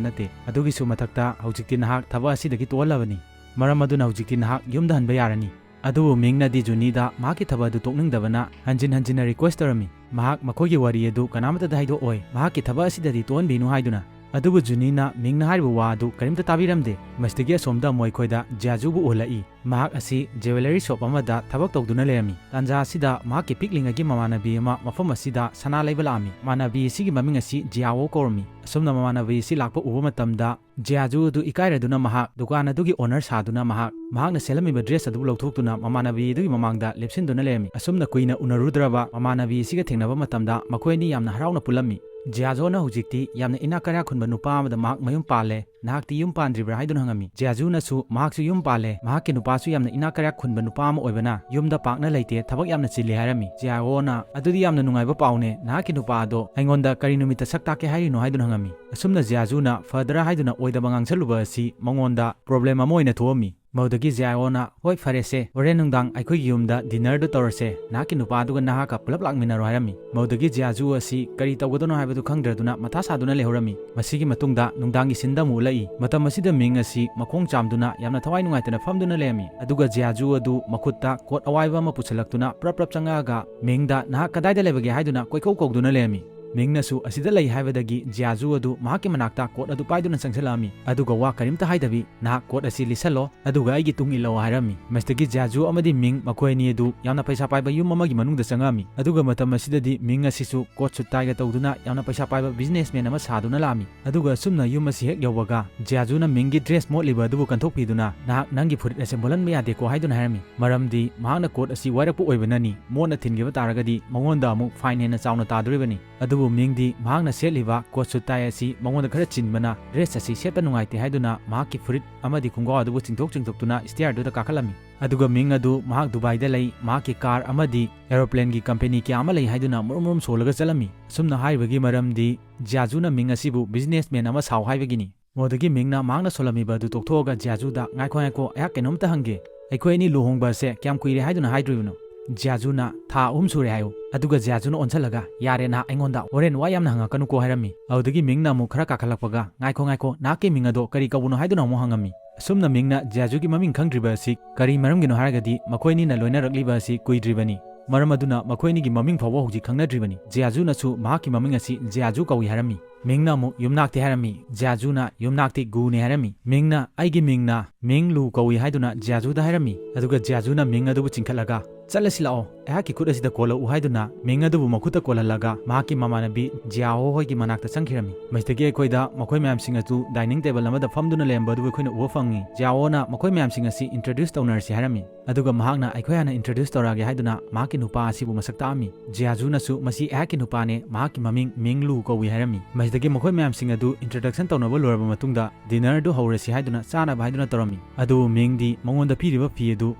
ꯅꯠꯇꯦ꯫ ꯑꯗꯨꯒꯤꯁꯨ ꯃꯊꯛꯇ ꯍꯧꯖꯤꯛꯇꯤ ꯅꯍꯥꯛ ꯊꯕꯛ ꯑꯁꯤꯗꯒꯤ ꯇꯣꯛꯍꯜꯂꯕꯅꯤ꯫ ꯃꯔꯝ ꯑꯗꯨꯅ ꯍꯧꯖꯤꯛꯇꯤ ꯅꯍꯥꯛ ꯌꯨꯝꯗ ꯍꯟꯕ ꯌꯥꯔꯅꯤ"꯫ ꯑꯗꯨꯕꯨ ꯃꯤꯡꯅꯗꯤ ꯖꯨꯅꯤꯗ ꯃꯍꯥꯛꯀꯤ ꯊꯕꯛ ꯑꯗꯨ ꯇꯣꯛꯅꯤꯡꯗꯕꯅ ꯍꯟꯖꯤꯟ ꯍꯟꯖꯤꯟꯅ request ꯇꯧꯔꯝꯃꯤ꯫ ꯃꯍꯥꯛ ꯃꯈꯣꯏꯒꯤ ꯋꯥꯔꯤ ꯑꯗꯨ ꯀꯅꯥꯃꯠꯇꯗ ꯍꯥꯏꯗꯣꯛꯑꯣꯏ, ꯃꯍꯥꯛꯀꯤ ꯊꯕꯛ ꯑꯁꯤꯗꯗꯤ ꯇꯣꯛꯍꯟꯕꯤꯅꯨ ꯍꯥꯏꯗꯨꯅ꯫ ꯑꯗꯨꯕꯨ ꯖꯨꯅꯤꯅ ꯃꯤꯡꯅ ꯍꯥꯏꯔꯤꯕ ꯋꯥ ꯑꯗꯨ ꯀꯔꯤꯝꯇ ꯇꯥꯕꯤꯔꯝꯗꯦ꯫ ꯃꯁꯤꯗꯒꯤ ꯑꯁꯣꯝꯗ ꯃꯣꯏꯈꯣꯏꯗ ꯖꯤꯌꯥꯖꯨꯕꯨ ꯎꯍꯜꯂꯛꯏ꯫ ꯃꯍꯥꯛ ꯑꯁꯤ jewellery shop ꯑꯃꯗ ꯊꯕꯛ ꯇꯧꯗꯨꯅ ꯂꯩꯔꯝꯃꯤ꯫ ꯇꯥꯟꯖꯥ ꯑꯁꯤꯗ ꯃꯍꯥꯛꯀꯤ ꯄꯤꯛꯂꯤꯉꯩꯒꯤ ꯃꯃꯥꯟꯅꯕꯤ ꯑꯃ ꯃꯐꯝ ꯑꯁꯤꯗ ꯁꯅꯥ ꯂꯩꯕ ꯂꯥꯛꯑꯝꯃꯤ꯫ ꯃꯃꯥꯟꯅꯕꯤ ꯑꯁꯤꯒꯤ ꯃꯃꯤꯡ ꯑꯁꯤ ꯖꯤꯌꯥꯋꯣ ꯀꯧꯔꯝꯃꯤ꯫ ꯑꯁꯨꯝꯅ ꯃꯃꯥꯟꯅꯕꯤ ꯑꯁꯤ ꯂꯥꯛꯄ ꯎꯕ ꯃꯇꯝꯗ ꯖꯤꯌꯥꯖꯨ ꯑꯗꯨ ꯏꯀꯥꯏꯔꯗꯨꯅ ꯃꯍꯥꯛ ꯗꯨꯀꯥꯟ ꯑꯗꯨꯒꯤ owner ꯁꯥꯗꯨꯅ ꯃꯍꯥꯛ, ꯃꯍꯥꯛꯅ ꯁꯦꯠꯂꯝꯃꯤꯕ dress ꯑꯗꯨꯕꯨ ꯂꯧꯊꯣꯛꯇꯨꯅ ꯃꯃꯥꯟꯅꯕꯤ ꯑꯗꯨꯒꯤ ꯃꯃꯥꯡꯗ ꯂꯦꯞꯁꯤꯟꯗꯨꯅ ꯂꯩꯔꯝꯃꯤ꯫ ꯑꯁꯨꯝꯅ ꯀꯨꯏꯅ ꯎꯅꯔꯨꯗ꯭ꯔꯕ ꯃꯃꯥꯟꯅꯕꯤ ꯑꯁꯤꯒ ꯊꯦꯡꯅꯕ ꯃꯇꯝꯗ ꯃꯈꯣꯏ ꯑꯅꯤ ꯌꯥꯝꯅ ꯍꯔꯥꯎꯅ ꯄꯨꯜꯂꯝꯃꯤ꯫ ꯖꯤꯌꯥꯖꯣꯅ ꯍꯧꯖꯤꯛꯇꯤ ꯌꯥꯝꯅ ꯏꯅꯥꯛ ꯀꯩꯔꯥꯛ ꯈꯨꯟꯕ ꯅꯨꯄꯥ ꯑꯃꯗ ꯃꯍꯥꯛ ꯃꯌꯨꯝ ꯄꯥꯜꯂꯦ, "ꯅꯍꯥꯛꯇꯤ ꯌꯨꯝ ꯄꯥꯟꯗ꯭ꯔꯤꯕ꯭ꯔꯥ?" ꯍꯥꯏꯗꯨꯅ ꯍꯪꯉꯝꯃꯤ꯫ ꯖꯤꯌꯥꯖꯨꯅꯁꯨ ꯃꯍꯥꯛꯁꯨ ꯌꯨꯝ ꯄꯥꯜꯂꯦ, ꯃꯍꯥꯛꯀꯤ ꯅꯨꯄꯥꯁꯨ ꯌꯥꯝꯅ ꯏꯅꯥꯛ ꯀꯩꯔꯥꯛ ꯈꯨꯟꯕ ꯅꯨꯄꯥ ꯑꯃ ꯑꯣꯏꯕꯅ ꯌꯨꯝꯗ ꯄꯥꯛꯅ ꯂꯩꯇꯦ, ꯊꯕꯛ ꯌꯥꯝꯅ ꯆꯤꯜꯂꯤ ꯍꯥꯏꯔꯝꯃꯤ꯫ ꯖꯤꯌꯥꯋꯣꯅ, "ꯑꯗꯨꯗꯤ ꯌꯥꯝꯅ ꯅꯨꯡꯉꯥꯏꯕ ꯄꯥꯎꯅꯦ, ꯅꯍꯥꯛꯀꯤ ꯅꯨꯄꯥ ꯑꯗꯣ ꯑꯩꯉꯣꯟꯗ ꯀꯔꯤ ꯅꯨꯃꯤꯠꯇ ꯁꯛ ꯇꯥꯛꯀꯦ ꯍꯥꯏꯔꯤꯅꯣ?" ꯍꯥꯏꯗꯨꯅ ꯍꯪꯉꯝꯃꯤ꯫ ꯑꯁꯨꯝꯅ ꯖꯤꯌꯥꯖꯨꯅ ꯐꯗ꯭ꯔꯥ ꯍꯥꯏꯗꯨꯅ ꯑꯣꯏꯗꯕ ꯉꯥꯡꯁꯜꯂꯨꯕ ꯑꯁꯤ ꯃꯉꯣꯟꯗ problem ꯑꯃ ꯑꯣꯏꯅ ꯊꯣꯛꯑꯝꯃꯤ꯫ ꯃꯗꯨꯗꯒꯤ ꯖꯤꯌꯥꯋꯣꯅ, "ꯍꯣꯏ, ꯐꯔꯦꯁꯦ, ꯍꯣꯔꯦꯟ ꯅꯨꯡꯗꯥꯡ ꯑꯩꯈꯣꯏꯒꯤ ꯌꯨꯝꯗ dinnerꯗꯨ ꯇꯧꯔꯁꯦ, ꯅꯍꯥꯛꯀꯤ ꯅꯨꯄꯥꯗꯨꯒ ꯅꯍꯥꯛꯀ ꯄꯨꯂꯞ ꯂꯥꯛꯃꯤꯟꯅꯔꯣ" ꯍꯥꯏꯔꯝꯃꯤ꯫ ꯃꯗꯨꯗꯒꯤ ꯖꯤꯌꯥꯖꯨ ꯑꯁꯤ ꯀꯔꯤ ꯇꯧꯒꯗꯣꯏꯅꯣ ꯍꯥꯏꯕꯗꯨ ꯈꯪꯗ꯭ꯔꯗꯨꯅ ꯃꯊꯥ ꯁꯥꯗꯨꯅ ꯂꯩꯍꯧꯔꯝꯃꯤ꯫ ꯃꯁꯤꯒꯤ ꯃꯇꯨꯡꯗ ꯅꯨꯡꯗꯥꯡꯒꯤ sceneꯗ ꯑꯃꯨꯛ ꯎꯠꯂꯛꯏ꯫ ꯃꯇꯝ ꯑꯁꯤꯗ ꯃꯤꯡ ꯑꯁꯤ ꯃꯈꯣꯡ ꯆꯥꯝꯗꯨꯅ ꯌꯥꯝꯅ ꯊꯋꯥꯏ ꯅꯨꯡꯉꯥꯏꯇꯅ ꯐꯝꯗꯨꯅ ꯂꯩꯔꯝꯃꯤ꯫ ꯑꯗꯨꯒ ꯖꯤꯌꯥꯖꯨ ꯑꯗꯨ ꯃꯈꯨꯠꯇ ꯀꯣꯠ ꯑꯋꯥꯏꯕ ꯑꯃ ꯄꯨꯁꯤꯜꯂꯛꯇꯨꯅ ꯄ꯭ꯔꯞ ꯄ꯭ꯔꯞ ꯆꯪꯉꯛꯑꯒ ꯃꯤꯡꯗ "ꯅꯍꯥꯛ ꯀꯗꯥꯏꯗ ꯂꯩꯕꯒꯦ?" ꯍꯥꯏꯗꯨꯅ ꯀꯣꯏꯀꯧ ꯀꯧꯗꯨꯅ ꯂꯩꯔꯝꯃꯤ꯫ ꯃꯤꯡꯅꯁꯨ ꯑꯁꯤꯗ ꯂꯩ ꯍꯥꯏꯕꯗꯒꯤ ꯖꯤꯌꯥꯖꯨ ꯑꯗꯨ ꯃꯍꯥꯛꯀꯤ ꯃꯅꯥꯛꯇ ꯀꯣꯠ ꯑꯗꯨ ꯄꯥꯏꯗꯨꯅ ꯆꯪꯁꯤꯜꯂꯛꯑꯝꯃꯤ꯫ ꯑꯗꯨꯒ ꯋꯥ ꯀꯔꯤꯝꯇ ꯍꯥꯏꯗꯕꯤ, "ꯅꯍꯥꯛ ꯀꯣꯠ ꯑꯁꯤ ꯂꯤꯠꯁꯜꯂꯣ, ꯑꯗꯨꯒ ꯑꯩꯒꯤ ꯇꯨꯡ ꯏꯜꯂꯛꯑꯣ" ꯍꯥꯏꯔꯝꯃꯤ꯫ ꯃꯁꯤꯗꯒꯤ ꯖꯤꯌꯥꯖꯨ ꯑꯃꯗꯤ ꯃꯤꯡ, ꯃꯈꯣꯏ ꯑꯅꯤ ꯑꯗꯨ ꯌꯥꯝꯅ ꯄꯩꯁꯥ ꯄꯥꯏꯕ ꯌꯨꯝ ꯑꯃꯒꯤ ꯃꯅꯨꯡꯗ ꯆꯪꯉꯛꯑꯝꯃꯤ꯫ ꯑꯗꯨꯒ ꯃꯇꯝ ꯑꯁꯤꯗꯗꯤ ꯃꯤꯡ ꯑꯁꯤꯁꯨ ꯀꯣꯠ ꯁꯨꯠ ꯇꯥꯏꯒ ꯇꯧꯗꯨꯅ ꯌꯥꯝꯅ ꯄꯩꯁꯥ ꯄꯥꯏꯕ businessman ꯑꯃ ꯁꯥꯗꯨꯅ ꯂꯥꯛꯑꯝꯃꯤ꯫ ꯑꯗꯨꯒ ꯑꯁꯨꯝꯅ ꯌꯨꯝ ꯑꯁꯤ ꯍꯦꯛ ꯌꯧꯕꯒ ꯖꯤꯌꯥꯖꯨꯅ ꯃꯤꯡꯒꯤ dress ꯃꯣꯠꯂꯤꯕ ꯑꯗꯨꯕꯨ ꯀꯟꯊꯣꯛꯄꯤꯗꯨꯅ, "ꯅꯍꯥꯛ ꯅꯪꯒꯤ ꯐꯨꯔꯤꯠ ꯑꯁꯦ ꯃꯣꯠꯍꯟꯕ ꯌꯥꯗꯦꯀꯣ" ꯍꯥꯏꯗꯨꯅ ꯍꯥꯏꯔꯝꯃꯤ꯫ ꯃꯔꯝꯗꯤ ꯃꯍꯥꯛꯅ ꯀꯣꯠ ꯑꯁꯤ ꯋꯥꯏꯔꯛꯄ ꯑꯣꯏꯕꯅꯅꯤ, ꯃꯣꯠꯅ ꯊꯤꯟꯈꯤꯕ ꯇꯥꯔꯒꯗꯤ ꯃꯉꯣꯟꯗ ꯑꯃꯨꯛ fine ꯍꯦꯟꯅ ꯆꯥꯎꯅ ꯇꯥꯗꯣꯔꯤꯕꯅꯤ꯫ ꯑꯗꯨꯕꯨ ꯃꯤꯡꯗꯤ ꯃꯍꯥꯛꯅ ꯁꯦꯠꯂꯤꯕ ꯀꯣꯠ ꯁꯨꯠ ꯇꯥꯏ ꯑꯁꯤ ꯃꯉꯣꯟꯗ ꯈꯔ ꯆꯤꯟꯕꯅ dress ꯑꯁꯤ ꯁꯦꯠꯄ ꯅꯨꯡꯉꯥꯏꯇꯦ ꯍꯥꯏꯗꯨꯅ ꯃꯍꯥꯛꯀꯤ ꯐꯨꯔꯤꯠ ꯑꯃꯗꯤ ꯈꯣꯡꯒ꯭ꯔꯥꯎ ꯑꯗꯨꯕꯨ ꯆꯤꯡꯊꯣꯛ ꯆꯤꯡꯊꯣꯛꯇꯨꯅ stair ꯗꯨꯗ ꯀꯥꯈꯠꯂꯝꯃꯤ꯫ ꯑꯗꯨꯒ ꯃꯤꯡ ꯑꯗꯨ ꯃꯍꯥꯛ ꯗꯨꯕꯥꯏꯗ ꯂꯩ, ꯃꯍꯥꯛꯀꯤ car ꯑꯃꯗꯤ aeroplane ꯒꯤ company ꯀꯌꯥ ꯑꯃ ꯂꯩ ꯍꯥꯏꯗꯨꯅ ꯃꯔꯨꯝ ꯃꯔꯨꯝ ꯁꯣꯜꯂꯒ ꯆꯠꯂꯝꯃꯤ꯫ ꯑꯁꯨꯝꯅ ꯍꯥꯏꯔꯤꯕꯒꯤ ꯃꯔꯝꯗꯤ ꯖꯤꯌꯥꯖꯨꯅ ꯃꯤꯡ ꯑꯁꯤꯕꯨ businessman ꯑꯃ ꯁꯥꯎ ꯍꯥꯏꯕꯒꯤꯅꯤ꯫ ꯃꯗꯨꯗꯒꯤ ꯃꯤꯡꯅ ꯃꯍꯥꯛꯅ ꯁꯣꯜꯂꯝꯃꯤꯕ ꯑꯗꯨ ꯇꯣꯛꯊꯣꯛꯑꯒ ꯖꯤꯌꯥꯖꯨꯗ, "ꯉꯥꯏꯈꯣ, ꯉꯥꯏꯈꯣ, ꯑꯩꯍꯥꯛ ꯀꯩꯅꯣꯝꯇ ꯍꯪꯒꯦ꯫ ꯑꯩꯈꯣꯏ ꯑꯅꯤ ꯂꯨꯍꯣꯡꯕ ꯑꯁꯦ ꯀꯌꯥꯝ ꯀꯨꯏꯔꯦ ꯍꯥꯏꯗꯨꯅ ꯍꯥꯏꯗ꯭ꯔꯤꯕꯅꯣ?" ꯖꯤꯌꯥꯖꯨꯅ, "ꯊꯥ ꯑꯍꯨꯝ ꯁꯨꯔꯦ" ꯍꯥꯏꯌꯨ꯫ ꯑꯗꯨꯒ ꯖꯤꯌꯥꯖꯨꯅ ꯑꯣꯟꯁꯜꯂꯒ, "ꯌꯥꯔꯦ, ꯅꯍꯥꯛ ꯑꯩꯉꯣꯟꯗ ꯍꯣꯔꯦꯟ ꯋꯥ ꯌꯥꯝꯅ ꯍꯪꯉꯛꯀꯅꯨꯀꯣ" ꯍꯥꯏꯔꯝꯃꯤ꯫ ꯑꯗꯨꯗꯒꯤ ꯃꯤꯡꯅ ꯑꯃꯨꯛ ꯈꯔ ꯀꯥꯈꯠꯂꯛꯄꯒ, "ꯉꯥꯏꯈꯣ, ꯉꯥꯏꯈꯣ, ꯅꯍꯥꯛꯀꯤ ꯃꯤꯡ ꯑꯗꯣ ꯀꯔꯤ ꯀꯧꯕꯅꯣ?" ꯍꯥꯏꯗꯨꯅ ꯑꯃꯨꯛ ꯍꯪꯉꯝꯃꯤ꯫ ꯑꯁꯨꯝꯅ ꯃꯤꯡꯅ ꯖꯤꯌꯥꯖꯨꯒꯤ ꯃꯃꯤꯡ ꯈꯪꯗ꯭ꯔꯤꯕ ꯑꯁꯤ ꯀꯔꯤ ꯃꯔꯝꯒꯤꯅꯣ ꯍꯥꯏꯔꯒꯗꯤ ꯃꯈꯣꯏ ꯑꯅꯤꯅ ꯂꯣꯏꯅꯔꯛꯂꯤꯕ ꯑꯁꯤ ꯀꯨꯏꯗ꯭ꯔꯤꯕꯅꯤ꯫ ꯃꯔꯝ ꯑꯗꯨꯅ ꯃꯈꯣꯏ ꯑꯅꯤꯒꯤ ꯃꯃꯤꯡ ꯐꯥꯎꯕ ꯍꯧꯖꯤꯛ ꯈꯪꯅꯗ꯭ꯔꯤꯕꯅꯤ꯫ ꯖꯤꯌꯥꯖꯨꯅꯁꯨ ꯃꯍꯥꯛꯀꯤ ꯃꯃꯤꯡ ꯑꯁꯤ ꯖꯤꯌꯥꯖꯨ ꯀꯧꯏ ꯍꯥꯏꯔꯝꯃꯤ꯫ ꯃꯤꯡꯅ ꯑꯃꯨꯛ ꯌꯨꯝꯅꯥꯛꯇꯤ ꯍꯥꯏꯔꯝꯃꯤ, ꯖꯤꯌꯥꯖꯨꯅ ꯌꯨꯝꯅꯥꯛꯇꯤ ꯒꯨꯅꯦ ꯍꯥꯏꯔꯝꯃꯤ꯫ ꯃꯤꯡꯅ, "ꯑꯩꯒꯤ ꯃꯤꯡꯅ ꯃꯤꯡ ꯂꯨ ꯀꯧꯏ" ꯍꯥꯏꯗꯨꯅ ꯖꯤꯌꯥꯖꯨꯗ ꯍꯥꯏꯔꯝꯃꯤ꯫ ꯑꯗꯨꯒ ꯖꯤꯌꯥꯖꯨꯅ ꯃꯤꯡ ꯑꯗꯨꯕꯨ ꯆꯤꯡꯈꯠꯂꯒ, "ꯆꯠꯂꯁꯤ ꯂꯥꯛꯑꯣ, ꯑꯩꯍꯥꯛꯀꯤ ꯈꯨꯠ ꯑꯁꯤꯗ ꯀꯣꯜꯂꯛꯎ" ꯍꯥꯏꯗꯨꯅ ꯃꯤꯡ ꯑꯗꯨꯕꯨ ꯃꯈꯨꯠꯇ ꯀꯣꯜꯍꯜꯂꯒ ꯃꯍꯥꯛꯀꯤ ꯃꯃꯥꯟꯅꯕꯤ ꯖꯤꯌꯥꯑꯣ ꯍꯣꯏꯒꯤ ꯃꯅꯥꯛꯇ ꯆꯪꯈꯤꯔꯝꯃꯤ꯫ ꯃꯁꯤꯗꯒꯤ ꯑꯩꯈꯣꯏꯗ ꯃꯈꯣꯏ ꯃꯌꯥꯝꯁꯤꯡ ꯑꯗꯨ dining table ꯑꯃꯗ ꯐꯝꯗꯨꯅ ꯂꯩꯔꯝꯕ ꯑꯗꯨꯕꯨ ꯑꯩꯈꯣꯏꯅ ꯎꯕ ꯐꯪꯉꯤ꯫ ꯖꯤꯌꯥꯑꯣꯅ ꯃꯈꯣꯏ ꯃꯌꯥꯝꯁꯤꯡ ꯑꯁꯤ introduce ꯇꯧꯅꯔꯁꯤ ꯍꯥꯏꯔꯝꯃꯤ꯫ ꯑꯗꯨꯒ ꯃꯍꯥꯛꯅ "ꯑꯩꯈꯣꯏ ꯍꯥꯟꯅ introduce ꯇꯧꯔꯛꯑꯒꯦ" ꯍꯥꯏꯗꯨꯅ ꯃꯍꯥꯛꯀꯤ ꯅꯨꯄꯥ ꯑꯁꯤꯕꯨ ꯃꯁꯛ ꯇꯥꯛꯑꯝꯃꯤ꯫ ꯖꯤꯌꯥꯖꯨꯅꯁꯨ "ꯃꯁꯤ ꯑꯩꯍꯥꯛꯀꯤ ꯅꯨꯄꯥꯅꯦ, ꯃꯍꯥꯛꯀꯤ ꯃꯃꯤꯡ ꯃꯤꯡ ꯂꯨ ꯀꯧꯏ" ꯍꯥꯏꯔꯝꯃꯤ꯫ ꯃꯁꯤꯗꯒꯤ ꯃꯈꯣꯏ ꯃꯌꯥꯝꯁꯤꯡ ꯑꯗꯨ introduction ꯇꯧꯅꯕ ꯂꯣꯏꯔꯕ ꯃꯇꯨꯡꯗ dinner ꯗꯨ ꯍꯧꯔꯁꯤ ꯍꯥꯏꯗꯨꯅ ꯆꯥꯅꯕ ꯍꯥꯏꯗꯨꯅ ꯇꯧꯔꯝꯃꯤ꯫ ꯑꯗꯨꯕꯨ ꯃꯤꯡꯗꯤ ꯃꯉꯣꯟꯗ ꯄꯤꯔꯤꯕ ꯐꯤ ꯑꯗꯨ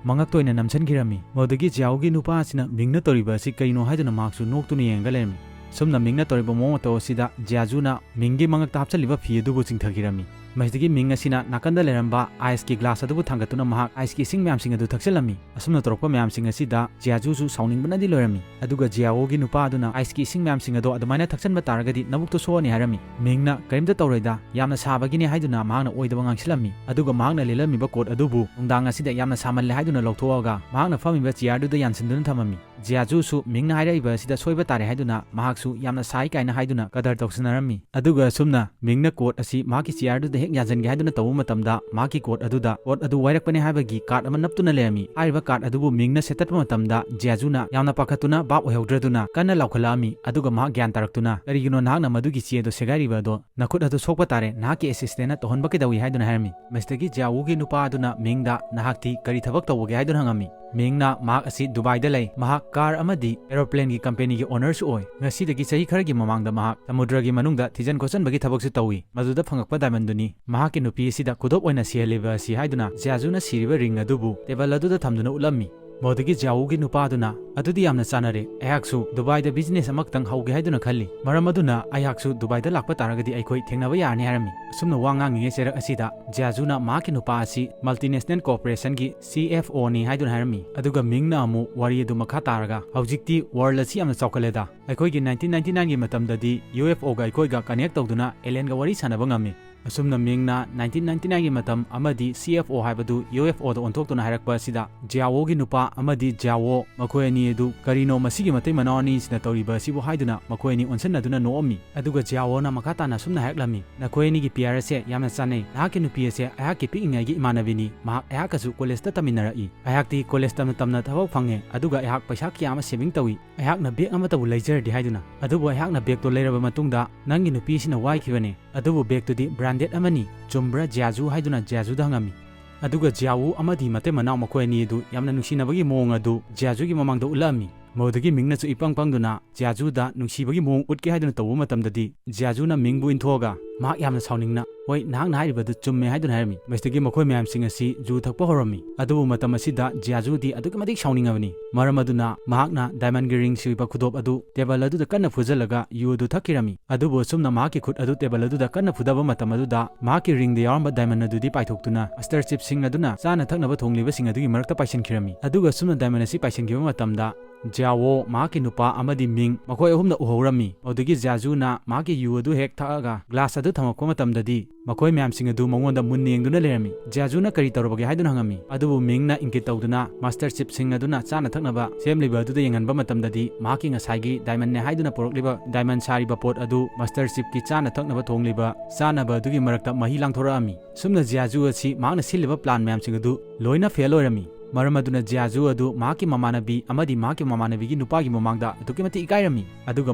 ꯃꯉꯛꯇ ꯑꯣꯏꯅ ꯅꯝꯁꯤꯟꯈꯤꯔꯝꯃꯤ꯫ ꯃꯗꯨꯗꯒꯤ ꯖꯤꯌꯥꯑꯣꯒꯤ ꯅꯨꯄꯥ ꯑꯁꯤꯅ ꯃꯤꯡꯅ ꯇꯧꯔꯤꯕ ꯑꯁꯤ ꯀꯔꯤꯅꯣ ꯍꯥꯏꯗꯨꯅ ꯃꯍꯥꯛꯁꯨ ꯅꯣꯛꯇꯨꯅ ꯌꯦꯡꯉꯒ ꯂꯩꯔꯝꯃꯤ꯫ ꯁꯨꯝꯅ ꯃꯤꯡꯅ ꯇꯧꯔꯤꯕ ꯃꯑꯣꯡ ꯃꯇꯧ ꯑꯁꯤꯗ ꯖꯤꯌꯥꯖꯨꯅ ꯃꯤꯡꯒꯤ ꯃꯉꯛꯇ ꯍꯥꯞꯆꯜꯂꯤꯕ ꯐꯤ ꯑꯗꯨꯕꯨ ꯆꯤꯡꯊꯈꯤꯔꯝꯃꯤ꯫ ꯃꯁꯤꯗꯒꯤ ꯃꯤꯡ ꯑꯁꯤꯅ ꯅꯥꯀꯟꯗ ꯂꯩꯔꯝꯕ ꯑꯥꯏꯁꯀꯤ ꯒ꯭ꯂꯥꯁ ꯑꯗꯨꯕꯨ ꯊꯥꯡꯒꯠꯇꯨꯅ ꯃꯍꯥꯛ ꯑꯥꯏꯁꯀꯤ ꯏꯁꯤꯡ ꯃꯌꯥꯝꯁꯤꯡ ꯑꯗꯨ ꯊꯛꯆꯜꯂꯝꯃꯤ꯫ ꯑꯁꯨꯝꯅ ꯇꯧꯔꯛꯄ ꯃꯌꯥꯝꯁꯤꯡ ꯑꯁꯤꯗ ꯖꯤꯌꯥꯖꯨꯁꯨ ꯁꯥꯎꯅꯤꯡꯕꯅꯗꯤ ꯂꯣꯏꯔꯝꯃꯤ꯫ ꯑꯗꯨꯒ ꯖꯤꯌꯥꯋꯣꯒꯤ ꯅꯨꯄꯥ ꯑꯗꯨꯅ ꯑꯥꯏꯁꯀꯤ ꯏꯁꯤꯡ ꯃꯌꯥꯝꯁꯤꯡ ꯑꯗꯣ ꯑꯗꯨꯃꯥꯏꯅ ꯊꯛꯆꯟꯕ ꯇꯥꯔꯒꯗꯤ ꯅꯕꯨꯛꯇꯣ ꯁꯣꯛꯑꯅꯤ ꯍꯥꯏꯔꯝꯃꯤ꯫ ꯃꯤꯡꯅ ꯀꯔꯤꯝꯇ ꯇꯧꯔꯣꯏꯗ, ꯌꯥꯝꯅ ꯁꯥꯕꯒꯤꯅꯦ ꯍꯥꯏꯗꯨꯅ ꯃꯍꯥꯛꯅ ꯑꯣꯏꯗꯕ ꯉꯥꯡꯁꯤꯜꯂꯝꯃꯤ꯫ ꯑꯗꯨꯒ ꯃꯍꯥꯛꯅ ꯂꯤꯠꯂꯝꯃꯤꯕ ꯀꯣꯠ ꯑꯗꯨꯕꯨ ꯅꯨꯡꯗꯥꯡ ꯑꯁꯤꯗ ꯌꯥꯝꯅ ꯁꯥꯃꯜꯂꯦ ꯍꯥꯏꯗꯨꯅ ꯂꯧꯊꯣꯛꯑꯒ ꯃꯍꯥꯛꯅ ꯐꯝꯃꯤꯕ ꯆꯤꯌꯥꯔꯗꯨꯗ ꯌꯥꯟꯁꯤꯟꯗꯨꯅ ꯊꯝꯃꯝꯃꯤ꯫ ꯖꯤꯌꯥꯖꯨꯁꯨ ꯃꯤꯡꯅ ꯍꯥꯏꯔꯛꯏꯕ ꯑꯁꯤꯗ ꯁꯣꯏꯕ ꯇꯥꯔꯦ ꯍꯥꯏꯗꯨꯅ ꯃꯍꯥꯛꯁꯨ ꯌꯥꯝꯅ ꯁꯥꯏ ꯀꯥꯏꯅ ꯍꯥꯏꯗꯨꯅ ꯀꯗꯔ ꯇꯧꯁꯤꯟꯅꯔꯝꯃꯤ꯫ ꯑꯗꯨꯒ ꯑꯁꯨꯝꯅ ꯃꯤꯡꯅ ꯀꯣꯠ ꯑꯁꯤ ꯃꯍꯥꯛꯀꯤ ꯆꯤꯌꯥꯔꯗꯨꯗ ꯍꯦꯛ ꯌꯥꯟꯁꯤꯟꯒꯦ ꯍꯥꯏꯗꯨꯅ ꯇꯧꯕ ꯃꯇꯝꯗ ꯃꯍꯥꯛꯀꯤ ꯀꯣꯠ ꯑꯗꯨꯗ ꯀꯣꯠ ꯑꯗꯨ ꯋꯥꯏꯔꯛꯄꯅꯦ ꯍꯥꯏꯕꯒꯤ ꯀꯥꯔꯠ ꯑꯃ ꯅꯞꯇꯨꯅ ꯂꯩꯔꯝꯃꯤ꯫ ꯍꯥꯏꯔꯤꯕ ꯀꯥꯔꯠ ꯑꯗꯨꯕꯨ ꯃꯤꯡꯅ ꯁꯦꯠꯇꯠꯄ ꯃꯇꯝꯗ ꯖꯤꯌꯥꯖꯨꯅ ꯌꯥꯝꯅ ꯄꯥꯈꯠꯇꯨꯅ ꯚꯥꯞ ꯑꯣꯏꯍꯧꯗ꯭ꯔꯗꯨꯅ ꯀꯟꯅ ꯂꯥꯎꯈꯠꯂꯛꯑꯝꯃꯤ꯫ ꯑꯗꯨꯒ ꯃꯍꯥꯛ ꯒ꯭ꯌꯥꯟ ꯇꯥꯔꯛꯇꯨꯅ, "ꯀꯔꯤꯒꯤꯅꯣ ꯅꯍꯥꯛꯅ ꯃꯗꯨꯒꯤ ꯆꯦ ꯑꯗꯨ ꯁꯦꯒꯥꯏꯔꯤꯕ ꯑꯗꯣ? ꯅꯈꯨꯠ ꯑꯗꯨ ꯁꯣꯛꯄ ꯇꯥꯔꯦ, ꯅꯍꯥꯛꯀꯤ ꯑꯦꯁꯤꯁꯇꯦꯟꯅ ꯇꯧꯍꯟꯕ ꯀꯩꯗꯧꯏ?" ꯍꯥꯏꯗꯨꯅ ꯍꯥꯏꯔꯝꯃꯤ꯫ ꯃꯁꯤꯗꯒꯤ ꯖꯤꯌꯥꯋꯨꯒꯤ ꯅꯨꯄꯥ ꯑꯗꯨꯅ ꯃꯤꯡꯗ, "ꯅꯍꯥꯛꯇꯤ ꯀꯔꯤ ꯊꯕꯛ ꯇꯧꯕꯒꯦ?" ꯍꯥꯏꯗꯨꯅ ꯍꯪꯉꯝꯃꯤ꯫ ꯃꯤꯡꯅ ꯃꯍꯥꯛ ꯑꯁꯤ ꯗꯨꯕꯥꯏꯗ ꯂꯩ, ꯃꯍꯥꯛ ꯀꯥꯔ ꯑꯃꯗꯤ ꯑꯦꯔꯣꯄ꯭ꯂꯦꯟꯒꯤ ꯀꯝꯄꯦꯅꯤꯒꯤ ꯑꯣꯅꯔꯁꯨ ꯑꯣꯏ꯫ ꯉꯁꯤꯗꯒꯤ ꯆꯍꯤ ꯈꯔꯒꯤ ꯃꯃꯥꯡꯗ ꯃꯍꯥꯛ ꯁꯃꯨꯗ꯭ꯔꯒꯤ ꯃꯅꯨꯡꯗ ꯊꯤꯖꯟ ꯈꯣꯠꯆꯟꯕꯒꯤ ꯊꯕꯛꯁꯨ ꯇꯧꯏ, ꯃꯗꯨꯗ ꯐꯪꯉꯛꯄ ꯗꯥꯏꯃꯟꯗꯨꯅꯤ ꯃꯍꯥꯛꯀꯤ ꯅꯨꯄꯤ ꯑꯁꯤꯗ ꯈꯨꯗꯣꯞ ꯑꯣꯏꯅ ꯁꯤꯍꯜꯂꯤꯕ ꯑꯁꯤ ꯍꯥꯏꯗꯨꯅ ꯖꯤꯌꯥꯖꯨꯅ ꯁꯤꯔꯤꯕ ꯔꯤꯡ ꯑꯗꯨꯕꯨ ꯇꯦꯕꯜ ꯑꯗꯨꯗ ꯊꯝꯗꯨꯅ ꯎꯠꯂꯝꯃꯤ꯫ ꯃꯗꯨꯗꯒꯤ ꯖꯤꯌꯥꯋꯨꯒꯤ ꯅꯨꯄꯥꯗꯨꯅ, "ꯑꯗꯨꯗꯤ ꯌꯥꯝꯅ ꯆꯥꯟꯅꯔꯦ, ꯑꯩꯍꯥꯛꯁꯨ ꯗꯨꯕꯥꯏꯗ ꯕꯤꯖꯤꯅꯦꯁ ꯑꯃꯈꯛꯇꯪ ꯍꯧꯒꯦ ꯍꯥꯏꯗꯨꯅ ꯈꯜꯂꯤ꯫ ꯃꯔꯝ ꯑꯗꯨꯅ ꯑꯩꯍꯥꯛꯁꯨ ꯗꯨꯕꯥꯏꯗ ꯂꯥꯛꯄ ꯇꯥꯔꯒꯗꯤ ꯑꯩꯈꯣꯏ ꯊꯦꯡꯅꯕ ꯌꯥꯔꯅꯤ" ꯍꯥꯏꯔꯝꯃꯤ꯫ ꯑꯁꯨꯝꯅ ꯋꯥ ꯉꯥꯡꯉꯤꯉꯩ ꯆꯩꯔꯛ ꯑꯁꯤꯗ ꯖꯤꯌꯥꯖꯨꯅ ꯃꯍꯥꯛꯀꯤ ꯅꯨꯄꯥ ꯑꯁꯤ ꯃꯜꯇꯤꯅꯦꯁꯅꯦꯜ ꯀꯣꯔꯄꯣꯔꯦꯁꯟꯒꯤ ꯁꯤ ꯑꯦꯐ ꯑꯣꯅꯤ ꯍꯥꯏꯗꯨꯅ ꯍꯥꯏꯔꯝꯃꯤ꯫ ꯑꯗꯨꯒ ꯃꯤꯡꯅ ꯑꯃꯨꯛ ꯋꯥꯔꯤ ꯑꯗꯨ ꯃꯈꯥ ꯇꯥꯔꯒ, "ꯍꯧꯖꯤꯛꯇꯤ ꯋꯥꯔꯜ ꯑꯁꯤ ꯌꯥꯝꯅ ꯆꯥꯎꯈꯠꯂꯦꯗ꯫ ꯑꯩꯈꯣꯏꯒꯤ ꯅꯥꯏꯟꯇꯤꯟ ꯅꯥꯏꯟꯇꯤ ꯅꯥꯏꯟꯒꯤ ꯃꯇꯝꯗꯗꯤ ꯌꯨ ꯑꯦꯐ ꯑꯣꯒ ꯑꯩꯈꯣꯏꯒ ꯀꯅꯦꯛ ꯇꯧꯗꯨꯅ ꯑꯦꯂꯦꯟꯒ ꯋꯥꯔꯤ ꯁꯥꯟꯅꯕ ꯉꯝꯃꯤ꯫ ꯑꯁꯨꯝꯅ ꯃꯤꯡꯅ ꯅꯥꯏꯟꯇꯤꯟ ꯅꯥꯏꯟꯇꯤ ꯅꯥꯏꯟꯒꯤ ꯃꯇꯝ ꯑꯃꯗꯤ ꯁꯤ ꯑꯦꯐ ꯑꯣ ꯍꯥꯏꯕꯗꯨ ꯌꯨ ꯑꯦꯐ ꯑꯣꯗ ꯑꯣꯟꯊꯣꯛꯇꯨꯅ ꯍꯥꯏꯔꯛꯄ ꯑꯁꯤꯗ ꯖꯤꯌꯥꯋꯣꯒꯤ ꯅꯨꯄꯥ ꯑꯃꯗꯤ ꯖꯤꯌꯥꯋꯣ, ꯃꯈꯣꯏ ꯑꯅꯤ ꯑꯗꯨ ꯀꯔꯤꯅꯣ ꯃꯁꯤꯒꯤ ꯃꯇꯩ ꯃꯅꯥꯎ ꯑꯅꯤꯁꯤꯅ ꯇꯧꯔꯤꯕ ꯑꯁꯤꯕꯨ ꯍꯥꯏꯗꯨꯅ ꯃꯈꯣꯏ ꯑꯅꯤ ꯑꯣꯟꯁꯤꯟꯅꯗꯨꯅ ꯅꯣꯛꯑꯝꯃꯤ꯫ ꯑꯗꯨꯒ ꯖꯤꯌꯥꯋꯣꯅ ꯃꯈꯥ ꯇꯥꯅ ꯑꯁꯨꯝꯅ ꯍꯥꯏꯔꯛꯂꯝꯃꯤ, "ꯅꯈꯣꯏ ꯑꯅꯤꯒꯤ ꯄꯤꯌꯔ ꯑꯁꯦ ꯌꯥꯝꯅ ꯆꯥꯟꯅꯩ꯫ ꯅꯍꯥꯛꯀꯤ ꯅꯨꯄꯤ ꯑꯁꯦ ꯑꯩꯍꯥꯛꯀꯤ ꯄꯤꯛꯏꯉꯩꯒꯤ ꯏꯃꯥꯟꯅꯕꯤꯅꯤ꯫ ꯃꯍꯥꯛ ꯑꯩꯍꯥꯛꯀꯁꯨ ꯀꯣꯂꯦꯖꯇ ꯇꯝꯃꯤꯟꯅꯔꯛꯏ꯫ ꯑꯩꯍꯥꯛꯇꯤ ꯀꯣꯂꯦꯖ ꯇꯝꯅ ꯇꯝꯅ ꯊꯕꯛ ꯐꯪꯉꯦ, ꯑꯗꯨꯒ ꯑꯩꯍꯥꯛ ꯄꯩꯁꯥ ꯀꯌꯥ ꯑꯃ ꯁꯦꯚꯤꯡ ꯇꯧꯏ꯫ ꯑꯩꯍꯥꯛꯅ ꯕꯦꯒ ꯑꯃꯇꯕꯨ ꯂꯩꯖꯔꯗꯤ" ꯍꯥꯏꯗꯨꯅ꯫ "ꯑꯗꯨꯕꯨ ꯑꯩꯍꯥꯛꯅ ꯕꯦꯒꯇꯨ ꯂꯩꯔꯕ ꯃꯇꯨꯡꯗ ꯅꯪꯒꯤ ꯅꯨꯄꯤꯁꯤꯅ ꯋꯥꯏꯈꯤꯕꯅꯤ꯫ ꯑꯗꯨꯕꯨ ꯕꯦꯒꯇꯨꯗꯤ ꯕ꯭ꯔꯥꯟꯗꯦꯗ ꯑꯃꯅꯤ꯫ ꯆꯨꯝꯕ꯭ꯔꯥ ꯖꯤꯌꯥꯖꯨ?" ꯍꯥꯏꯗꯨꯅ ꯖꯤꯌꯥꯖꯨꯗ ꯍꯪꯉꯝꯃꯤ꯫ ꯑꯗꯨꯒ ꯖꯤꯌꯥꯋꯨ ꯑꯃꯗꯤ ꯃꯇꯩ ꯃꯅꯥꯎ ꯃꯈꯣꯏ ꯑꯅꯤ ꯑꯗꯨ ꯌꯥꯝꯅ ꯅꯨꯡꯁꯤꯅꯕꯒꯤ ꯃꯑꯣꯡ ꯑꯗꯨ ꯖꯤꯌꯥꯖꯨꯒꯤ ꯃꯃꯥꯡꯗ ꯎꯠꯂꯛꯑꯝꯃꯤ꯫ ꯃꯗꯨꯗꯒꯤ ꯃꯤꯡꯅꯁꯨ ꯏꯄꯪ ꯄꯪꯗꯨꯅ ꯖꯤꯌꯥꯖꯨꯗ ꯅꯨꯡꯁꯤꯕꯒꯤ ꯃꯑꯣꯡ ꯎꯠꯀꯦ ꯍꯥꯏꯗꯨꯅ ꯇꯧꯕ ꯃꯇꯝꯗꯗꯤ, ꯖꯤꯌꯥꯖꯨꯅ ꯃꯤꯡꯕꯨ ꯏꯟꯊꯣꯛꯑꯒ, ꯃꯍꯥꯛ ꯌꯥꯝꯅ ꯁꯥꯎꯅꯤꯡꯅ, "ꯍꯣꯏ, ꯅꯍꯥꯛꯅ ꯍꯥꯏꯔꯤꯕꯗꯨ ꯆꯨꯝꯃꯦ" ꯍꯥꯏꯗꯨꯅ ꯍꯥꯏꯔꯝꯃꯤ꯫ ꯃꯁꯤꯗꯒꯤ ꯃꯈꯣꯏ ꯃꯌꯥꯝꯁꯤꯡ ꯑꯁꯤ ꯌꯨ ꯊꯛꯄ ꯍꯧꯔꯝꯃꯤ꯫ ꯑꯗꯨꯕꯨ ꯃꯇꯝ ꯑꯁꯤꯗ ꯖꯤꯌꯥꯖꯨꯗꯤ ꯑꯗꯨꯛꯀꯤ ꯃꯇꯤꯛ ꯁꯥꯎꯅꯤꯡꯉꯕꯅꯤ꯫ ꯃꯔꯝ ꯑꯗꯨꯅ ꯃꯍꯥꯛꯅ diamondꯒꯤ ring ꯁꯤꯕ ꯈꯨꯗꯣꯞ ꯑꯗꯨ table ꯑꯗꯨꯗ ꯀꯟꯅ ꯐꯨꯖꯜꯂꯒ ꯌꯨ ꯑꯗꯨ ꯊꯛꯈꯤꯔꯝꯃꯤ꯫ ꯑꯗꯨꯕꯨ ꯑꯁꯨꯝꯅ ꯃꯍꯥꯛꯀꯤ ꯈꯨꯠ ꯑꯗꯨ table ꯑꯗꯨꯗ ꯀꯟꯅ ꯐꯨꯗꯕ ꯃꯇꯝ ꯑꯗꯨꯗ ꯃꯍꯥꯛꯀꯤ ringꯗ ꯌꯥꯎꯔꯝꯕ diamond ꯑꯗꯨꯗꯤ ꯄꯥꯏꯊꯣꯛꯇꯨꯅ Master Chief Singh ꯑꯗꯨꯅ ꯆꯥꯅ ꯊꯛꯅꯕ ꯊꯣꯡꯂꯤꯕꯁꯤꯡ ꯑꯗꯨꯒꯤ ꯃꯔꯛꯇ ꯄꯥꯏꯁꯤꯟꯈꯤꯔꯝꯃꯤ꯫ ꯑꯗꯨꯒ ꯑꯁꯨꯝꯅ diamond ꯑꯁꯤ ꯄꯥꯏꯁꯤꯟꯈꯤꯕ ꯃꯇꯝꯗ ꯖꯤꯌꯥꯋꯣ, ꯃꯍꯥꯛꯀꯤ ꯅꯨꯄꯥ ꯑꯃꯗꯤ ꯃꯤꯡ, ꯃꯈꯣꯏ ꯑꯍꯨꯝꯅ ꯎꯍꯧꯔꯝꯃꯤ꯫ ꯑꯗꯨꯗꯒꯤ ꯖꯤꯌꯥꯖꯨꯅ ꯃꯍꯥꯛꯀꯤ ꯌꯨ ꯑꯗꯨ ꯍꯦꯛ ꯊꯛꯑꯒ glass ꯑꯗꯨ ꯊꯝꯃꯛꯄ ꯃꯇꯝꯗꯗꯤ ꯃꯈꯣꯏ ꯃꯌꯥꯝꯁꯤꯡ ꯑꯗꯨ ꯃꯉꯣꯟꯗ ꯃꯨꯟꯅ ꯌꯦꯡꯗꯨꯅ ꯂꯩꯔꯝꯃꯤ꯫ ꯖꯤꯌꯥꯖꯨꯅ ꯀꯔꯤ ꯇꯧꯔꯕꯒꯦ ꯍꯥꯏꯗꯨꯅ ꯍꯪꯉꯝꯃꯤ꯫ ꯑꯗꯨꯕꯨ ꯃꯤꯡꯅ ꯏꯪꯒꯤꯠ ꯇꯧꯗꯨꯅ Master Chief Singh ꯑꯗꯨꯅ ꯆꯥꯅ ꯊꯛꯅꯕ ꯁꯦꯝꯂꯤꯕ ꯑꯗꯨꯗ ꯌꯦꯡꯍꯟꯕ ꯃꯇꯝꯗꯗꯤ ꯃꯍꯥꯛꯀꯤ ꯉꯁꯥꯏꯒꯤ diamondꯅꯦ ꯍꯥꯏꯗꯨꯅ ꯄꯨꯔꯛꯂꯤꯕ diamond ꯁꯥꯔꯤꯕ ꯄꯣꯠ ꯑꯗꯨ Master Chiefꯀꯤ ꯆꯥꯅ ꯊꯛꯅꯕ ꯊꯣꯡꯂꯤꯕ ꯆꯥꯅꯕ ꯑꯗꯨꯒꯤ ꯃꯔꯛꯇ ꯃꯍꯤ ꯂꯥꯡꯊꯣꯔꯛꯑꯝꯃꯤ꯫ ꯁꯨꯝꯅ ꯖꯤꯌꯥꯖꯨ ꯑꯁꯤ ꯃꯍꯥꯛꯅ ꯁꯤꯜꯂꯤꯕ plan ꯃꯌꯥꯝꯁꯤꯡ ꯑꯗꯨ ꯂꯣꯏꯅ fail ꯑꯣꯏꯔꯝꯃꯤ꯫ ꯃꯔꯝ ꯑꯗꯨꯅ ꯖꯤꯌꯥꯖꯨ ꯑꯗꯨ ꯃꯍꯥꯛꯀꯤ ꯃꯃꯥꯟꯅꯕꯤ ꯑꯃꯗꯤ ꯃꯍꯥꯛꯀꯤ ꯃꯃꯥꯟꯅꯕꯤꯒꯤ ꯅꯨꯄꯥꯒꯤ ꯃꯃꯥꯡꯗ ꯑꯗꯨꯛꯀꯤ ꯃꯇꯤꯛ ꯏꯀꯥꯏꯔꯝꯃꯤ꯫ ꯑꯗꯨꯒ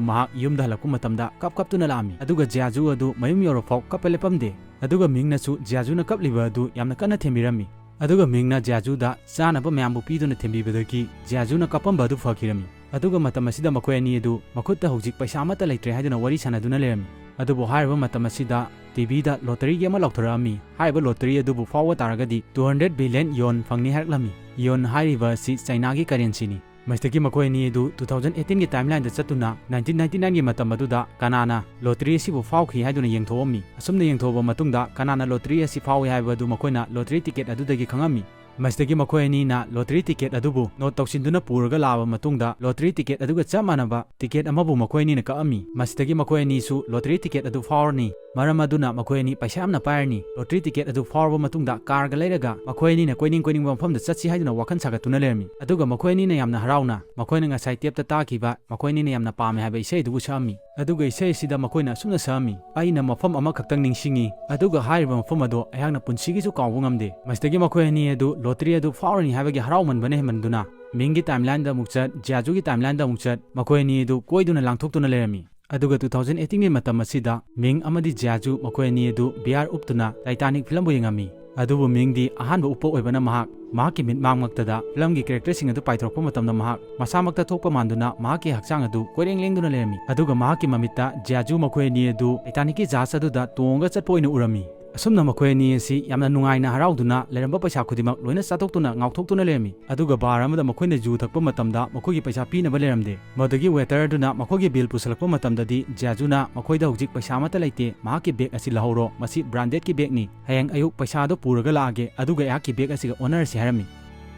ꯃꯍꯥꯛ ꯌꯨꯝꯗ ꯍꯜꯂꯛꯄ ꯃꯇꯝꯗ ꯀꯞ ꯀꯞꯇꯨꯅ ꯂꯥꯛꯑꯝꯃꯤ꯫ ꯑꯗꯨꯒ ꯖꯤꯌꯥꯖꯨ ꯑꯗꯨ ꯃꯌꯨꯝ ꯌꯧꯔꯐꯥꯎ ꯀꯞꯄ ꯂꯦꯞꯄꯝꯗꯦ꯫ ꯑꯗꯨꯒ ꯃꯤꯡꯅꯁꯨ ꯖꯤꯌꯥꯖꯨꯅ ꯀꯞꯂꯤꯕ ꯑꯗꯨ ꯌꯥꯝꯅ ꯀꯟꯅ ꯊꯦꯝꯕꯤꯔꯝꯃꯤ꯫ ꯑꯗꯨꯒ ꯃꯤꯡꯅ ꯖꯤꯌꯥꯖꯨꯗ ꯆꯥꯅꯕ ꯃꯌꯥꯝꯕꯨ ꯄꯤꯗꯨꯅ ꯊꯦꯝꯕꯤꯕꯗꯒꯤ ꯖꯤꯌꯥꯖꯨꯅ ꯀꯞꯄꯝꯕ ꯑꯗꯨ ꯐꯈꯤꯔꯝꯃꯤ꯫ ꯑꯗꯨꯒ ꯃꯇꯝ ꯑꯁꯤꯗ ꯃꯈꯣꯏ ꯑꯅꯤ ꯑꯗꯨ ꯃꯈꯨꯠꯇ ꯍꯧꯖꯤꯛ ꯄꯩꯁꯥ ꯑꯃꯠꯇ ꯂꯩꯇ꯭ꯔꯦ ꯍꯥꯏꯗꯨꯅ ꯋꯥꯔꯤ ꯁꯥꯟꯅꯗꯨꯅ ꯂꯩꯔꯝꯃꯤ꯫ ꯑꯗꯨꯕꯨ ꯍꯥꯏꯔꯤꯕ ꯃꯇꯝ ꯑꯁꯤꯗ TVꯗ lotteryꯒꯤ ꯑꯃ ꯂꯥꯎꯊꯣꯔꯛꯑꯝꯃꯤ꯫ ꯍꯥꯏꯔꯤꯕ lottery ꯑꯗꯨꯕꯨ ꯐꯥꯎꯕ ꯇꯥꯔꯒꯗꯤ two hundred billion yuan ꯐꯪꯅꯤ ꯍꯥꯏꯔꯛꯂꯝꯃꯤ꯫ Yuan ꯍꯥꯏꯔꯤꯕ ꯑꯁꯤ ꯆꯥꯏꯅꯥꯒꯤ currencyꯅꯤ꯫ ꯃꯁꯤꯗꯒꯤ ꯃꯈꯣꯏ ꯑꯅꯤ ꯑꯗꯨ two thousand eighteenꯒꯤ timelineꯗ ꯆꯠꯇꯨꯅ nineteen ninety nineꯒꯤ ꯃꯇꯝ ꯑꯗꯨꯗ ꯀꯅꯥꯅ lottery ꯑꯁꯤꯕꯨ ꯐꯥꯎꯈꯤ ꯍꯥꯏꯗꯨꯅ ꯌꯦꯡꯊꯣꯛꯑꯝꯃꯤ꯫ ꯑꯁꯨꯝꯅ ꯌꯦꯡꯊꯣꯛꯑꯕ ꯃꯇꯨꯡꯗ ꯀꯅꯥꯅ lottery ꯑꯁꯤ ꯐꯥꯎꯏ ꯍꯥꯏꯕ ꯑꯗꯨ ꯃꯈꯣꯏꯅ lottery ticket ꯑꯗꯨꯗꯒꯤ ꯈꯪꯉꯝꯃꯤ꯫ ꯃꯁꯤꯗꯒꯤ ꯃꯈꯣꯏ ꯑꯅꯤꯅ lottery ticket ꯑꯗꯨꯕꯨ note ꯇꯧꯁꯤꯟꯗꯨꯅ ꯄꯨꯔꯒ ꯂꯥꯛꯑꯕ ꯃꯇꯨꯡꯗ lottery ticket ꯑꯗꯨꯒ ꯆꯞ ꯃꯥꯟꯅꯕ ticket ꯑꯃꯕꯨ ꯃꯈꯣꯏ ꯑꯅꯤꯅ ꯀꯛꯑꯝꯃꯤ꯫ ꯃꯁꯤꯗꯒꯤ ꯃꯈꯣꯏ ꯑꯅꯤꯁꯨ lottery ticket ꯑꯗꯨ ꯐꯥꯎꯔꯅꯤ꯫ ꯃꯔꯝ ꯑꯗꯨꯅ ꯃꯈꯣꯏ ꯑꯅꯤ ꯄꯩꯁꯥ ꯌꯥꯝꯅ ꯄꯥꯏꯔꯅꯤ꯫ Lottery ticket ꯑꯗꯨ ꯐꯥꯎꯔꯕ ꯃꯇꯨꯡꯗ carꯒ ꯂꯩꯔꯒ ꯃꯈꯣꯏ ꯑꯅꯤꯅ ꯀꯣꯏꯅꯤꯡ ꯀꯣꯏꯅꯤꯡꯕ ꯃꯐꯝꯗ ꯆꯠꯁꯤ ꯍꯥꯏꯗꯨꯅ ꯋꯥꯈꯜ ꯁꯥꯒꯠꯇꯨꯅ ꯂꯩꯔꯝꯃꯤ꯫ ꯑꯗꯨꯒ ꯃꯈꯣꯏ ꯑꯅꯤꯅ ꯌꯥꯝꯅ ꯍꯔꯥꯎꯅ ꯃꯈꯣꯏꯅ ꯉꯁꯥꯏ tapeꯇ ꯇꯥꯈꯤꯕ ꯃꯈꯣꯏ ꯑꯅꯤꯅ ꯌꯥꯝꯅ ꯄꯥꯝꯃꯦ ꯍꯥꯏꯕ ꯏꯁꯩ ꯑꯗꯨꯕꯨ ꯁꯛꯑꯝꯃꯤ꯫ ꯑꯗꯨꯒ ꯏꯁꯩ ꯑꯁꯤꯗ ꯃꯈꯣꯏꯅ ꯑꯁꯨꯝꯅ ꯁꯛꯑꯝꯃꯤ, "ꯑꯩꯅ ꯃꯐꯝ ꯑꯃꯈꯛꯇꯪ ꯅꯤꯡꯁꯤꯡꯉꯤ, ꯑꯗꯨꯒ ꯍꯥꯏꯔꯤꯕ ꯃꯐꯝ ꯑꯗꯣ ꯑꯩꯍꯥꯛꯅ ꯄꯨꯟꯁꯤꯒꯤꯁꯨ ꯀꯥꯎꯕ ꯉꯝꯗꯦ"꯫ ꯃꯁꯤꯗꯒꯤ ꯃꯈꯣꯏ ꯑꯅꯤ ꯑꯗꯨ lottery ꯑꯗꯨ ꯐꯥꯎꯔꯅꯤ ꯍꯥꯏꯕꯒꯤ ꯍꯔꯥꯎꯃꯟꯕꯅ ꯍꯦꯟꯃꯟꯗꯨꯅ ꯃꯤꯡꯒꯤ timelineꯗ ꯑꯃꯨꯛ ꯆꯠ, ꯖꯤꯌꯥꯖꯨꯒꯤ timelineꯗ ꯑꯃꯨꯛ ꯆꯠ, ꯃꯈꯣꯏ ꯑꯅꯤ ꯑꯗꯨ ꯀꯣꯏꯗꯨꯅ ꯂꯥꯡꯊꯣꯛꯇꯨꯅ ꯂꯩꯔꯝꯃꯤ꯫ ꯑꯗꯨꯒ two thousand eighteenꯒꯤ ꯃꯇꯝ ꯑꯁꯤꯗ ꯃꯤꯡ ꯑꯃꯗꯤ ꯖꯤꯌꯥꯖꯨ ꯃꯈꯣꯏ ꯑꯅꯤ ꯑꯗꯨ beer ꯎꯞꯇꯨꯅ Titanic ꯐꯤꯂꯝꯕꯨ ꯌꯦꯡꯉꯝꯃꯤ꯫ ꯑꯗꯨꯕꯨ ꯃꯤꯡꯗꯤ ꯑꯍꯥꯟꯕ ꯎꯞꯄ ꯑꯣꯏꯕꯅ ꯃꯍꯥꯛ ꯃꯍꯥꯛꯀꯤ ꯃꯤꯠꯃꯥꯡꯃꯛꯇꯗ ꯐꯤꯂꯝꯒꯤ ꯀꯦꯔꯦꯛꯇꯔꯁꯤꯡ ꯑꯗꯨ ꯄꯥꯏꯊꯣꯔꯛꯄ ꯃꯇꯝꯗ ꯃꯍꯥꯛ ꯃꯁꯥꯃꯛꯇ ꯊꯣꯛꯄ ꯃꯥꯟꯗꯨꯅ ꯃꯍꯥꯛꯀꯤ ꯍꯛꯆꯥꯡ ꯑꯗꯨ ꯀꯣꯏꯔꯦꯡ ꯂꯦꯡꯗꯨꯅ ꯂꯩꯔꯝꯃꯤ꯫ ꯑꯗꯨꯒ ꯃꯍꯥꯛꯀꯤ ꯃꯃꯤꯠꯇ ꯖꯤꯌꯥꯖꯨ ꯃꯈꯣꯏ ꯑꯅꯤ ꯑꯗꯨ ꯇꯥꯏꯇꯥꯅꯤꯛꯀꯤ ꯖꯍꯥꯖ ꯑꯗꯨꯗ ꯇꯣꯡꯉꯒ ꯆꯠꯄ ꯑꯣꯏꯅ ꯎꯔꯝꯃꯤ꯫ ꯑꯁꯨꯝꯅ ꯃꯈꯣꯏ ꯑꯅꯤ ꯑꯁꯤ ꯌꯥꯝꯅ ꯅꯨꯡꯉꯥꯏꯅ ꯍꯔꯥꯎꯗꯨꯅ ꯂꯩꯔꯝꯕ ꯄꯩꯁꯥ ꯈꯨꯗꯤꯡꯃꯛ ꯂꯣꯏꯅ ꯆꯥꯊꯣꯛꯇꯨꯅ ꯉꯥꯎꯊꯣꯛꯇꯨꯅ ꯂꯩꯔꯝꯃꯤ꯫ ꯑꯗꯨꯒ ꯕꯥꯔ ꯑꯃꯗ ꯃꯈꯣꯏꯅ ꯖꯨ ꯊꯛꯄ ꯃꯇꯝꯗ ꯃꯈꯣꯏꯒꯤ ꯄꯩꯁꯥ ꯄꯤꯅꯕ ꯂꯩꯔꯝꯗꯦ꯫ ꯃꯗꯨꯒꯤ ꯋꯦꯇꯔ ꯑꯗꯨꯅ ꯃꯈꯣꯏꯒꯤ ꯕꯤꯜ ꯄꯨꯁꯜꯂꯛꯄ ꯃꯇꯝꯗꯗꯤ ꯖꯤꯌꯥꯖꯨꯅ ꯃꯈꯣꯏꯗ ꯍꯧꯖꯤꯛ ꯄꯩꯁꯥ ꯑꯃꯠꯇ ꯂꯩꯇꯦ, ꯃꯍꯥꯛꯀꯤ ꯕꯦꯒ ꯑꯁꯤ ꯂꯧꯍꯧꯔꯣ, ꯃꯁꯤ ꯕ꯭ꯔꯥꯟꯗꯦꯗꯀꯤ ꯕꯦꯒꯅꯤ, ꯍꯌꯦꯡ ꯑꯌꯨꯛ ꯄꯩꯁꯥꯗꯣ ꯄꯨꯔꯒ ꯂꯥꯛꯑꯒꯦ, ꯑꯗꯨꯒ ꯑꯩꯍꯥꯛꯀꯤ ꯕꯦꯒ ꯑꯁꯤꯒ ꯑꯣꯟꯅꯔꯁꯤ ꯍꯥꯏꯔꯝꯃꯤ꯫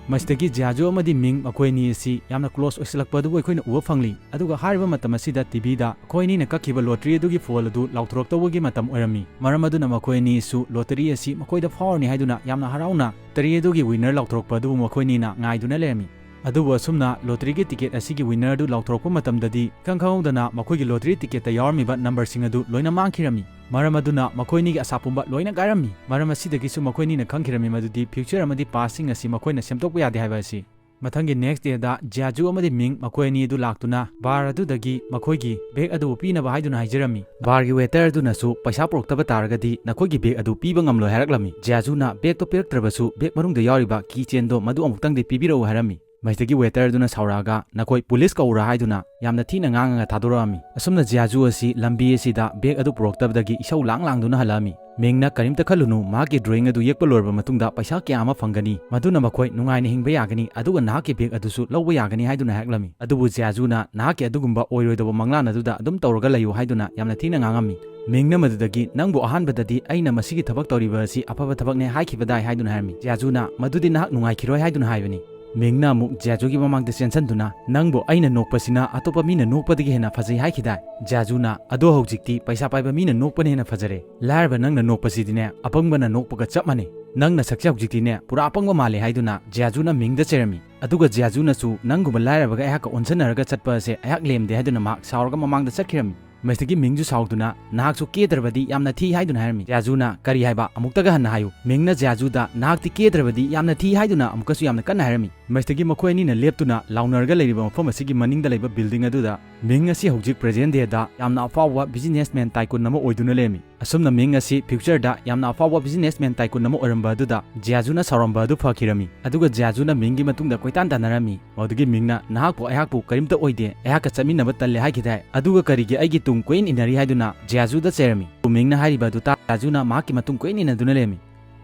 ꯃꯁꯤꯗꯒꯤ ꯖꯤꯌꯥꯖꯨ ꯑꯃꯗꯤ ꯃꯤꯡ ꯃꯈꯣꯏ ꯑꯅꯤ ꯑꯁꯤ ꯌꯥꯝꯅ ꯀ꯭ꯂꯣꯁ ꯑꯣꯏꯁꯤꯜꯂꯛꯄ ꯑꯗꯨꯕꯨ ꯑꯩꯈꯣꯏꯅ ꯎꯕ ꯐꯪꯂꯤ꯫ ꯑꯗꯨꯒ ꯍꯥꯏꯔꯤꯕ ꯃꯇꯝ ꯑꯁꯤꯗ ꯇꯤ ꯚꯤꯗ ꯃꯈꯣꯏ ꯑꯅꯤꯅ ꯀꯛꯈꯤꯕ ꯂꯣꯇꯔꯤ ꯑꯗꯨꯒꯤ ꯐꯣꯜ ꯑꯗꯨ ꯂꯥꯎꯊꯣꯔꯛꯇꯧꯕꯒꯤ ꯃꯇꯝ ꯑꯣꯏꯔꯝꯃꯤ꯫ ꯃꯔꯝ ꯑꯗꯨꯅ ꯃꯈꯣꯏ ꯑꯅꯤꯁꯨ ꯂꯣꯇꯔꯤ ꯑꯁꯤ ꯃꯈꯣꯏꯗ ꯐꯥꯎꯔꯅꯤ ꯍꯥꯏꯗꯨꯅ ꯌꯥꯝꯅ ꯍꯔꯥꯎꯅ ꯂꯣꯇꯔꯤ ꯑꯗꯨꯒꯤ ꯋꯤꯟꯅꯔ ꯂꯥꯎꯊꯣꯔꯛꯄ ꯑꯗꯨꯕꯨ ꯃꯈꯣꯏ ꯑꯅꯤꯅ ꯉꯥꯏꯗꯨꯅ ꯂꯩꯔꯝꯃꯤ꯫ ꯑꯗꯨꯕꯨ ꯑꯁꯨꯝꯅ ꯂꯣꯇꯔꯤꯒꯤ ꯇꯤꯀꯦꯠ ꯑꯁꯤꯒꯤ ꯋꯤꯟꯅꯔ ꯑꯗꯨ ꯂꯥꯎꯊꯣꯔꯛꯄ ꯃꯇꯝꯗꯗꯤ ꯏꯈꯪ ꯈꯪꯍꯧꯗꯅ ꯃꯈꯣꯏꯒꯤ ꯂꯣꯇꯔꯤ ꯇꯤꯀꯦꯠꯇ ꯌꯥꯎꯔꯝꯃꯤꯕ ꯅꯝꯕꯔꯁꯤꯡ ꯑꯗꯨ ꯂꯣꯏꯅ ꯃꯥꯡꯈꯤꯔꯝꯃꯤ꯫ ꯃꯔꯝ ꯑꯗꯨꯅ ꯃꯈꯣꯏ ꯑꯅꯤꯒꯤ ꯑꯁꯥ ꯄꯨꯝꯕ ꯂꯣꯏꯅ ꯀꯥꯏꯔꯝꯃꯤ꯫ ꯃꯔꯝ ꯑꯁꯤꯗꯒꯤꯁꯨ ꯃꯈꯣꯏ ꯑꯅꯤꯅ ꯈꯪꯈꯤꯔꯝꯃꯤ ꯃꯗꯨꯗꯤ ꯐ꯭ꯌꯨꯆꯔ ꯑꯃꯗꯤ ꯄꯥꯁꯁꯤꯡ ꯑꯁꯤ ꯃꯈꯣꯏꯅ ꯁꯦꯝꯗꯣꯛꯄ ꯌꯥꯗꯦ ꯍꯥꯏꯕ ꯑꯁꯤ꯫ ꯃꯊꯪꯒꯤ ꯅꯦꯛꯁ ꯗꯦꯗ ꯖꯤꯌꯥꯖꯨ ꯑꯃꯗꯤ ꯃꯤꯡ ꯃꯈꯣꯏ ꯑꯅꯤ ꯑꯗꯨ ꯂꯥꯛꯇꯨꯅ ꯕꯥꯔ ꯑꯗꯨꯗꯒꯤ ꯃꯈꯣꯏꯒꯤ ꯕꯦꯒ ꯑꯗꯨꯕꯨ ꯄꯤꯅꯕ ꯍꯥꯏꯗꯨꯅ ꯍꯥꯏꯖꯔꯝꯃꯤ꯫ ꯕꯥꯔꯒꯤ ꯋꯦꯇꯔ ꯑꯗꯨꯅꯁꯨ ꯄꯩꯁꯥ ꯄꯨꯔꯛꯇꯕ ꯇꯥꯔꯒꯗꯤ ꯅꯈꯣꯏꯒꯤ ꯕꯦꯒ ꯑꯗꯨ ꯄꯤꯕ ꯉꯝꯂꯣꯏ ꯍꯥꯏꯔꯛꯂꯝꯃꯤ꯫ ꯖꯤꯌꯥꯖꯨꯅ ꯕꯦꯒꯇꯣ ꯄꯤꯔꯛꯇ꯭ꯔꯕꯁꯨ ꯕꯦꯒ ꯃꯅꯨꯡꯗ ꯌꯥꯎꯔꯤꯕ ꯀꯤ ꯆꯦꯟꯗꯣ ꯃꯗꯨ ꯑꯃꯨꯛꯇꯪꯗꯤ ꯄꯤꯕꯤꯔꯛꯎ ꯍꯥꯏꯔꯝꯃꯤ꯫ ꯃꯁꯤꯗꯒꯤ ꯋꯦꯇꯔ ꯑꯗꯨꯅ ꯁꯥꯎꯔꯛꯑꯒ ꯅꯈꯣꯏ ꯄꯨꯂꯤꯁ ꯀꯧꯔꯥ ꯍꯥꯏꯗꯨꯅ ꯌꯥꯝꯅ ꯊꯤꯅ ꯉꯥꯡꯉꯒ ꯊꯥꯗꯣꯔꯛꯑꯝꯃꯤ꯫ ꯑꯁꯨꯝꯅ ꯖꯤꯌꯥꯖꯨ ꯑꯁꯤ ꯂꯝꯕꯤ ꯑꯁꯤꯗ ꯕꯦꯒ ꯑꯗꯨ ꯄꯨꯔꯛꯇꯕꯗꯒꯤ ꯏꯁꯧ ꯂꯥꯡ ꯂꯥꯡꯗꯨꯅ ꯍꯜꯂꯛꯑꯝꯃꯤ꯫ ꯃꯤꯡꯅ ꯀꯔꯤꯝꯇ ꯈꯜꯂꯨꯅꯨ, ꯃꯍꯥꯛꯀꯤ ꯗ꯭ꯔꯣꯌꯤꯡ ꯑꯗꯨ ꯌꯦꯛꯄ ꯂꯣꯏꯔꯕ ꯃꯇꯨꯡꯗ ꯄꯩꯁꯥ ꯀꯌꯥ ꯑꯃ ꯐꯪꯒꯅꯤ, ꯃꯗꯨꯅ ꯃꯈꯣꯏ ꯅꯨꯡꯉꯥꯏꯅ ꯍꯤꯡꯕ ꯌꯥꯒꯅꯤ, ꯑꯗꯨꯒ ꯅꯍꯥꯛꯀꯤ ꯕꯦꯒ ꯑꯗꯨꯁꯨ ꯂꯧꯕ ꯌꯥꯒꯅꯤ ꯍꯥꯏꯗꯨꯅ ꯍꯥꯏꯔꯛꯂꯝꯃꯤ꯫ ꯑꯗꯨꯕꯨ ꯖꯤꯌꯥꯖꯨꯅ ꯅꯍꯥꯛꯀꯤ ꯑꯗꯨꯒꯨꯝꯕ ꯑꯣꯏꯔꯣꯏꯗꯕ ꯃꯪꯂꯥꯟ ꯑꯗꯨꯗ ꯑꯗꯨꯝ ꯇꯧꯔꯒ ꯂꯩꯌꯨ ꯍꯥꯏꯗꯨꯅ ꯌꯥꯝꯅ ꯊꯤꯅ ꯉꯥꯡꯉꯝꯃꯤ꯫ ꯃꯤꯡꯅ ꯃꯗꯨꯗꯒꯤ ꯅꯪꯕꯨ ꯑꯍꯥꯟꯕꯗꯗꯤ ꯑꯩꯅ ꯃꯁꯤꯒꯤ ꯊꯕꯛ ꯇꯧꯔꯤꯕ ꯑꯁꯤ ꯑꯐꯕ ꯊꯕꯛꯅꯦ ꯍꯥꯏꯈꯤꯕꯗꯥꯏ ꯍꯥꯏꯗꯨꯅ ꯍꯥꯏꯔꯝꯃꯤ꯫ ꯖꯤꯌꯥꯖꯨꯅ ꯃꯗꯨꯗꯤ ꯅꯍꯥꯛ ꯅꯨꯡꯉꯥꯏꯈꯤꯔꯣꯏ ꯍꯥꯏꯗꯨꯅ ꯍꯥꯏꯕꯅꯤ꯫ ꯃꯤꯡꯅ ꯑꯃꯨꯛ ꯖꯤꯌꯥꯖꯨꯒꯤ ꯃꯃꯥꯡꯗ ꯆꯦꯟꯁꯤꯟꯗꯨꯅ ꯅꯪꯕꯨ ꯑꯩꯅ ꯅꯣꯛꯄꯁꯤꯅ ꯑꯇꯣꯞꯄ ꯃꯤꯅ ꯅꯣꯛꯄꯗꯒꯤ ꯍꯦꯟꯅ ꯐꯖꯩ ꯍꯥꯏꯈꯤꯗꯥꯏ? ꯖꯤꯌꯥꯖꯨꯅ ꯑꯗꯣ ꯍꯧꯖꯤꯛꯇꯤ ꯄꯩꯁꯥ ꯄꯥꯏꯕ ꯃꯤꯅ ꯅꯣꯛꯄꯅ ꯍꯦꯟꯅ ꯐꯖꯔꯦ꯫ ꯂꯥꯏꯔꯕ ꯅꯪꯅ ꯅꯣꯛꯄꯁꯤꯗꯤꯅꯦ ꯑꯄꯪꯕꯅ ꯅꯣꯛꯄꯒ ꯆꯞ ꯃꯥꯟꯅꯩ꯫ ꯅꯪ ꯅꯁꯛꯁꯦ ꯍꯧꯖꯤꯛꯇꯤꯅꯦ ꯄꯨꯔꯥ ꯑꯄꯪꯕ ꯃꯥꯜꯂꯦ ꯍꯥꯏꯗꯨꯅ ꯖꯤꯌꯥꯖꯨꯅ ꯃꯤꯡꯗ ꯆꯩꯔꯝꯃꯤ꯫ ꯑꯗꯨꯒ ꯖꯤꯌꯥꯖꯨꯅꯁꯨ ꯅꯪꯒꯨꯝꯕ ꯂꯥꯏꯔꯕꯒ ꯑꯩꯍꯥꯛꯀ ꯑꯣꯟꯁꯟꯅꯔꯒ ꯆꯠꯄ ꯑꯁꯦ ꯑꯩꯍꯥꯛ ꯂꯦꯝꯗꯦ ꯍꯥꯏꯗꯨꯅ ꯃꯍꯥꯛ ꯁꯥꯎꯔꯒ ꯃꯃꯥꯡꯗ ꯆꯠꯈꯤꯔꯝꯃꯤ꯫ ꯃꯁꯤꯗꯒꯤ ꯃꯤꯡꯁꯨ ꯁꯥꯎꯗꯨꯅ ꯅꯍꯥꯛꯁꯨ ꯀꯦꯗ꯭ꯔꯕꯗꯤ ꯌꯥꯝꯅ ꯊꯤ ꯍꯥꯏꯗꯨꯅ ꯍꯥꯏꯔꯝꯃꯤ꯫ ꯖꯤꯌꯥꯖꯨꯅ ꯀꯔꯤ ꯍꯥꯏꯕ ꯑꯃꯨꯛꯇꯒ ꯍꯟꯅ ꯍꯥꯏꯌꯨ꯫ ꯃꯤꯡꯅ ꯖꯤꯌꯥꯖꯨꯗ ꯅꯍꯥꯛꯇꯤ ꯀꯦꯗ꯭ꯔꯕꯗꯤ ꯌꯥꯝꯅ ꯊꯤ ꯍꯥꯏꯗꯨꯅ ꯑꯃꯨꯛꯀꯁꯨ ꯌꯥꯝꯅ ꯀꯟꯅ ꯍꯥꯏꯔꯝꯃꯤ꯫ ꯃꯁꯤꯗꯒꯤ ꯃꯈꯣꯏ ꯑꯅꯤꯅ ꯂꯦꯞꯇꯨꯅ ꯂꯥꯎꯅꯔꯒ ꯂꯩꯔꯤꯕ ꯃꯐꯝ ꯑꯁꯤꯒꯤ ꯃꯅꯤꯡꯗ ꯂꯩꯕ building ꯑꯗꯨꯗ ꯃꯤꯡ ꯑꯁꯤ ꯍꯧꯖꯤꯛ present dayꯗ ꯌꯥꯝꯅ ꯑꯐꯥꯎꯕ businessman tycoon ꯑꯃ ꯑꯣꯏꯗꯨꯅ ꯂꯩꯔꯝꯃꯤ꯫ ꯑꯁꯨꯝꯅ ꯃꯤꯡ ꯑꯁꯤ futureꯗ ꯌꯥꯝꯅ ꯑꯐꯥꯎꯕ businessman tycoon ꯑꯃ ꯑꯣꯏꯔꯝꯕ ꯑꯗꯨꯗ ꯖꯤꯌꯥꯖꯨꯅ ꯁꯥꯎꯔꯝꯕ ꯑꯗꯨ ꯐꯈꯤꯔꯝꯃꯤ꯫ ꯑꯗꯨꯒ ꯖꯤꯌꯥꯖꯨꯅ ꯃꯤꯡꯒꯤ ꯃꯇꯨꯡꯗ ꯀꯣꯏꯇꯥꯟ ꯇꯥꯟꯅꯔꯝꯃꯤ꯫ ꯃꯗꯨꯗꯒꯤ ꯃꯤꯡꯅ, "ꯅꯍꯥꯛꯄꯨ ꯑꯩꯍꯥꯛꯄꯨ ꯀꯔꯤꯝꯇ ꯑꯣꯏꯗꯦ, ꯑꯩꯍꯥꯛꯀ ꯆꯠꯃꯤꯟꯅꯕ ꯇꯜꯂꯦ" ꯍꯥꯏꯈꯤꯗꯥꯏ? ꯑꯗꯨꯒ ꯀꯔꯤꯒꯤ ꯑꯩꯒꯤ ꯇꯨꯡ ꯀꯣꯏꯏꯟ ꯏꯟꯅꯔꯤ ꯍꯥꯏꯗꯨꯅ ꯖꯤꯌꯥꯖꯨꯗ ꯆꯩꯔꯝꯃꯤ꯫ ꯃꯤꯡꯅ ꯍꯥꯏꯔꯤꯕ ꯑꯗꯨ ꯇꯥ ꯖꯤꯌꯥꯖꯨꯅ ꯃꯍꯥꯛꯀꯤ ꯃꯇꯨꯡ ꯀꯣꯏꯏꯟ ꯏꯟꯅꯗꯨꯅ ꯂꯩꯔꯝꯃꯤ꯫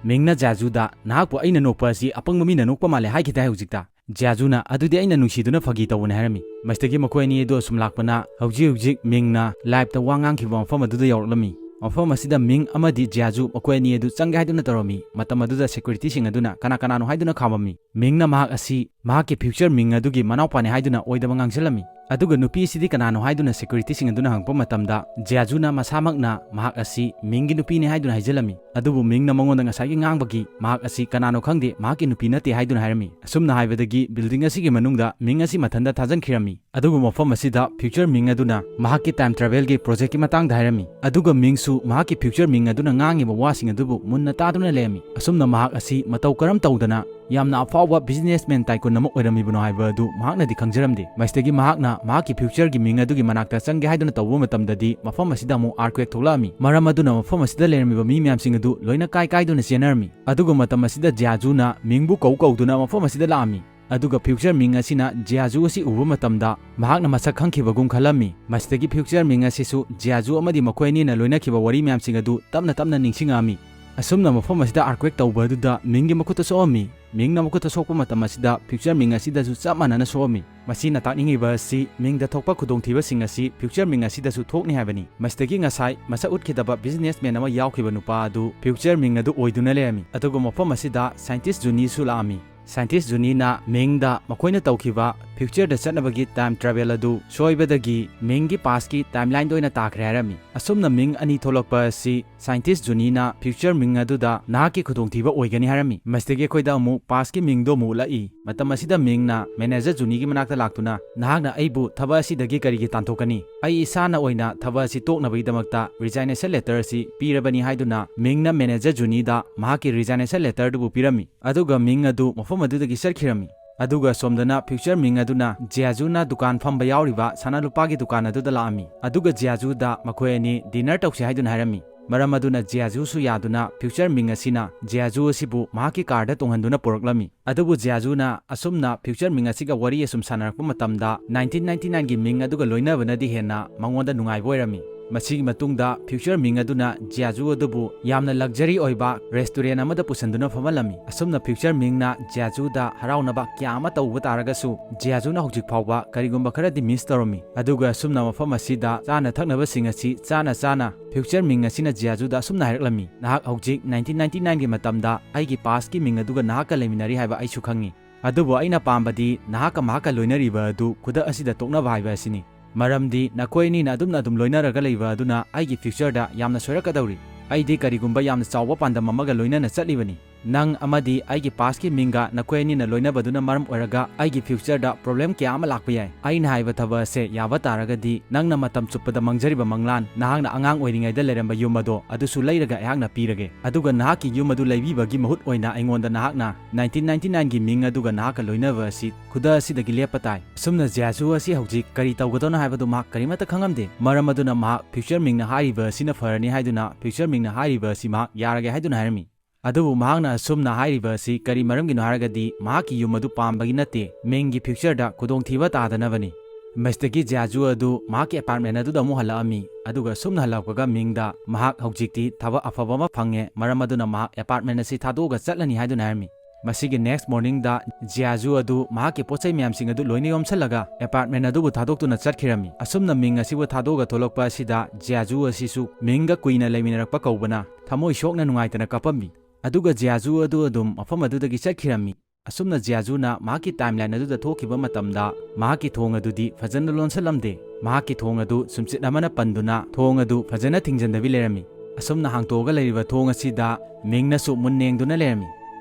ꯃꯤꯡꯅ ꯖꯤꯌꯥꯖꯨꯗ, "ꯅꯍꯥꯛꯄꯨ ꯑꯩꯅ ꯅꯣꯛꯄ ꯑꯁꯤ ꯑꯄꯪꯕ ꯃꯤꯅ ꯅꯣꯛꯄ ꯃꯥꯜꯂꯦ" ꯍꯥꯏꯈꯤꯗꯥꯏ ꯍꯧꯖꯤꯛꯇ? ꯖꯤꯌꯥꯖꯨꯅ, "ꯑꯗꯨꯗꯤ ꯑꯩꯅ ꯅꯨꯡꯁꯤꯗꯨꯅ ꯐꯥꯒꯤ ꯇꯧꯕꯅꯦ" ꯍꯥꯏꯔꯝꯃꯤ꯫ ꯃꯁꯤꯗꯒꯤ ꯃꯈꯣꯏ ꯑꯅꯤ ꯑꯗꯨ ꯑꯁꯨꯝ ꯂꯥꯛꯄꯅ ꯍꯧꯖꯤꯛ ꯍꯧꯖꯤꯛ ꯃꯤꯡꯅ liveꯇ ꯋꯥ ꯉꯥꯡꯈꯤꯕ ꯃꯐꯝ ꯑꯗꯨꯗ ꯌꯧꯔꯛꯂꯝꯃꯤ꯫ ꯃꯐꯝ ꯑꯁꯤꯗ ꯃꯤꯡ ꯑꯃꯗꯤ ꯖꯤꯌꯥꯖꯨ ꯃꯈꯣꯏ ꯑꯅꯤ ꯑꯗꯨ ꯆꯪꯒꯦ ꯍꯥꯏꯗꯨꯅ ꯇꯧꯔꯝꯃꯤ꯫ ꯃꯇꯝ ꯑꯗꯨꯗ securityꯁꯤꯡ ꯑꯗꯨꯅ ꯀꯅꯥ ꯀꯅꯥꯅꯣ ꯍꯥꯏꯗꯨꯅ ꯈꯥꯝꯃꯝꯃꯤ꯫ ꯃꯤꯡꯅ ꯃꯍꯥꯛ ꯑꯁꯤ ꯃꯍꯥꯛꯀꯤ future ꯃꯤꯡ ꯑꯗꯨꯒꯤ ꯃꯅꯥꯎꯄꯥꯅꯤ ꯍꯥꯏꯗꯨꯅ ꯑꯣꯏꯗꯕ ꯉꯥꯡꯁꯤꯜꯂꯝꯃꯤ꯫ ꯑꯗꯨꯒ ꯅꯨꯄꯤ ꯑꯁꯤꯗꯤ ꯀꯅꯥꯅꯣ ꯍꯥꯏꯗꯨꯅ securityꯁꯤꯡ ꯑꯗꯨꯅ ꯍꯪꯉꯛꯄ ꯃꯇꯝꯗ, ꯖꯤꯌꯥꯖꯨꯅ ꯃꯁꯥꯃꯛꯅ ꯃꯍꯥꯛ ꯑꯁꯤ ꯃꯤꯡꯒꯤ ꯅꯨꯄꯤꯅꯤ ꯍꯥꯏꯗꯨꯅ ꯍꯥꯏꯖꯤꯜꯂꯝꯃꯤ꯫ ꯑꯗꯨꯕꯨ ꯃꯤꯡꯅ ꯃꯉꯣꯟꯗ ꯉꯁꯥꯏꯒꯤ ꯉꯥꯡꯕꯒꯤ "ꯃꯍꯥꯛ ꯑꯁꯤ ꯀꯅꯥꯅꯣ ꯈꯪꯗꯦ, ꯃꯍꯥꯛꯀꯤ ꯅꯨꯄꯤ ꯅꯠꯇꯦ" ꯍꯥꯏꯗꯨꯅ ꯍꯥꯏꯔꯝꯃꯤ꯫ ꯑꯁꯨꯝꯅ ꯍꯥꯏꯕꯗꯒꯤ building ꯑꯁꯤꯒꯤ ꯃꯅꯨꯡꯗ ꯃꯤꯡ ꯑꯁꯤ ꯃꯊꯟꯇ ꯊꯥꯖꯤꯟꯈꯤꯔꯝꯃꯤ꯫ ꯑꯗꯨꯕꯨ ꯃꯐꯝ ꯑꯁꯤꯗ future ꯃꯤꯡ ꯑꯗꯨꯅ ꯃꯍꯥꯛꯀꯤ time travelꯒꯤ projectꯀꯤ ꯃꯇꯥꯡꯗ ꯍꯥꯏꯔꯝꯃꯤ꯫ ꯑꯗꯨꯒ ꯃꯤꯡꯁꯨ ꯃꯍꯥꯛꯀꯤ future ꯃꯤꯡ ꯑꯗꯨꯅ ꯉꯥꯡꯉꯤꯕ ꯋꯥꯁꯤꯡ ꯑꯗꯨꯕꯨ ꯃꯨꯟꯅ ꯇꯥꯗꯨꯅ ꯂꯩꯔꯝꯃꯤ꯫ ꯑꯁꯨꯝꯅ ꯃꯍꯥꯛ ꯑꯁꯤ ꯃꯇꯧ ꯀꯔꯝ ꯇꯧꯗꯅ ꯌꯥꯝꯅ ꯑꯐꯥꯎꯕ businessman tycoon ꯑꯃ ꯑꯣꯏꯔꯝꯃꯤꯕꯅꯣ ꯍꯥꯏꯕ ꯑꯗꯨ ꯃꯍꯥꯛꯅꯗꯤ ꯈꯪꯖꯔꯝꯗꯦ꯫ ꯃꯁꯤꯗꯒꯤ ꯃꯍꯥꯛꯅ ꯃꯍꯥꯛꯀꯤ futureꯒꯤ ꯃꯤꯡ ꯑꯗꯨꯒꯤ ꯃꯅꯥꯛꯇ ꯆꯪꯒꯦ ꯍꯥꯏꯗꯨꯅ ꯇꯧꯕ ꯃꯇꯝꯗꯗꯤ, ꯃꯐꯝ ꯑꯁꯤꯗ ꯑꯃꯨꯛ earthquake ꯊꯣꯛꯂꯛꯑꯝꯃꯤ꯫ ꯃꯔꯝ ꯑꯗꯨꯅ ꯃꯐꯝ ꯑꯁꯤꯗ ꯂꯩꯔꯝꯃꯤꯕ ꯃꯤ ꯃꯌꯥꯝꯁꯤꯡ ꯑꯗꯨ ꯂꯣꯏꯅ ꯀꯥꯏ ꯀꯥꯏꯗꯨꯅ ꯆꯦꯟꯅꯔꯝꯃꯤ꯫ ꯑꯗꯨꯒ ꯃꯇꯝ ꯑꯁꯤꯗ ꯖꯤꯌꯥꯖꯨꯅ ꯃꯤꯡꯕꯨ ꯀꯧ ꯀꯧꯗꯨꯅ ꯃꯐꯝ ꯑꯁꯤꯗ ꯂꯥꯛꯑꯝꯃꯤ꯫ ꯑꯗꯨꯒ future ꯃꯤꯡ ꯑꯁꯤꯅ ꯖꯤꯌꯥꯖꯨ ꯑꯁꯤ ꯎꯕ ꯃꯇꯝꯗ ꯃꯍꯥꯛꯅ ꯃꯁꯛ ꯈꯪꯈꯤꯕꯒꯨꯝ ꯈꯜꯂꯝꯃꯤ꯫ ꯃꯁꯤꯗꯒꯤ future ꯃꯤꯡ ꯑꯁꯤꯁꯨ ꯖꯤꯌꯥꯖꯨ ꯑꯃꯗꯤ ꯃꯈꯣꯏ ꯑꯅꯤꯅ ꯂꯣꯏꯅꯈꯤꯕ ꯋꯥꯔꯤ ꯃꯌꯥꯝꯁꯤꯡ ꯑꯗꯨ ꯇꯞꯅ ꯇꯞꯅ ꯅꯤꯡꯁꯤꯡꯉꯛꯑꯝꯃꯤ꯫ ꯑꯁꯨꯝꯅ ꯃꯐꯝ ꯑꯁꯤꯗ earthquake ꯇꯧꯕ ꯑꯗꯨꯗ ꯃꯤꯡꯒꯤ ꯃꯈꯨꯠꯇ ꯁꯣꯛꯑꯝꯃꯤ꯫ ꯃꯤꯡꯅ ꯃꯈꯨꯠꯇ ꯁꯣꯛꯄ ꯃꯇꯝ ꯑꯁꯤꯗ future ꯃꯤꯡ ꯑꯁꯤꯗꯁꯨ ꯆꯞ ꯃꯥꯟꯅꯅ ꯁꯣꯛꯑꯝꯃꯤ꯫ ꯃꯁꯤꯅ ꯇꯥꯛꯅꯤꯡꯉꯤꯕ ꯑꯁꯤ ꯃꯤꯡꯗ ꯊꯣꯛꯄ ꯈꯨꯗꯣꯡꯊꯤꯕꯁꯤꯡ ꯑꯁꯤ future ꯃꯤꯡ ꯑꯁꯤꯗꯁꯨ ꯊꯣꯛꯅꯤ ꯍꯥꯏꯕꯅꯤ꯫ ꯃꯁꯤꯗꯒꯤ ꯉꯁꯥꯏ ꯃꯁꯛ ꯎꯠꯈꯤꯗꯕ businessman ꯑꯃ ꯌꯥꯎꯈꯤꯕ ꯅꯨꯄꯥ ꯑꯗꯨ future ꯃꯤꯡ ꯑꯗꯨ ꯑꯣꯏꯗꯨꯅ ꯂꯩꯔꯝꯃꯤ꯫ ꯑꯗꯨꯒ ꯃꯐꯝ ꯑꯁꯤꯗ scientist ꯖꯨꯅꯤꯁꯨ ꯂꯥꯛꯑꯝꯃꯤ꯫ Scientist ꯖꯨꯅꯤꯅ ꯃꯤꯡꯗ ꯃꯈꯣꯏꯅ ꯇꯧꯈꯤꯕ futureꯗ ꯆꯠꯅꯕꯒꯤ time travel ꯑꯗꯨ ꯁꯣꯏꯕꯗꯒꯤ ꯃꯤꯡꯒꯤ pastꯀꯤ timelineꯗ ꯑꯣꯏꯅ ꯇꯥꯈ꯭ꯔꯦ ꯍꯥꯏꯔꯝꯃꯤ꯫ ꯑꯁꯨꯝꯅ ꯃꯤꯡ ꯑꯅꯤ ꯊꯣꯛꯂꯛꯄ ꯑꯁꯤ scientist ꯖꯨꯅꯤꯅ future ꯃꯤꯡ ꯑꯗꯨꯗ ꯅꯍꯥꯛꯀꯤ ꯈꯨꯗꯣꯡꯊꯤꯕ ꯑꯣꯏꯒꯅꯤ ꯍꯥꯏꯔꯝꯃꯤ꯫ ꯃꯁꯤꯗꯒꯤ ꯑꯩꯈꯣꯏꯗ ꯑꯃꯨꯛ pastꯀꯤ ꯃꯤꯡꯗꯣ ꯑꯃꯨꯛ ꯎꯠꯂꯛꯏ꯫ ꯃꯇꯝ ꯑꯁꯤꯗ ꯃꯤꯡꯅ manager ꯖꯨꯅꯤꯒꯤ ꯃꯅꯥꯛꯇ ꯂꯥꯛꯇꯨꯅ, "ꯅꯍꯥꯛꯅ ꯑꯩꯕꯨ ꯊꯕꯛ ꯑꯁꯤꯗꯒꯤ ꯀꯔꯤꯒꯤ ꯇꯥꯟꯊꯣꯛꯀꯅꯤ? ꯑꯩ ꯏꯁꯥꯅ ꯑꯣꯏꯅ ꯊꯕꯛ ꯑꯁꯤ ꯇꯣꯛꯅꯕꯒꯤꯗꯃꯛꯇ resignation letter ꯑꯁꯤ ꯄꯤꯔꯕꯅꯤ" ꯍꯥꯏꯗꯨꯅ ꯃꯤꯡꯅ manager ꯖꯨꯅꯤꯗ ꯃꯍꯥꯛꯀꯤ resignation letterꯗꯨꯕꯨ ꯄꯤꯔꯝꯃꯤ꯫ ꯑꯗꯨꯒ ꯃꯤꯡ ꯑꯗꯨ ꯃꯐꯝ ꯑꯗꯨꯗꯒꯤ ꯆꯠꯈꯤꯔꯝꯃꯤ꯫ ꯑꯗꯨꯒ ꯁꯣꯝꯗꯅ future ꯃꯤꯡ ꯑꯗꯨꯅ ꯖꯤꯌꯥꯖꯨꯅ ꯗꯨꯀꯥꯟ ꯐꯝꯕ ꯌꯥꯎꯔꯤꯕ ꯁꯅꯥ ꯂꯨꯄꯥꯒꯤ ꯗꯨꯀꯥꯟ ꯑꯗꯨꯗ ꯂꯥꯛꯑꯝꯃꯤ꯫ ꯑꯗꯨꯒ ꯖꯤꯌꯥꯖꯨꯗ ꯃꯈꯣꯏ ꯑꯅꯤ dinner ꯇꯧꯁꯤ ꯍꯥꯏꯗꯨꯅ ꯍꯥꯏꯔꯝꯃꯤ꯫ ꯃꯔꯝ ꯑꯗꯨꯅ ꯖꯤꯌꯥꯖꯨꯁꯨ ꯌꯥꯗꯨꯅ future ꯃꯤꯡ ꯑꯁꯤꯅ ꯖꯤꯌꯥꯖꯨ ꯑꯁꯤꯕꯨ ꯃꯍꯥꯛꯀꯤ ꯀꯥꯔꯗ ꯇꯣꯡꯍꯟꯗꯨꯅ ꯄꯨꯔꯛꯂꯝꯃꯤ꯫ ꯑꯗꯨꯕꯨ ꯖꯤꯌꯥꯖꯨꯅ ꯑꯁꯨꯝꯅ future ꯃꯤꯡ ꯑꯁꯤꯒ ꯋꯥꯔꯤ ꯑꯁꯨꯝ ꯁꯥꯟꯅꯔꯛꯄ ꯃꯇꯝꯗ nineteen ninety nine ꯒꯤ ꯃꯤꯡ ꯑꯗꯨꯒ ꯂꯣꯏꯅꯕꯅꯗꯤ ꯍꯦꯟꯅ ꯃꯉꯣꯟꯗ ꯅꯨꯡꯉꯥꯏꯕ ꯑꯣꯏꯔꯝꯃꯤ꯫ ꯃꯁꯤꯒꯤ ꯃꯇꯨꯡꯗ future ꯃꯤꯡ ꯑꯗꯨꯅ ꯖꯤꯌꯥꯖꯨ ꯑꯗꯨꯕꯨ ꯌꯥꯝꯅ luxury ꯑꯣꯏꯕ restaurant ꯑꯃꯗ ꯄꯨꯁꯤꯟꯗꯨꯅ ꯐꯝꯍꯜꯂꯝꯃꯤ꯫ ꯑꯁꯨꯝꯅ future ꯃꯤꯡꯅ ꯖꯤꯌꯥꯖꯨꯗ ꯍꯔꯥꯎꯅꯕ ꯀꯌꯥ ꯑꯃ ꯇꯧꯕ ꯇꯥꯔꯒꯁꯨ, ꯖꯤꯌꯥꯖꯨꯅ ꯍꯧꯖꯤꯛ ꯐꯥꯎꯕ ꯀꯔꯤꯒꯨꯝꯕ ꯈꯔꯗꯤ miss ꯇꯧꯔꯝꯃꯤ꯫ ꯑꯗꯨꯒ ꯑꯁꯨꯝꯅ ꯃꯐꯝ ꯑꯁꯤꯗ ꯆꯥꯅ ꯊꯛꯅꯕꯁꯤꯡ ꯑꯁꯤ ꯆꯥꯅ ꯆꯥꯅ future ꯃꯤꯡ ꯑꯁꯤꯅ ꯖꯤꯌꯥꯖꯨꯗ ꯑꯁꯨꯝꯅ ꯍꯥꯏꯔꯛꯂꯝꯃꯤ, "ꯅꯍꯥꯛ ꯍꯧꯖꯤꯛ nineteen ninety nine ꯒꯤ ꯃꯇꯝꯗ ꯑꯩꯒꯤ past ꯀꯤ ꯃꯤꯡ ꯑꯗꯨꯒ ꯅꯍꯥꯛꯀ ꯂꯩꯃꯤꯟꯅꯔꯤ ꯍꯥꯏꯕ ꯑꯩꯁꯨ ꯈꯪꯉꯤ꯫ ꯑꯗꯨꯕꯨ ꯑꯩꯅ ꯄꯥꯝꯕꯗꯤ ꯅꯍꯥꯛꯀ ꯃꯍꯥꯛꯀ ꯂꯣꯏꯅꯔꯤꯕ ꯑꯗꯨ ꯈꯨꯗꯛ ꯑꯁꯤꯗ ꯇꯣꯛꯅꯕ ꯍꯥꯏꯕ ꯑꯁꯤꯅꯤ꯫ ꯃꯔꯝꯗꯤ ꯅꯈꯣꯏ ꯑꯅꯤꯅ ꯑꯗꯨꯝꯅ ꯑꯗꯨꯝ ꯂꯣꯏꯅꯔꯒ ꯂꯩꯕ ꯑꯗꯨꯅ ꯑꯩꯒꯤ future ꯗ ꯌꯥꯝꯅ ꯁꯣꯏꯔꯛꯀꯗꯧꯔꯤ꯫ ꯑꯩꯗꯤ ꯀꯔꯤꯒꯨꯝꯕ ꯌꯥꯝꯅ ꯆꯥꯎꯕ ꯄꯥꯟꯗꯝ ꯑꯃꯒ ꯂꯣꯏꯅꯅ ꯆꯠꯂꯤꯕꯅꯤ꯫ ꯅꯪ ꯑꯃꯗꯤ ꯑꯩꯒꯤ past ꯀꯤ ꯃꯤꯡꯒ ꯅꯈꯣꯏ ꯑꯅꯤꯅ ꯂꯣꯏꯅꯕꯗꯨꯅ ꯃꯔꯝ ꯑꯣꯏꯔꯒ ꯑꯩꯒꯤ future ꯗ problem ꯀꯌꯥ ꯑꯃ ꯂꯥꯛꯄ ꯌꯥꯏ꯫ ꯑꯩꯅ ꯍꯥꯏꯕ ꯊꯕꯛ ꯑꯁꯦ ꯌꯥꯕ ꯇꯥꯔꯒꯗꯤ ꯅꯪꯅ ꯃꯇꯝ ꯆꯨꯞꯄꯗ ꯃꯪꯖꯔꯤꯕ ꯃꯪꯂꯥꯟ, ꯅꯍꯥꯛꯅ ꯑꯉꯥꯡ ꯑꯣꯏꯔꯤꯉꯩꯗ ꯂꯩꯔꯝꯕ ꯌꯨꯝ ꯑꯗꯣ, ꯑꯗꯨꯁꯨ ꯂꯩꯔꯒ ꯑꯩꯍꯥꯛꯅ ꯄꯤꯔꯒꯦ꯫ ꯑꯗꯨꯒ ꯅꯍꯥꯛꯀꯤ ꯌꯨꯝ ꯑꯗꯨ ꯂꯩꯕꯤꯕꯒꯤ ꯃꯍꯨꯠ ꯑꯣꯏꯅ ꯑꯩꯉꯣꯟꯗ ꯅꯍꯥꯛꯅ nineteen ninety nine ꯒꯤ ꯃꯤꯡ ꯑꯗꯨꯒ ꯅꯍꯥꯛꯀ ꯂꯣꯏꯅꯕ ꯑꯁꯤ ꯈꯨꯗꯛ ꯑꯁꯤꯗꯒꯤ ꯂꯦꯞꯄ ꯇꯥꯏ꯫" ꯑꯁꯨꯝꯅ ꯖꯤꯌꯥꯖꯨ ꯑꯁꯤ ꯍꯧꯖꯤꯛ ꯀꯔꯤ ꯇꯧꯒꯗꯧꯅꯣ ꯍꯥꯏꯕꯗꯨ ꯃꯍꯥꯛ ꯀꯔꯤꯃꯠꯇ ꯈꯪꯉꯝꯗꯦ꯫ ꯃꯔꯝ ꯑꯗꯨꯅ ꯃꯍꯥꯛ future ꯃꯤꯡꯅ ꯍꯥꯏꯔꯤꯕ ꯑꯁꯤꯅ ꯐꯔꯅꯤ ꯍꯥꯏꯗꯨꯅ future ꯃꯤꯡꯅ ꯍꯥꯏꯔꯤꯕ ꯑꯁꯤ ꯃꯍꯥꯛ ꯌꯥꯔꯒꯦ ꯍꯥꯏꯗꯨꯅ ꯍꯥꯏꯔꯝꯃꯤ꯫ ꯑꯗꯨꯕꯨ ꯃꯍꯥꯛꯅ ꯑꯁꯨꯝꯅ ꯍꯥꯏꯔꯤꯕ ꯑꯁꯤ ꯀꯔꯤ ꯃꯔꯝꯒꯤꯅꯣ ꯍꯥꯏꯔꯒꯗꯤ ꯃꯍꯥꯛꯀꯤ ꯌꯨꯝ ꯑꯗꯨ ꯄꯥꯝꯕꯒꯤ ꯅꯠꯇꯦ, ꯃꯤꯡꯒꯤ future ꯗ ꯈꯨꯗꯣꯡꯊꯤꯕ ꯇꯥꯗꯅꯕꯅꯤ꯫ ꯃꯁꯤꯗꯒꯤ ꯖꯤꯌꯥꯖꯨ ꯑꯗꯨ ꯃꯍꯥꯛꯀꯤ apartment ꯑꯗꯨꯗ ꯑꯃꯨꯛ ꯍꯜꯂꯛꯑꯝꯃꯤ꯫ ꯑꯗꯨꯒ ꯑꯁꯨꯝꯅ ꯍꯜꯂꯛꯄꯒ ꯃꯤꯡꯗ ꯃꯍꯥꯛ ꯍꯧꯖꯤꯛꯇꯤ ꯊꯕꯛ ꯑꯐꯕ ꯑꯃ ꯐꯪꯉꯦ, ꯃꯔꯝ ꯑꯗꯨꯅ ꯃꯍꯥꯛ apartment ꯑꯁꯤ ꯊꯥꯗꯣꯛꯑꯒ ꯆꯠꯂꯅꯤ ꯍꯥꯏꯗꯨꯅ ꯍꯥꯏꯔꯝꯃꯤ꯫ ꯃꯁꯤꯒꯤ next morning ꯗ ꯖꯤꯌꯥꯖꯨ ꯑꯗꯨ ꯃꯍꯥꯛꯀꯤ ꯄꯣꯠꯆꯩ ꯃꯌꯥꯝꯁꯤꯡ ꯑꯗꯨ ꯂꯣꯏꯅ ꯌꯣꯝꯁꯜꯂꯒ apartment ꯑꯗꯨꯕꯨ ꯊꯥꯗꯣꯛꯇꯨꯅ ꯆꯠꯈꯤꯔꯝꯃꯤ꯫ ꯑꯁꯨꯝꯅ ꯃꯤꯡ ꯑꯁꯤꯕꯨ ꯊꯥꯗꯣꯛꯑꯒ ꯊꯣꯛꯂꯛꯄ ꯑꯁꯤꯗ ꯖꯤꯌꯥꯖꯨ ꯑꯁꯤꯁꯨ ꯃꯤꯡꯒ ꯀꯨꯏꯅ ꯂꯩꯃꯤꯟꯅꯔꯛꯄ ꯀꯧꯕꯅ ꯊꯃꯣꯏ ꯁꯣꯛꯅ ꯅꯨꯡꯉꯥꯏꯇꯅ ꯀꯞꯄꯝꯃꯤ꯫ ꯑꯗꯨꯒ ꯖꯤꯌꯥꯖꯨ ꯑꯗꯨ ꯑꯗꯨꯝ ꯃꯐꯝ ꯑꯗꯨꯗꯒꯤ ꯆꯠꯈꯤꯔꯝꯃꯤ꯫ ꯑꯁꯨꯝꯅ ꯖꯤꯌꯥꯖꯨꯅ ꯃꯍꯥꯛꯀꯤ timeline ꯑꯗꯨꯗ ꯊꯣꯛꯈꯤꯕ ꯃꯇꯝꯗ ꯃꯍꯥꯛꯀꯤ ꯊꯣꯡ ꯑꯗꯨꯗꯤ ꯐꯖꯅ ꯂꯣꯟꯁꯤꯜꯂꯝꯗꯦ꯫ ꯃꯍꯥꯛꯀꯤ ꯊꯣꯡ ꯑꯗꯨ ꯁꯨꯝꯆꯤꯠ ꯑꯃꯅ ꯄꯟꯗꯨꯅ ꯊꯣꯡ ꯑꯗꯨ ꯐꯖꯅ ꯊꯤꯡꯖꯤꯟꯗꯕꯤ ꯂꯩꯔꯝꯃꯤ꯫ ꯑꯁꯨꯝꯅ ꯍꯥꯡꯇꯣꯛꯑꯒ ꯂꯩꯔꯤꯕ ꯊꯣꯡ ꯑꯁꯤꯗ ꯃꯤꯡꯅꯁꯨ ꯃꯨꯟꯅ ꯌꯦꯡꯗꯨꯅ ꯂꯩꯔꯝꯃꯤ꯫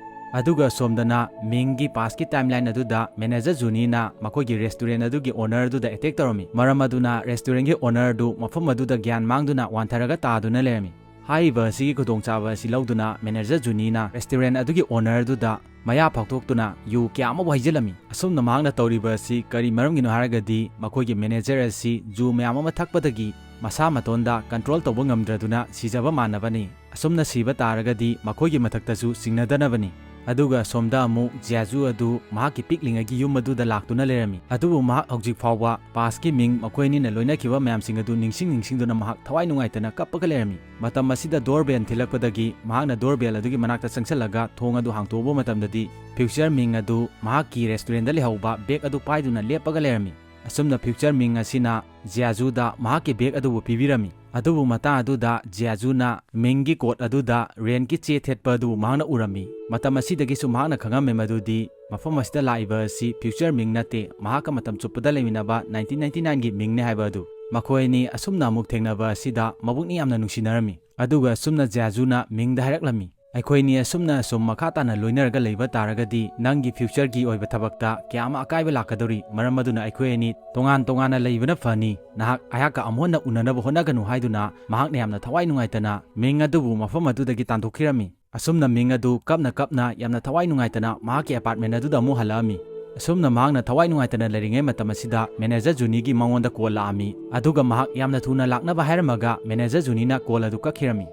ꯑꯗꯨꯒ ꯑꯁꯣꯝꯗꯅ ꯃꯤꯡꯒꯤ past ꯀꯤ timeline ꯑꯗꯨꯗ manager ꯖꯨꯅꯤꯅ ꯃꯈꯣꯏꯒꯤ restaurant ꯑꯗꯨꯒꯤ owner ꯑꯗꯨꯗ attack ꯇꯧꯔꯝꯃꯤ꯫ ꯃꯔꯝ ꯑꯗꯨꯅ restaurant ꯀꯤ owner ꯑꯗꯨ ꯃꯐꯝ ꯑꯗꯨꯗ ꯒ꯭ꯌꯥꯟ ꯃꯥꯡꯗꯨꯅ ꯋꯥꯟꯊꯔꯒ ꯇꯥꯗꯨꯅ ꯂꯩꯔꯝꯃꯤ꯫ ꯍꯥꯏꯔꯤꯕ ꯑꯁꯤꯒꯤ ꯈꯨꯗꯣꯡꯆꯥꯕ ꯑꯁꯤ ꯂꯧꯗꯨꯅ manager ꯖꯨꯅꯤꯅ restaurant ꯑꯗꯨꯒꯤ owner ꯑꯗꯨꯗ ꯃꯌꯥ ꯐꯥꯎꯊꯣꯛꯇꯨꯅ ꯌꯨ ꯀꯌꯥ ꯑꯃꯕꯨ ꯍꯩꯖꯤꯜꯂꯝꯃꯤ꯫ ꯑꯁꯨꯝꯅ ꯃꯍꯥꯛꯅ ꯇꯧꯔꯤꯕ ꯑꯁꯤ ꯀꯔꯤ ꯃꯔꯝꯒꯤꯅꯣ ꯍꯥꯏꯔꯒꯗꯤ, ꯃꯈꯣꯏꯒꯤ ꯃꯦꯅꯦꯖꯔ ꯑꯁꯤ ꯖꯨ ꯃꯌꯥꯝ ꯑꯃ ꯊꯛꯄꯗꯒꯤ ꯃꯁꯥ ꯃꯇꯣꯟꯗ ꯀꯟꯇ꯭ꯔꯣꯜ ꯇꯧꯕ ꯉꯝꯗ꯭ꯔꯗꯨꯅ ꯁꯤꯖꯕ ꯃꯥꯟꯅꯕꯅꯤ꯫ ꯑꯁꯨꯝꯅ ꯁꯤꯕ ꯇꯥꯔꯒꯗꯤ ꯃꯈꯣꯏꯒꯤ ꯃꯊꯛꯇꯁꯨ ꯆꯤꯡꯅꯗꯅꯕꯅꯤ꯫ ꯑꯗꯨꯒ ꯁꯣꯝꯗ ꯑꯃꯨꯛ ꯖꯤꯌꯥꯖꯨ ꯑꯗꯨ ꯃꯍꯥꯛꯀꯤ ꯄꯤꯛꯂꯤꯉꯩꯒꯤ ꯌꯨꯝ ꯑꯗꯨꯗ ꯂꯥꯛꯇꯨꯅ ꯂꯩꯔꯝꯃꯤ꯫ ꯑꯗꯨꯕꯨ ꯃꯍꯥꯛ ꯍꯧꯖꯤꯛ ꯐꯥꯎꯕ ꯄꯥꯁꯀꯤ ꯃꯤꯡ, ꯃꯈꯣꯏ ꯑꯅꯤꯅ ꯂꯣꯏꯅꯈꯤꯕ ꯃꯌꯥꯝꯁꯤꯡ ꯑꯗꯨ ꯅꯤꯡꯁꯤꯡ ꯅꯤꯡꯁꯤꯡꯗꯨꯅ ꯃꯍꯥꯛ ꯊꯋꯥꯏ ꯅꯨꯡꯉꯥꯏꯇꯅ ꯀꯞꯄꯒ ꯂꯩꯔꯝꯃꯤ꯫ ꯃꯇꯝ ꯑꯁꯤꯗ ꯗꯣꯔꯕꯦꯜ ꯊꯤꯜꯂꯛꯄꯗꯒꯤ ꯃꯍꯥꯛꯅ ꯗꯣꯔꯕꯦꯜ ꯑꯗꯨꯒꯤ ꯃꯅꯥꯛꯇ ꯆꯪꯁꯤꯜꯂꯒ ꯊꯣꯡ ꯑꯗꯨ ꯍꯥꯡꯇꯣꯛꯎꯕ ꯃꯇꯝꯗꯗꯤ, ꯐ꯭ꯌꯨꯆꯔ ꯃꯤꯡ ꯑꯗꯨ ꯃꯍꯥꯛꯀꯤ ꯔꯦꯁꯇꯨꯔꯦꯟꯗ ꯂꯩꯍꯧꯕ ꯕꯦꯒ ꯑꯗꯨ ꯄꯥꯏꯗꯨꯅ ꯂꯦꯞꯄꯒ ꯂꯩꯔꯝꯃꯤ꯫ ꯑꯁꯨꯝꯅ ꯐ꯭ꯌꯨꯆꯔ ꯃꯤꯡ ꯑꯁꯤꯅ ꯖꯤꯌꯥꯖꯨꯗ ꯃꯍꯥꯛꯀꯤ ꯕꯦꯒ ꯑꯗꯨꯕꯨ ꯄꯤꯕꯤꯔꯝꯃꯤ꯫ ꯑꯗꯨꯕꯨ ꯃꯇꯥꯡ ꯑꯗꯨꯗ ꯖꯤꯌꯥꯖꯨꯅ ꯃꯤꯡꯒꯤ ꯀꯣꯠ ꯑꯗꯨꯗ ꯔꯦꯟꯀꯤ ꯆꯦ ꯊꯦꯠꯄ ꯑꯗꯨ ꯃꯍꯥꯛꯅ ꯎꯔꯝꯃꯤ꯫ ꯃꯇꯝ ꯑꯁꯤꯗꯒꯤꯁꯨ ꯃꯍꯥꯛꯅ ꯈꯪꯉꯝꯃꯦ ꯃꯗꯨꯗꯤ ꯃꯐꯝ ꯑꯁꯤꯗ ꯂꯥꯛꯏꯕ ꯑꯁꯤ ꯐ꯭ꯌꯨꯆꯔ ꯃꯤꯡ ꯅꯠꯇꯦ, ꯃꯍꯥꯛꯀ ꯃꯇꯝ ꯆꯨꯞꯄꯗ ꯂꯩꯃꯤꯟꯅꯕ ꯅꯥꯏꯟꯇꯤꯟ ꯅꯥꯏꯟꯇꯤ ꯅꯥꯏꯟꯒꯤ ꯃꯤꯡꯅꯦ ꯍꯥꯏꯕ ꯑꯗꯨ꯫ ꯃꯈꯣꯏ ꯑꯅꯤ ꯑꯁꯨꯝꯅ ꯑꯃꯨꯛ ꯊꯦꯡꯅꯕ ꯑꯁꯤꯗ ꯃꯕꯨꯛꯅꯤꯡ ꯌꯥꯝꯅ ꯅꯨꯡꯁꯤꯅꯔꯝꯃꯤ꯫ ꯑꯗꯨꯒ ꯑꯁꯨꯝꯅ ꯖꯤꯌꯥꯖꯨꯅ ꯃꯤꯡꯗ ꯍꯥꯏꯔꯛꯂꯝꯃꯤ, "ꯑꯩꯈꯣꯏꯅꯤ ꯑꯁꯨꯝꯅ ꯑꯁꯨꯝ ꯃꯈꯥ ꯇꯥꯅ ꯂꯣꯏꯅꯔꯒ ꯂꯩꯕ ꯇꯥꯔꯒꯗꯤ ꯅꯪꯒꯤ ꯐ꯭ꯌꯨꯆꯔꯒꯤ ꯑꯣꯏꯕ ꯊꯕꯛꯇ ꯀꯌꯥ ꯑꯃ ꯑꯀꯥꯏꯕ ꯂꯥꯛꯀꯗꯧꯔꯤ꯫ ꯃꯔꯝ ꯑꯗꯨꯅ ꯑꯩꯈꯣꯏ ꯑꯅꯤ ꯇꯣꯉꯥꯟ ꯇꯣꯉꯥꯟꯅ ꯂꯩꯕꯅ ꯐꯅꯤ꯫ ꯅꯍꯥꯛ ꯑꯩꯍꯥꯛꯀ ꯑꯃꯨꯛ ꯍꯟꯅ ꯎꯅꯅꯕ ꯍꯣꯠꯅꯒꯅꯨ" ꯍꯥꯏꯗꯨꯅ ꯃꯍꯥꯛꯅ ꯌꯥꯝꯅ ꯊꯋꯥꯏ ꯅꯨꯡꯉꯥꯏꯇꯅ ꯃꯤꯡ ꯑꯗꯨꯕꯨ ꯃꯐꯝ ꯑꯗꯨꯗꯒꯤ ꯇꯥꯟꯊꯣꯛꯈꯤꯔꯝꯃꯤ꯫ ꯑꯁꯨꯝꯅ ꯃꯤꯡ ꯑꯗꯨ ꯀꯞꯅ ꯀꯞꯅ ꯌꯥꯝꯅ ꯊꯋꯥꯏ ꯅꯨꯡꯉꯥꯏꯇꯅ ꯃꯍꯥꯛꯀꯤ ꯑꯦꯄꯥꯔꯠꯃꯦꯟ ꯑꯗꯨꯗ ꯑꯃꯨꯛ ꯍꯜꯂꯛꯑꯝꯃꯤ꯫ ꯑꯁꯨꯝꯅ ꯃꯍꯥꯛꯅ ꯊꯋꯥꯏ ꯅꯨꯡꯉꯥꯏꯇꯅ ꯂꯩꯔꯤꯉꯩ ꯃꯇꯝ ꯑꯁꯤꯗ ꯃꯦꯅꯦꯖꯔ ꯖꯨꯅꯤꯒꯤ ꯃꯉꯣꯟꯗ ꯀꯣꯜ ꯂꯥꯛꯑꯝꯃꯤ꯫ ꯑꯗꯨꯒ ꯃꯍꯥꯛ ꯌꯥꯝꯅ ꯊꯨꯅ ꯂꯥꯛꯅꯕ ꯍꯥꯏꯔꯝꯃꯒ ꯃꯦꯅꯦꯖꯔ ꯖꯨꯅꯤꯅ ꯀꯣꯜ ꯑꯗꯨ ꯀꯛꯈꯤꯔꯝꯃꯤ꯫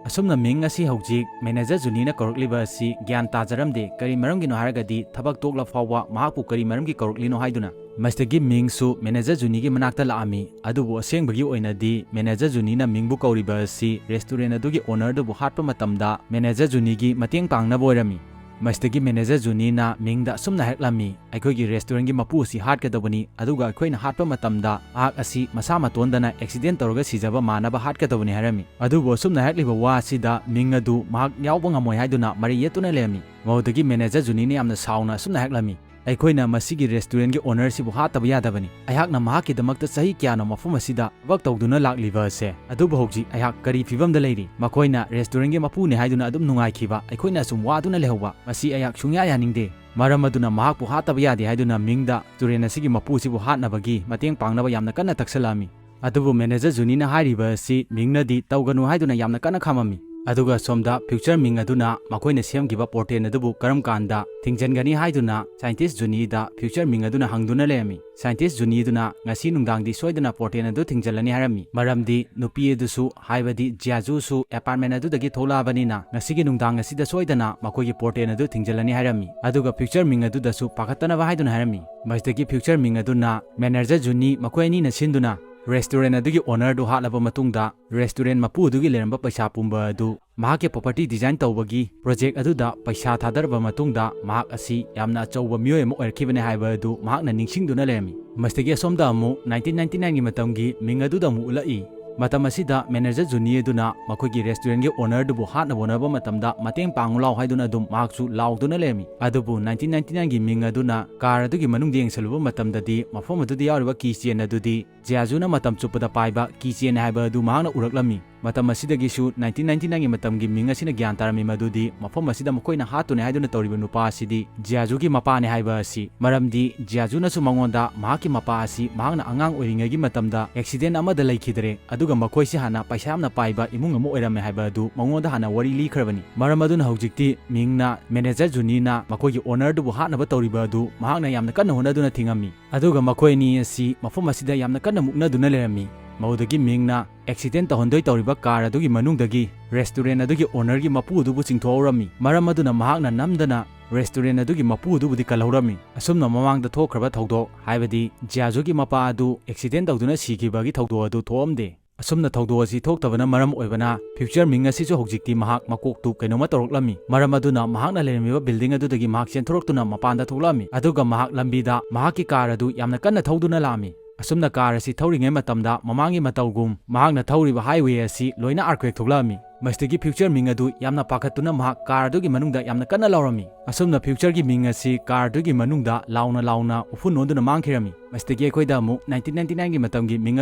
ꯑꯁꯨꯝꯅ ꯃꯤꯡ ꯑꯁꯤ ꯍꯧꯖꯤꯛ ꯃꯦꯅꯦꯖꯔ ꯖꯨꯅꯤꯅ ꯀꯧꯔꯛꯂꯤꯕ ꯑꯁꯤ ꯒ꯭ꯌꯥꯟ ꯇꯥꯖꯔꯝꯗꯦ꯫ ꯀꯔꯤ ꯃꯔꯝꯒꯤꯅꯣ ꯍꯥꯏꯔꯒꯗꯤ ꯊꯕꯛ ꯇꯣꯛꯂ ꯐꯥꯎꯕ ꯃꯍꯥꯛꯄꯨ ꯀꯔꯤ ꯃꯔꯝꯒꯤ ꯀꯧꯔꯛꯂꯤꯅꯣ ꯍꯥꯏꯗꯨꯅ꯫ ꯃꯁꯤꯗꯒꯤ ꯃꯤꯡꯁꯨ ꯃꯦꯅꯦꯖꯔ ꯖꯨꯅꯤꯒꯤ ꯃꯅꯥꯛꯇ ꯂꯥꯛꯑꯝꯃꯤ꯫ ꯑꯗꯨꯕꯨ ꯑꯁꯦꯡꯕꯒꯤ ꯑꯣꯏꯅꯗꯤ ꯃꯦꯅꯦꯖꯔ ꯖꯨꯅꯤꯅ ꯃꯤꯡꯕꯨ ꯀꯧꯔꯤꯕ ꯑꯁꯤ ꯔꯦꯁꯇꯨꯔꯦꯟ ꯑꯗꯨꯒꯤ ꯑꯣꯅꯔꯗꯨꯕꯨ ꯍꯥꯠꯄ ꯃꯇꯝꯗ ꯃꯦꯅꯦꯖꯔ ꯖꯨꯅꯤꯒꯤ ꯃꯇꯦꯡ ꯄꯥꯡꯅꯕ ꯑꯣꯏꯔꯝꯃꯤ꯫ ꯃꯁꯤꯗꯒꯤ ꯃꯦꯅꯦꯖꯔ ꯖꯨꯅꯤꯅ ꯃꯤꯡꯗ ꯑꯁꯨꯝꯅ ꯍꯥꯏꯔꯛꯂꯝꯃꯤ, "ꯑꯩꯈꯣꯏꯒꯤ ꯔꯦꯁꯇꯨꯔꯦꯟꯒꯤ ꯃꯄꯨ ꯑꯁꯤ ꯍꯥꯠꯀꯗꯧꯕꯅꯤ, ꯑꯗꯨꯒ ꯑꯩꯈꯣꯏꯅ ꯍꯥꯠꯄ ꯃꯇꯝꯗ ꯃꯍꯥꯛ ꯑꯁꯤ ꯃꯁꯥ ꯃꯇꯣꯟꯗꯅ ꯑꯦꯛꯁꯤꯗꯦꯟ ꯇꯧꯔꯒ ꯁꯤꯖꯕ ꯃꯥꯟꯅꯕ ꯍꯥꯠꯀꯗꯧꯕꯅꯤ" ꯍꯥꯏꯔꯝꯃꯤ꯫ ꯑꯗꯨꯕꯨ ꯑꯁꯨꯝꯅ ꯍꯥꯏꯔꯛꯂꯤꯕ ꯋꯥ ꯑꯁꯤꯗ ꯃꯤꯡ ꯑꯗꯨ ꯃꯍꯥꯛ ꯌꯥꯎꯕ ꯉꯝꯃꯣꯏ ꯍꯥꯏꯗꯨꯅ ꯃꯔꯩ ꯌꯦꯠꯇꯨꯅ ꯂꯩꯔꯝꯃꯤ꯫ ꯃꯗꯨꯗꯒꯤ ꯃꯦꯅꯦꯖꯔ ꯖꯨꯅꯤꯅ ꯌꯥꯝꯅ ꯁꯥꯎꯅ ꯑꯁꯨꯝꯅ ꯍꯥꯏꯔꯛꯂꯝꯃꯤ, "ꯑꯩꯈꯣꯏꯅ ꯃꯁꯤꯒꯤ ꯔꯦꯁꯇꯨꯔꯦꯟꯒꯤ ꯑꯣꯅꯔꯁꯤꯕꯨ ꯍꯥꯠꯇꯕ ꯌꯥꯗꯕꯅꯤ꯫ ꯑꯩꯍꯥꯛꯅ ꯃꯍꯥꯛꯀꯤꯗꯃꯛꯇ ꯆꯍꯤ ꯀꯌꯥꯅꯣ ꯃꯐꯝ ꯑꯁꯤꯗ ꯊꯕꯛ ꯇꯧꯗꯨꯅ ꯂꯥꯛꯂꯤꯕ ꯑꯁꯦ꯫ ꯑꯗꯨꯕꯨ ꯍꯧꯖꯤꯛ ꯑꯩꯍꯥꯛ ꯀꯔꯤ ꯐꯤꯕꯝꯗ ꯂꯩꯔꯤ? ꯃꯈꯣꯏꯅ ꯔꯦꯁꯇꯨꯔꯦꯟꯒꯤ ꯃꯄꯨꯅꯤ ꯍꯥꯏꯗꯨꯅ ꯑꯗꯨꯝ ꯅꯨꯡꯉꯥꯏꯈꯤꯕ, ꯑꯩꯈꯣꯏꯅ ꯑꯁꯨꯝ ꯋꯥꯗꯨꯅ ꯂꯩꯍꯧꯕ, ꯃꯁꯤ ꯑꯩꯍꯥꯛ ꯁꯨꯡꯌꯥ ꯌꯥꯅꯤꯡꯗꯦ꯫ ꯃꯔꯝ ꯑꯗꯨꯅ ꯃꯍꯥꯛꯄꯨ ꯍꯥꯠꯇꯕ ꯌꯥꯗꯦ ꯍꯥꯏꯗꯨꯅ ꯃꯤꯡꯗ ꯔꯦꯁꯇꯨꯔꯦꯟ ꯑꯁꯤꯒꯤ ꯃꯄꯨꯁꯤꯕꯨ ꯍꯥꯠꯅꯕꯒꯤ ꯃꯇꯦꯡ ꯄꯥꯡꯅꯕ ꯌꯥꯝꯅ ꯀꯟꯅ ꯇꯛꯁꯜꯂꯛꯑꯝꯃꯤ"꯫ ꯑꯗꯨꯕꯨ ꯃꯦꯅꯦꯖꯔ ꯖꯨꯅꯤꯅ ꯍꯥꯏꯔꯤꯕ ꯑꯁꯤ ꯃꯤꯡꯅꯗꯤ ꯇꯧꯒꯅꯨ ꯍꯥꯏꯗꯨꯅ ꯌꯥꯝꯅ ꯀꯟꯅ ꯈꯥꯝꯃꯝꯃꯤ꯫ ꯑꯗꯨꯒ ꯁꯣꯝꯗ future Ming ꯑꯗꯨꯅ ꯃꯈꯣꯏꯅ ꯁꯦꯝꯈꯤꯕ portal ꯑꯗꯨꯕꯨ ꯀꯔꯝ ꯀꯥꯟꯗ ꯊꯤꯡꯖꯤꯟꯒꯅꯤ ꯍꯥꯏꯗꯨꯅ scientist Jun-yi ꯗ future Ming ꯑꯗꯨꯅ ꯍꯪꯗꯨꯅ ꯂꯩꯔꯝꯃꯤ꯫ Scientist Jun-yi ꯗꯨꯅ ꯉꯁꯤ ꯅꯨꯡꯗꯥꯡꯗꯤ ꯁꯣꯏꯗꯅ portal ꯑꯗꯨ ꯊꯤꯡꯖꯤꯜꯂꯅꯤ ꯍꯥꯏꯔꯝꯃꯤ, ꯃꯔꯝꯗꯤ ꯅꯨꯄꯤ ꯑꯗꯨꯁꯨ, ꯍꯥꯏꯕꯗꯤ Jeju ꯁꯨ apartment ꯑꯗꯨꯗꯒꯤ ꯊꯣꯛꯂꯛꯑꯕꯅꯤꯅ ꯉꯁꯤꯒꯤ ꯅꯨꯡꯗꯥꯡ ꯑꯁꯤꯗ ꯁꯣꯏꯗꯅ ꯃꯈꯣꯏꯒꯤ portal ꯑꯗꯨ ꯊꯤꯡꯖꯤꯜꯂꯅꯤ ꯍꯥꯏꯔꯝꯃꯤ꯫ ꯑꯗꯨꯒ future Ming ꯑꯗꯨꯗꯁꯨ ꯄꯥꯈꯠꯇꯅꯕ ꯍꯥꯏꯗꯨꯅ ꯍꯥꯏꯔꯝꯃꯤ꯫ ꯃꯁꯤꯗꯒꯤ future Ming ꯑꯗꯨꯅ manager Jun-yi ꯃꯈꯣꯏ ꯑꯅꯤꯅ ꯁꯤꯟꯗꯨꯅ restaurant ꯑꯗꯨꯒꯤ owner ꯗꯨ ꯍꯥꯠꯂꯕ ꯃꯇꯨꯡꯗ restaurant ꯃꯄꯨ ꯑꯗꯨꯒꯤ ꯂꯩꯔꯝꯕ ꯄꯩꯁꯥ ꯄꯨꯝꯕ ꯑꯗꯨ ꯃꯍꯥꯛꯀꯤ property design ꯇꯧꯕꯒꯤ project ꯑꯗꯨꯗ ꯄꯩꯁꯥ ꯊꯥꯗꯔꯕ ꯃꯇꯨꯡꯗ ꯃꯍꯥꯛ ꯑꯁꯤ ꯌꯥꯝꯅ ꯑꯆꯧꯕ ꯃꯤꯑꯣꯏ ꯑꯃ ꯑꯣꯏꯔꯛꯈꯤꯕꯅꯤ ꯍꯥꯏꯕ ꯑꯗꯨ ꯃꯍꯥꯛꯅ ꯅꯤꯡꯁꯤꯡꯗꯨꯅ ꯂꯩꯔꯝꯃꯤ꯫ ꯃꯁꯤꯗꯒꯤ ꯑꯁꯣꯝꯗ ꯑꯃꯨꯛ nineteen ninety nine ꯒꯤ ꯃꯇꯝꯒꯤ Ming ꯑꯗꯨꯗ ꯑꯃꯨꯛ ꯎꯠꯂꯛꯏ꯫ ꯃꯇꯝ ꯑꯁꯤꯗ manager Jun-yi ꯑꯗꯨꯅ ꯃꯈꯣꯏꯒꯤ restaurant ꯒꯤ owner ꯗꯨꯕꯨ ꯍꯥꯠꯅꯕ ꯍꯣꯠꯅꯕ ꯃꯇꯝꯗ ꯃꯇꯦꯡ ꯄꯥꯡꯉꯨ ꯂꯥꯎ ꯍꯥꯏꯗꯨꯅ ꯑꯗꯨꯝ ꯃꯍꯥꯛꯁꯨ ꯂꯥꯎꯗꯨꯅ ꯂꯩꯔꯝꯃꯤ꯫ ꯑꯗꯨꯕꯨ nineteen ninety nine ꯒꯤ Ming ꯑꯗꯨꯅ car ꯑꯗꯨꯒꯤ ꯃꯅꯨꯡꯗ ꯌꯦꯡꯁꯤꯜꯂꯨꯕ ꯃꯇꯝꯗꯗꯤ ꯃꯐꯝ ꯑꯗꯨꯗ ꯌꯥꯎꯔꯤꯕ keychain ꯑꯗꯨꯗꯤ Jeju ꯅ ꯃꯇꯝ ꯆꯨꯞꯄꯗ ꯄꯥꯏꯕ keychain ꯍꯥꯏꯕ ꯑꯗꯨ ꯃꯍꯥꯛꯅ ꯎꯔꯛꯂꯝꯃꯤ꯫ ꯃꯇꯝ ꯑꯁꯤꯗꯒꯤꯁꯨ nineteen ninety nine ꯒꯤ ꯃꯇꯝꯒꯤ Ming ꯑꯁꯤꯅ ꯒ꯭ꯌꯥꯟ ꯇꯥꯔꯝꯃꯤ ꯃꯗꯨꯗꯤ ꯃꯐꯝ ꯑꯁꯤꯗ ꯃꯈꯣꯏꯅ ꯍꯥꯠꯇꯨꯅꯤ ꯍꯥꯏꯗꯨꯅ ꯇꯧꯔꯤꯕ ꯅꯨꯄꯥ ꯑꯁꯤꯗꯤ Jeju ꯒꯤ ꯃꯄꯥꯅꯤ ꯍꯥꯏꯕ ꯑꯁꯤ, ꯃꯔꯝꯗꯤ Jeju ꯅꯁꯨ ꯃꯉꯣꯟꯗ ꯃꯍꯥꯛꯀꯤ ꯃꯄꯥ ꯑꯁꯤ ꯃꯍꯥꯛꯅ ꯑꯉꯥꯡ ꯑꯣꯏꯔꯤꯉꯩꯒꯤ ꯃꯇꯝꯗ accident ꯑꯃꯗ ꯂꯩꯈꯤꯗ꯭ꯔꯦ, ꯑꯗꯨꯒ ꯃꯈꯣꯏꯁꯤ ꯍꯥꯟꯅ ꯄꯩꯁꯥ ꯌꯥꯝꯅ ꯄꯥꯏꯕ ꯏꯃꯨꯡ ꯑꯃ ꯑꯣꯏꯔꯝꯃꯦ ꯍꯥꯏꯕ ꯑꯗꯨ ꯃꯉꯣꯟꯗ ꯍꯥꯟꯅ ꯋꯥꯔꯤ ꯂꯤꯈ꯭ꯔꯕꯅꯤ꯫ ꯃꯔꯝ ꯑꯗꯨꯅ ꯍꯧꯖꯤꯛꯇꯤ Ming ꯅ manager Jun-yi ꯅ ꯃꯈꯣꯏꯒꯤ owner ꯗꯨꯕꯨ ꯍꯥꯠꯅꯕ ꯇꯧꯔꯤꯕ ꯑꯗꯨ ꯃꯍꯥꯛꯅ ꯌꯥꯝꯅ ꯀꯟꯅ ꯍꯣꯠꯅꯗꯨꯅ ꯊꯤꯡꯉꯝꯃꯤ꯫ ꯑꯗꯨꯒ ꯃꯈꯣꯏ ꯑꯅꯤ ꯑꯁꯤ ꯃꯐꯝ ꯑꯁꯤꯗ ꯌꯥꯝꯅ ꯀꯟꯅ ꯃꯨꯛꯅꯗꯨꯅ ꯂꯩꯔꯝꯃꯤ꯫ ꯃꯗꯨꯗꯒꯤ Ming ꯅ accident ꯇꯧꯍꯟꯗꯣꯏ ꯇꯧꯔꯤꯕ car ꯑꯗꯨꯒꯤ ꯃꯅꯨꯡꯗꯒꯤ restaurant ꯑꯗꯨꯒꯤ owner ꯒꯤ ꯃꯄꯨ ꯑꯗꯨꯕꯨ ꯆꯤꯡꯊꯣꯛꯍꯧꯔꯝꯃꯤ꯫ ꯃꯔꯝ ꯑꯗꯨꯅ ꯃꯍꯥꯛꯅ ꯅꯝꯗꯅ restaurant ꯑꯗꯨꯒꯤ ꯃꯄꯨ ꯑꯗꯨꯕꯨꯗꯤ ꯀꯜꯍꯧꯔꯝꯃꯤ꯫ ꯑꯁꯨꯝꯅ ꯃꯃꯥꯡꯗ ꯊꯣꯛꯈ꯭ꯔꯕ ꯊꯧꯗꯣꯛ, ꯍꯥꯏꯕꯗꯤ Jeju ꯒꯤ ꯃꯄꯥ ꯑꯗꯨ accident ꯇꯧꯗꯨꯅ ꯁꯤꯈꯤꯕꯒꯤ ꯊꯧꯗꯣꯛ ꯑꯗꯨ ꯊꯣꯛꯑꯝꯗꯦ꯫ ꯑꯁꯨꯝꯅ ꯊꯧꯗꯣꯛ ꯑꯁꯤ ꯊꯣꯛꯇꯕꯅ ꯃꯔꯝ ꯑꯣꯏꯕꯅ future Ming ꯑꯁꯤꯁꯨ ꯍꯧꯖꯤꯛꯇꯤ ꯃꯍꯥꯛ ꯃꯀꯣꯛꯇꯨ ꯀꯩꯅꯣꯝꯃ ꯇꯧꯔꯛꯂꯝꯃꯤ꯫ ꯃꯔꯝ ꯑꯗꯨꯅ ꯃꯍꯥꯛꯅ ꯂꯩꯔꯝꯃꯤꯕ building ꯑꯗꯨꯗꯒꯤ ꯃꯍꯥꯛ ꯆꯦꯟꯊꯣꯔꯛꯇꯨꯅ ꯃꯄꯥꯟꯗ ꯊꯣꯛꯂꯛꯑꯝꯃꯤ꯫ ꯑꯗꯨꯒ ꯃꯍꯥꯛ ꯂꯝꯕꯤꯗ ꯃꯍꯥꯛꯀꯤ car ꯑꯗꯨ ꯌꯥꯝꯅ ꯀꯟꯅ ꯊꯧꯗꯨꯅ ꯂꯥꯛꯑꯝꯃꯤ꯫ ꯑꯁꯨꯝꯅ car ꯑꯁꯤ ꯊꯧꯔꯤꯉꯩ ꯃꯇꯝꯗ ꯃꯃꯥꯡꯒꯤ ꯃꯇꯧꯒꯨꯝ ꯃꯍꯥꯛꯅ ꯊꯧꯔꯤꯕ highway ꯑꯁꯤ ꯂꯣꯏꯅ earthquake ꯊꯣꯛꯂꯛꯑꯝꯃꯤ꯫ ꯃꯁꯤꯗꯒꯤ future Ming ꯑꯗꯨ ꯌꯥꯝꯅ ꯄꯥꯈꯠꯇꯨꯅ ꯃꯍꯥꯛ car ꯑꯗꯨꯒꯤ ꯃꯅꯨꯡꯗ ꯌꯥꯝꯅ ꯀꯟꯅ ꯂꯥꯎꯔꯝꯃꯤ꯫ ꯑꯁꯨꯝꯅ future ꯒꯤ Ming ꯑꯁꯤ car ꯑꯗꯨꯒꯤ ꯃꯅꯨꯡꯗ ꯂꯥꯎꯅ ꯂꯥꯎꯅ ꯎꯐꯨꯟ ꯑꯣꯟꯗꯨꯅ ꯃꯥꯡꯈꯤꯔꯝꯃꯤ꯫ ꯃꯁꯤꯗꯒꯤ ꯑꯩꯈꯣꯏꯗ ꯑꯃꯨꯛ nineteen ninety nine ꯒꯤ ꯃꯇꯝꯒꯤ Ming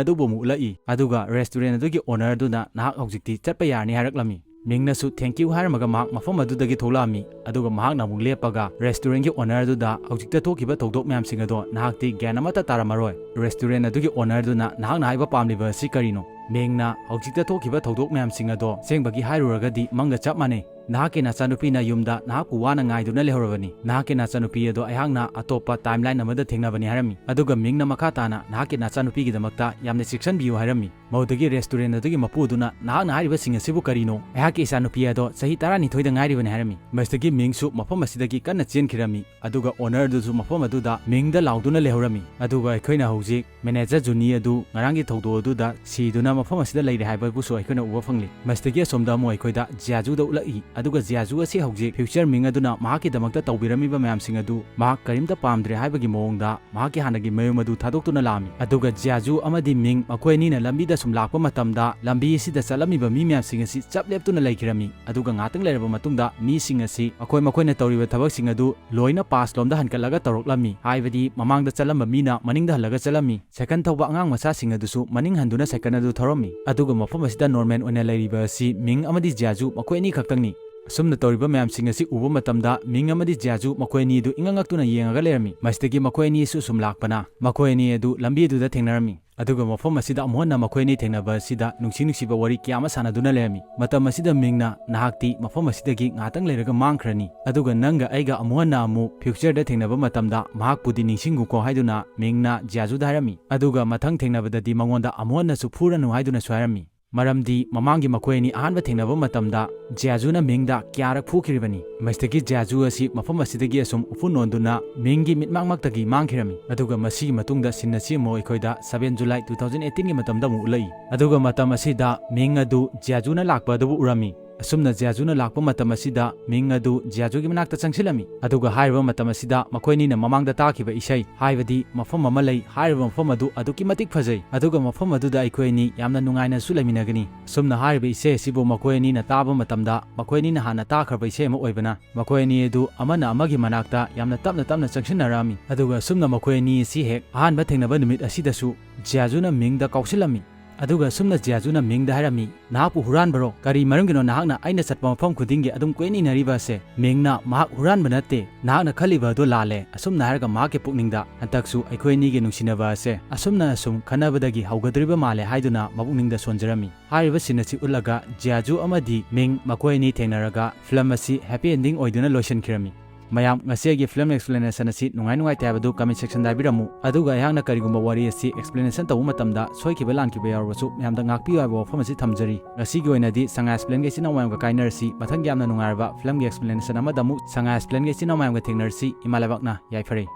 ꯑꯗꯨꯕꯨ ꯑꯃꯨꯛ ꯎꯠꯂꯛꯏ, ꯑꯗꯨꯒ restaurant ꯑꯗꯨꯒꯤ owner ꯑꯗꯨꯅ ꯅꯍꯥꯛ ꯍꯧꯖꯤꯛꯇꯤ ꯆꯠꯄ ꯌꯥꯔꯅꯤ ꯍꯥꯏꯔꯛꯂꯝꯃꯤ꯫ Ming ꯅꯁꯨ thank you ꯍꯥꯏꯔꯝꯃꯒ ꯃꯍꯥꯛ ꯃꯐꯝ ꯑꯗꯨꯗꯒꯤ ꯊꯣꯛꯂꯛꯑꯝꯃꯤ, ꯑꯗꯨꯒ ꯃꯍꯥꯛꯅ ꯑꯃꯨꯛ ꯂꯦꯞꯄꯒ restaurant ꯒꯤ owner ꯑꯗꯨꯗ ꯍꯧꯖꯤꯛꯇ ꯊꯣꯛꯈꯤꯕ ꯊꯧꯗꯣꯛ ꯃꯌꯥꯝꯁꯤꯡ ꯑꯗꯣ ꯅꯍꯥꯛꯇꯤ ꯒ꯭ꯌꯥꯟ ꯑꯃꯠꯇ ꯇꯥꯔꯝꯃꯔꯣꯏ꯫ Restaurant ꯑꯗꯨꯒꯤ owner ꯑꯗꯨꯅ ꯅꯍꯥꯛꯅ ꯍꯥꯏꯕ ꯄꯥꯝꯂꯤꯕ ꯑꯁꯤ ꯀꯔꯤꯅꯣ? ꯃꯤꯡꯅ ꯍꯧꯖꯤꯛꯇ ꯊꯣꯛꯈꯤꯕ ꯊꯧꯗꯣꯛ ꯃꯌꯥꯝꯁꯤꯡ ꯑꯗꯣ ꯑꯁꯦꯡꯕꯒꯤ ꯍꯥꯏꯔꯨꯔꯒꯗꯤ ꯃꯪꯒ ꯆꯞ ꯃꯥꯟꯅꯩ꯫ ꯅꯍꯥꯛꯀꯤ ꯅꯆꯥꯅꯨꯄꯤꯅ ꯌꯨꯝꯗ ꯅꯍꯥꯛꯄꯨ ꯋꯥꯅ ꯉꯥꯏꯗꯨꯅ ꯂꯩꯍꯧꯔꯕꯅꯤ꯫ ꯅꯍꯥꯛꯀꯤ ꯅꯆꯥꯅꯨꯄꯤ ꯑꯗꯣ ꯑꯩꯍꯥꯛꯅ ꯑꯇꯣꯞꯄ timeline ꯑꯃꯗ ꯊꯦꯡꯅꯕꯅꯤ ꯍꯥꯏꯔꯝꯃꯤ꯫ ꯑꯗꯨꯒ ꯃꯤꯡꯅ ꯃꯈꯥ ꯇꯥꯅ ꯅꯍꯥꯛꯀꯤ ꯅꯆꯥꯅꯨꯄꯤꯒꯤꯗꯃꯛꯇ ꯌꯥꯝꯅ ꯆꯦꯛꯁꯤꯟꯕꯤꯌꯨ ꯍꯥꯏꯔꯝꯃꯤ꯫ ꯃꯗꯨꯗꯒꯤ restaurant ꯑꯗꯨꯒꯤ ꯃꯄꯨꯗꯨꯅ, "ꯅꯍꯥꯛꯅ ꯍꯥꯏꯔꯤꯕꯁꯤꯡ ꯑꯁꯤꯕꯨ ꯀꯔꯤꯅꯣ? ꯑꯩꯍꯥꯛꯀꯤ ꯏꯆꯥꯅꯨꯄꯤ ꯑꯗꯣ ꯆꯍꯤ ꯇꯔꯥꯅꯤꯊꯣꯏꯗ ꯉꯥꯏꯔꯤꯕꯅꯤ" ꯍꯥꯏꯔꯝꯃꯤ꯫ ꯃꯁꯤꯗꯒꯤ ꯃꯤꯡꯁꯨ ꯃꯐꯝ ꯑꯁꯤꯗꯒꯤ ꯀꯟꯅ ꯆꯦꯟꯈꯤꯔꯝꯃꯤ꯫ ꯑꯗꯨꯒ owner ꯗꯨꯁꯨ ꯃꯐꯝ ꯑꯗꯨꯗ ꯃꯤꯡꯗ ꯂꯥꯎꯗꯨꯅ ꯂꯩꯍꯧꯔꯝꯃꯤ꯫ ꯑꯗꯨꯒ ꯑꯩꯈꯣꯏꯅ ꯍꯧꯖꯤꯛ manager ꯖꯨꯅꯤ ꯑꯗꯨ ꯉꯔꯥꯡꯒꯤ ꯊꯧꯗꯣꯛ ꯑꯗꯨꯗ ꯁꯤꯗꯨꯅ ꯃꯐꯝ ꯑꯁꯤꯗ ꯂꯩꯔꯦ ꯍꯥꯏꯕꯕꯨꯁꯨ ꯑꯩꯈꯣꯏꯅ ꯎꯕ ꯐꯪꯂꯤ꯫ ꯃꯁꯤꯗꯒꯤ ꯑꯁꯣꯝꯗ ꯑꯃꯨꯛ ꯑꯩꯈꯣꯏꯗ ꯖꯤꯌꯥꯖꯨꯗ ꯎꯠꯂꯛꯏ꯫ ꯑꯗꯨꯒ ꯖꯤꯌꯥꯖꯨ ꯑꯁꯤ ꯍꯧꯖꯤꯛ future ꯃꯤꯡ ꯑꯗꯨꯅ ꯃꯍꯥꯛꯀꯤꯗꯃꯛꯇ ꯇꯧꯕꯤꯔꯝꯃꯤꯕ ꯃꯌꯥꯝꯁꯤꯡ ꯑꯗꯨ ꯃꯍꯥꯛ ꯀꯔꯤꯝꯇ ꯄꯥꯝꯗ꯭ꯔꯦ ꯍꯥꯏꯕꯒꯤ ꯃꯑꯣꯡꯗ ꯃꯍꯥꯛꯀꯤ ꯍꯥꯟꯅꯒꯤ ꯃꯌꯨꯝ ꯑꯗꯨ ꯊꯥꯗꯣꯛꯇꯨꯅ ꯂꯥꯛꯑꯝꯃꯤ꯫ ꯑꯗꯨꯒ ꯖꯤꯌꯥꯖꯨ ꯑꯃꯗꯤ ꯃꯤꯡ ꯃꯈꯣꯏ ꯑꯅꯤꯅ ꯂꯝꯕꯤꯗ ꯁꯨꯝ ꯂꯥꯛꯄ ꯃꯇꯝꯗ ꯂꯝꯕꯤ ꯑꯁꯤꯗ ꯆꯠꯂꯝꯃꯤꯕ ꯃꯤ ꯃꯌꯥꯝꯁꯤꯡ ꯑꯁꯤ ꯆꯞ ꯂꯦꯞꯇꯨꯅ ꯂꯩꯈꯤꯔꯝꯃꯤ꯫ ꯑꯗꯨꯒ ꯉꯥꯛꯇꯪ ꯂꯩꯔꯕ ꯃꯇꯨꯡꯗ ꯃꯤꯁꯤꯡ ꯑꯁꯤ ꯃꯈꯣꯏ ꯃꯈꯣꯏꯅ ꯇꯧꯔꯤꯕ ꯊꯕꯛꯁꯤꯡ ꯑꯗꯨ ꯂꯣꯏꯅ past ꯂꯣꯝꯗ ꯍꯟꯀꯠꯂꯒ ꯇꯧꯔꯛꯂꯝꯃꯤ꯫ ꯍꯥꯏꯕꯗꯤ ꯃꯃꯥꯡꯗ ꯆꯠꯂꯝꯕ ꯃꯤꯅ ꯃꯅꯤꯡꯗ ꯍꯜꯂꯒ ꯆꯠꯂꯝꯃꯤ꯫ ꯁꯥꯏꯀꯜ ꯊꯧꯕ ꯑꯉꯥꯡ ꯃꯆꯥꯁꯤꯡ ꯑꯗꯨꯁꯨ ꯃꯅꯤꯡ ꯍꯟꯗꯨꯅ ꯁꯥꯏꯀꯜ ꯑꯗꯨ ꯊꯧꯔꯝꯃꯤ꯫ ꯑꯗꯨꯒ ꯃꯐꯝ ꯑꯁꯤꯗ normal ꯑꯣꯏꯅ ꯂꯩꯔꯤꯕ ꯑꯁꯤ ꯃꯤꯡ ꯑꯃꯗꯤ ꯖꯤꯌꯥꯖꯨ ꯃꯈꯣꯏ ꯑꯅꯤ ꯈꯛꯇꯪꯅꯤ꯫ ꯑꯁꯨꯝꯅ ꯇꯧꯔꯤꯕ ꯃꯌꯥꯝꯁꯤꯡ ꯑꯁꯤ ꯎꯕ ꯃꯇꯝꯗ ꯃꯤꯡ ꯑꯃꯗꯤ ꯖꯤꯌꯥꯖꯨ ꯃꯈꯣꯏ ꯑꯅꯤ ꯑꯗꯨ ꯏꯉꯛ ꯉꯛꯇꯨꯅ ꯌꯦꯡꯉꯒ ꯂꯩꯔꯝꯃꯤ꯫ ꯃꯁꯤꯗꯒꯤ ꯃꯈꯣꯏ ꯑꯅꯤꯁꯨ ꯁꯨꯝ ꯂꯥꯛꯄꯅ ꯃꯈꯣꯏ ꯑꯅꯤ ꯑꯗꯨ ꯂꯝꯕꯤ ꯑꯗꯨꯗ ꯊꯦꯡꯅꯔꯝꯃꯤ꯫ ꯑꯗꯨꯒ ꯃꯐꯝ ꯑꯁꯤꯗ ꯑꯃꯨꯛ ꯍꯟꯅ ꯃꯈꯣꯏ ꯑꯅꯤ ꯊꯦꯡꯅꯕ ꯑꯁꯤꯗ ꯅꯨꯡꯁꯤ ꯅꯨꯡꯁꯤꯕ ꯋꯥꯔꯤ ꯀꯌꯥ ꯑꯃ ꯁꯥꯟꯅꯗꯨꯅ ꯂꯩꯔꯝꯃꯤ꯫ ꯃꯇꯝ ꯑꯁꯤꯗ ꯃꯤꯡꯅ, "ꯅꯍꯥꯛꯇꯤ ꯃꯐꯝ ꯑꯁꯤꯗꯒꯤ ꯉꯥꯛꯇꯪ ꯂꯩꯔꯒ ꯃꯥꯡꯈ꯭ꯔꯅꯤ, ꯑꯗꯨꯒ ꯅꯪꯒ ꯑꯩꯒ ꯑꯃꯨꯛ ꯍꯟꯅ ꯑꯃꯨꯛ future ꯗ ꯊꯦꯡꯅꯕ ꯃꯇꯝꯗ ꯃꯍꯥꯛꯄꯨꯗꯤ ꯅꯤꯡꯁꯤꯡꯉꯨꯀꯣ" ꯍꯥꯏꯗꯨꯅ ꯃꯤꯡꯅ ꯖꯤꯌꯥꯖꯨꯗ ꯍꯥꯏꯔꯝꯃꯤ꯫ ꯑꯗꯨꯒ ꯃꯊꯪ ꯊꯦꯡꯅꯕꯗꯗꯤ ꯃꯉꯣꯟꯗ ꯑꯃꯨꯛ ꯍꯟꯅꯁꯨ ꯐꯨꯔꯅꯨ ꯍꯥꯏꯗꯨꯅꯁꯨ ꯍꯥꯏꯔꯝꯃꯤ꯫ ꯃꯔꯝꯗꯤ ꯃꯃꯥꯡꯒꯤ ꯃꯈꯣꯏ ꯑꯅꯤ ꯑꯍꯥꯟꯕ ꯊꯦꯡꯅꯕ ꯃꯇꯝꯗ ꯖꯤꯌꯥꯖꯨꯅ ꯃꯤꯡꯗ ꯀꯌꯥꯔꯛ ꯐꯨꯈꯤꯔꯤꯕꯅꯤ꯫ ꯃꯁꯤꯗꯒꯤ ꯖꯤꯌꯥꯖꯨ ꯑꯁꯤ ꯃꯐꯝ ꯑꯁꯤꯗꯒꯤ ꯑꯁꯨꯝ ꯎꯐꯨꯟ ꯑꯣꯟꯗꯨꯅ ꯃꯤꯡꯒꯤ ꯃꯤꯠꯃꯥꯡꯃꯛꯇꯒꯤ ꯃꯥꯡꯈꯤꯔꯝꯃꯤ꯫ ꯑꯗꯨꯒ ꯃꯁꯤꯒꯤ ꯃꯇꯨꯡꯗ scene ꯑꯁꯤ ꯑꯃꯨꯛ ꯑꯩꯈꯣꯏꯗ seven July two thousand eighteen ꯒꯤ ꯃꯇꯝꯗ ꯑꯃꯨꯛ ꯎꯠꯂꯛꯏ꯫ ꯑꯗꯨꯒ ꯃꯇꯝ ꯑꯁꯤꯗ ꯃꯤꯡ ꯑꯗꯨ ꯖꯤꯌꯥꯖꯨꯅ ꯂꯥꯛꯄ ꯑꯗꯨꯕꯨ ꯎꯔꯝꯃꯤ꯫ ꯑꯁꯨꯝꯅ ꯖꯤꯌꯥꯖꯨꯅ ꯂꯥꯛꯄ ꯃꯇꯝ ꯑꯁꯤꯗ ꯃꯤꯡ ꯑꯗꯨ ꯖꯤꯌꯥꯖꯨꯒꯤ ꯃꯅꯥꯛꯇ ꯆꯪꯁꯤꯜꯂꯝꯃꯤ꯫ ꯑꯗꯨꯒ ꯍꯥꯏꯔꯤꯕ ꯃꯇꯝ ꯑꯁꯤꯗ ꯃꯈꯣꯏ ꯑꯅꯤꯅ ꯃꯃꯥꯡꯗ ꯇꯥꯈꯤꯕ ꯏꯁꯩ, ꯍꯥꯏꯕꯗꯤ ꯃꯐꯝ ꯑꯃ ꯂꯩ, ꯍꯥꯏꯔꯤꯕ ꯃꯐꯝ ꯑꯗꯨ ꯑꯗꯨꯛꯀꯤ ꯃꯇꯤꯛ ꯐꯖꯩ, ꯑꯗꯨꯒ ꯃꯐꯝ ꯑꯗꯨꯗ ꯑꯩꯈꯣꯏ ꯑꯅꯤ ꯌꯥꯝꯅ ꯅꯨꯡꯉꯥꯏꯅꯁꯨ ꯂꯩꯃꯤꯟꯅꯒꯅꯤ꯫ ꯑꯁꯨꯝꯅ ꯍꯥꯏꯔꯤꯕ ꯏꯁꯩ ꯑꯁꯤꯕꯨ ꯃꯈꯣꯏ ꯑꯅꯤꯅ ꯇꯥꯕ ꯃꯇꯝꯗ ꯃꯈꯣꯏ ꯑꯅꯤꯅ ꯍꯥꯟꯅ ꯇꯥꯈ꯭ꯔꯕ ꯏꯁꯩ ꯑꯃ ꯑꯣꯏꯕꯅ ꯃꯈꯣꯏ ꯑꯅꯤ ꯑꯗꯨ ꯑꯃꯅ ꯑꯃꯒꯤ ꯃꯅꯥꯛꯇ ꯌꯥꯝꯅ ꯇꯞꯅ ꯇꯞꯅ ꯆꯪꯁꯤꯟꯅꯔꯛꯑꯝꯃꯤ꯫ ꯑꯗꯨꯒ ꯑꯁꯨꯝꯅ ꯃꯈꯣꯏ ꯑꯅꯤ ꯑꯁꯤ ꯍꯦꯛ ꯑꯍꯥꯟꯕ ꯊꯦꯡꯅꯕ ꯅꯨꯃꯤꯠ ꯑꯁꯤꯗꯁꯨ ꯖꯤꯌꯥꯖꯨꯅ ꯃꯤꯡꯗ ꯀꯥꯎꯁꯤꯜꯂꯝꯃꯤ꯫ ꯑꯗꯨꯒ ꯑꯁꯨꯝꯅ ꯖꯤꯌꯥꯖꯨꯅ ꯃꯤꯡꯗ ꯍꯥꯏꯔꯝꯃꯤ, "ꯅꯍꯥꯛꯄꯨ ꯍꯨꯔꯥꯟꯕꯔꯣ? ꯀꯔꯤ ꯃꯔꯝꯒꯤꯅꯣ ꯅꯍꯥꯛꯅ ꯑꯩꯅ ꯆꯠꯄ ꯃꯐꯝ ꯈꯨꯗꯤꯡꯒꯤ ꯑꯗꯨꯝ ꯀꯣꯏꯏꯟ ꯏꯟꯅꯔꯤꯕ ꯑꯁꯦ?" ꯃꯤꯡꯅ, "ꯃꯍꯥꯛ ꯍꯨꯔꯥꯟꯕ ꯅꯠꯇꯦ, ꯅꯍꯥꯛꯅ ꯈꯜꯂꯤꯕ ꯑꯗꯨ ꯂꯥꯜꯂꯦ"꯫ ꯑꯁꯨꯝꯅ ꯍꯥꯏꯔꯒ ꯃꯍꯥꯛꯀꯤ ꯄꯨꯛꯅꯤꯡꯗ, "ꯍꯟꯗꯛꯁꯨ ꯑꯩꯈꯣꯏ ꯑꯅꯤꯒꯤ ꯅꯨꯡꯁꯤꯅꯕ ꯑꯁꯦ ꯑꯁꯨꯝꯅ ꯑꯁꯨꯝ ꯈꯟꯅꯕꯗꯒꯤ ꯍꯧꯒꯗꯧꯔꯤꯕ ꯃꯥꯜꯂꯦ" ꯍꯥꯏꯗꯨꯅ ꯃꯄꯨꯛꯅꯤꯡꯗ ꯁꯣꯟꯖꯔꯝꯃꯤ꯫ ꯍꯥꯏꯔꯤꯕ ꯁꯤꯟ ꯑꯁꯤ ꯎꯠꯂꯒ ꯖꯤꯌꯥꯖꯨ ꯑꯃꯗꯤ ꯃꯤꯡ ꯃꯈꯣꯏ ꯑꯅꯤ ꯊꯦꯡꯅꯔꯒ ꯐꯤꯂꯝ ꯑꯁꯤ ꯍꯦꯄꯤ ꯑꯦꯟꯗꯤꯡ ꯑꯣꯏꯗꯨꯅ ꯂꯣꯏꯁꯤꯟꯈꯤꯔꯝꯃꯤ꯫ ꯃꯌꯥꯝ, ꯉꯁꯤꯒꯤ ꯐꯤꯂꯝ ꯑꯦꯛꯁꯄ꯭ꯂꯦꯅꯦꯁꯟ ꯑꯁꯤ ꯅꯨꯡꯉꯥꯏ ꯅꯨꯡꯉꯥꯏꯇꯦ ꯍꯥꯏꯕꯗꯨ ꯀꯃꯦꯟ ꯁꯦꯛꯁꯟꯗ ꯍꯥꯏꯕꯤꯔꯝꯃꯨ꯫ ꯑꯗꯨꯒ ꯑꯩꯍꯥꯛꯅ ꯀꯔꯤꯒꯨꯝꯕ ꯋꯥꯔꯤ ꯑꯁꯤ ꯑꯦꯛꯁꯄ꯭ꯂꯦꯅꯦꯁꯟ ꯇꯧꯕ ꯃꯇꯝꯗ ꯁꯣꯏꯈꯤꯕ ꯂꯥꯟꯈꯤꯕ ꯌꯥꯎꯔꯕꯁꯨ ꯃꯌꯥꯝꯗ ꯉꯥꯛꯄꯤꯌꯨ ꯍꯥꯏꯕ ꯋꯥꯐꯝ ꯑꯁꯤ ꯊꯝꯖꯔꯤ꯫ ꯉꯁꯤꯒꯤ ꯑꯣꯏꯅꯗꯤ ꯁꯉꯥꯏ ꯑꯦꯛꯁꯄ꯭ꯂꯦꯟꯒꯤ ꯏꯆꯤꯟ ꯏꯅꯥꯎ ꯃꯌꯥꯝꯒ ꯀꯥꯏꯅꯔꯁꯤ꯫ ꯃꯊꯪꯒꯤ ꯌꯥꯝꯅ ꯅꯨꯡꯉꯥꯏꯔꯕ ꯐꯤꯂꯝꯒꯤ ꯑꯦꯛꯁꯄ꯭ꯂꯦꯅꯦꯁꯟ ꯑꯃꯗ ꯑꯃꯨꯛ ꯁꯉꯥꯏ ꯑꯦꯛꯁꯄ꯭ꯂꯦꯟꯒꯤ ꯏꯆꯤꯟ ꯏꯅꯥꯎ ꯃꯌꯥꯝꯒ ꯊꯦꯡꯅꯔꯁꯤ꯫ ꯏꯃꯥ ꯂꯩꯕꯥꯛꯅ ꯌꯥꯏꯐꯔꯦ꯫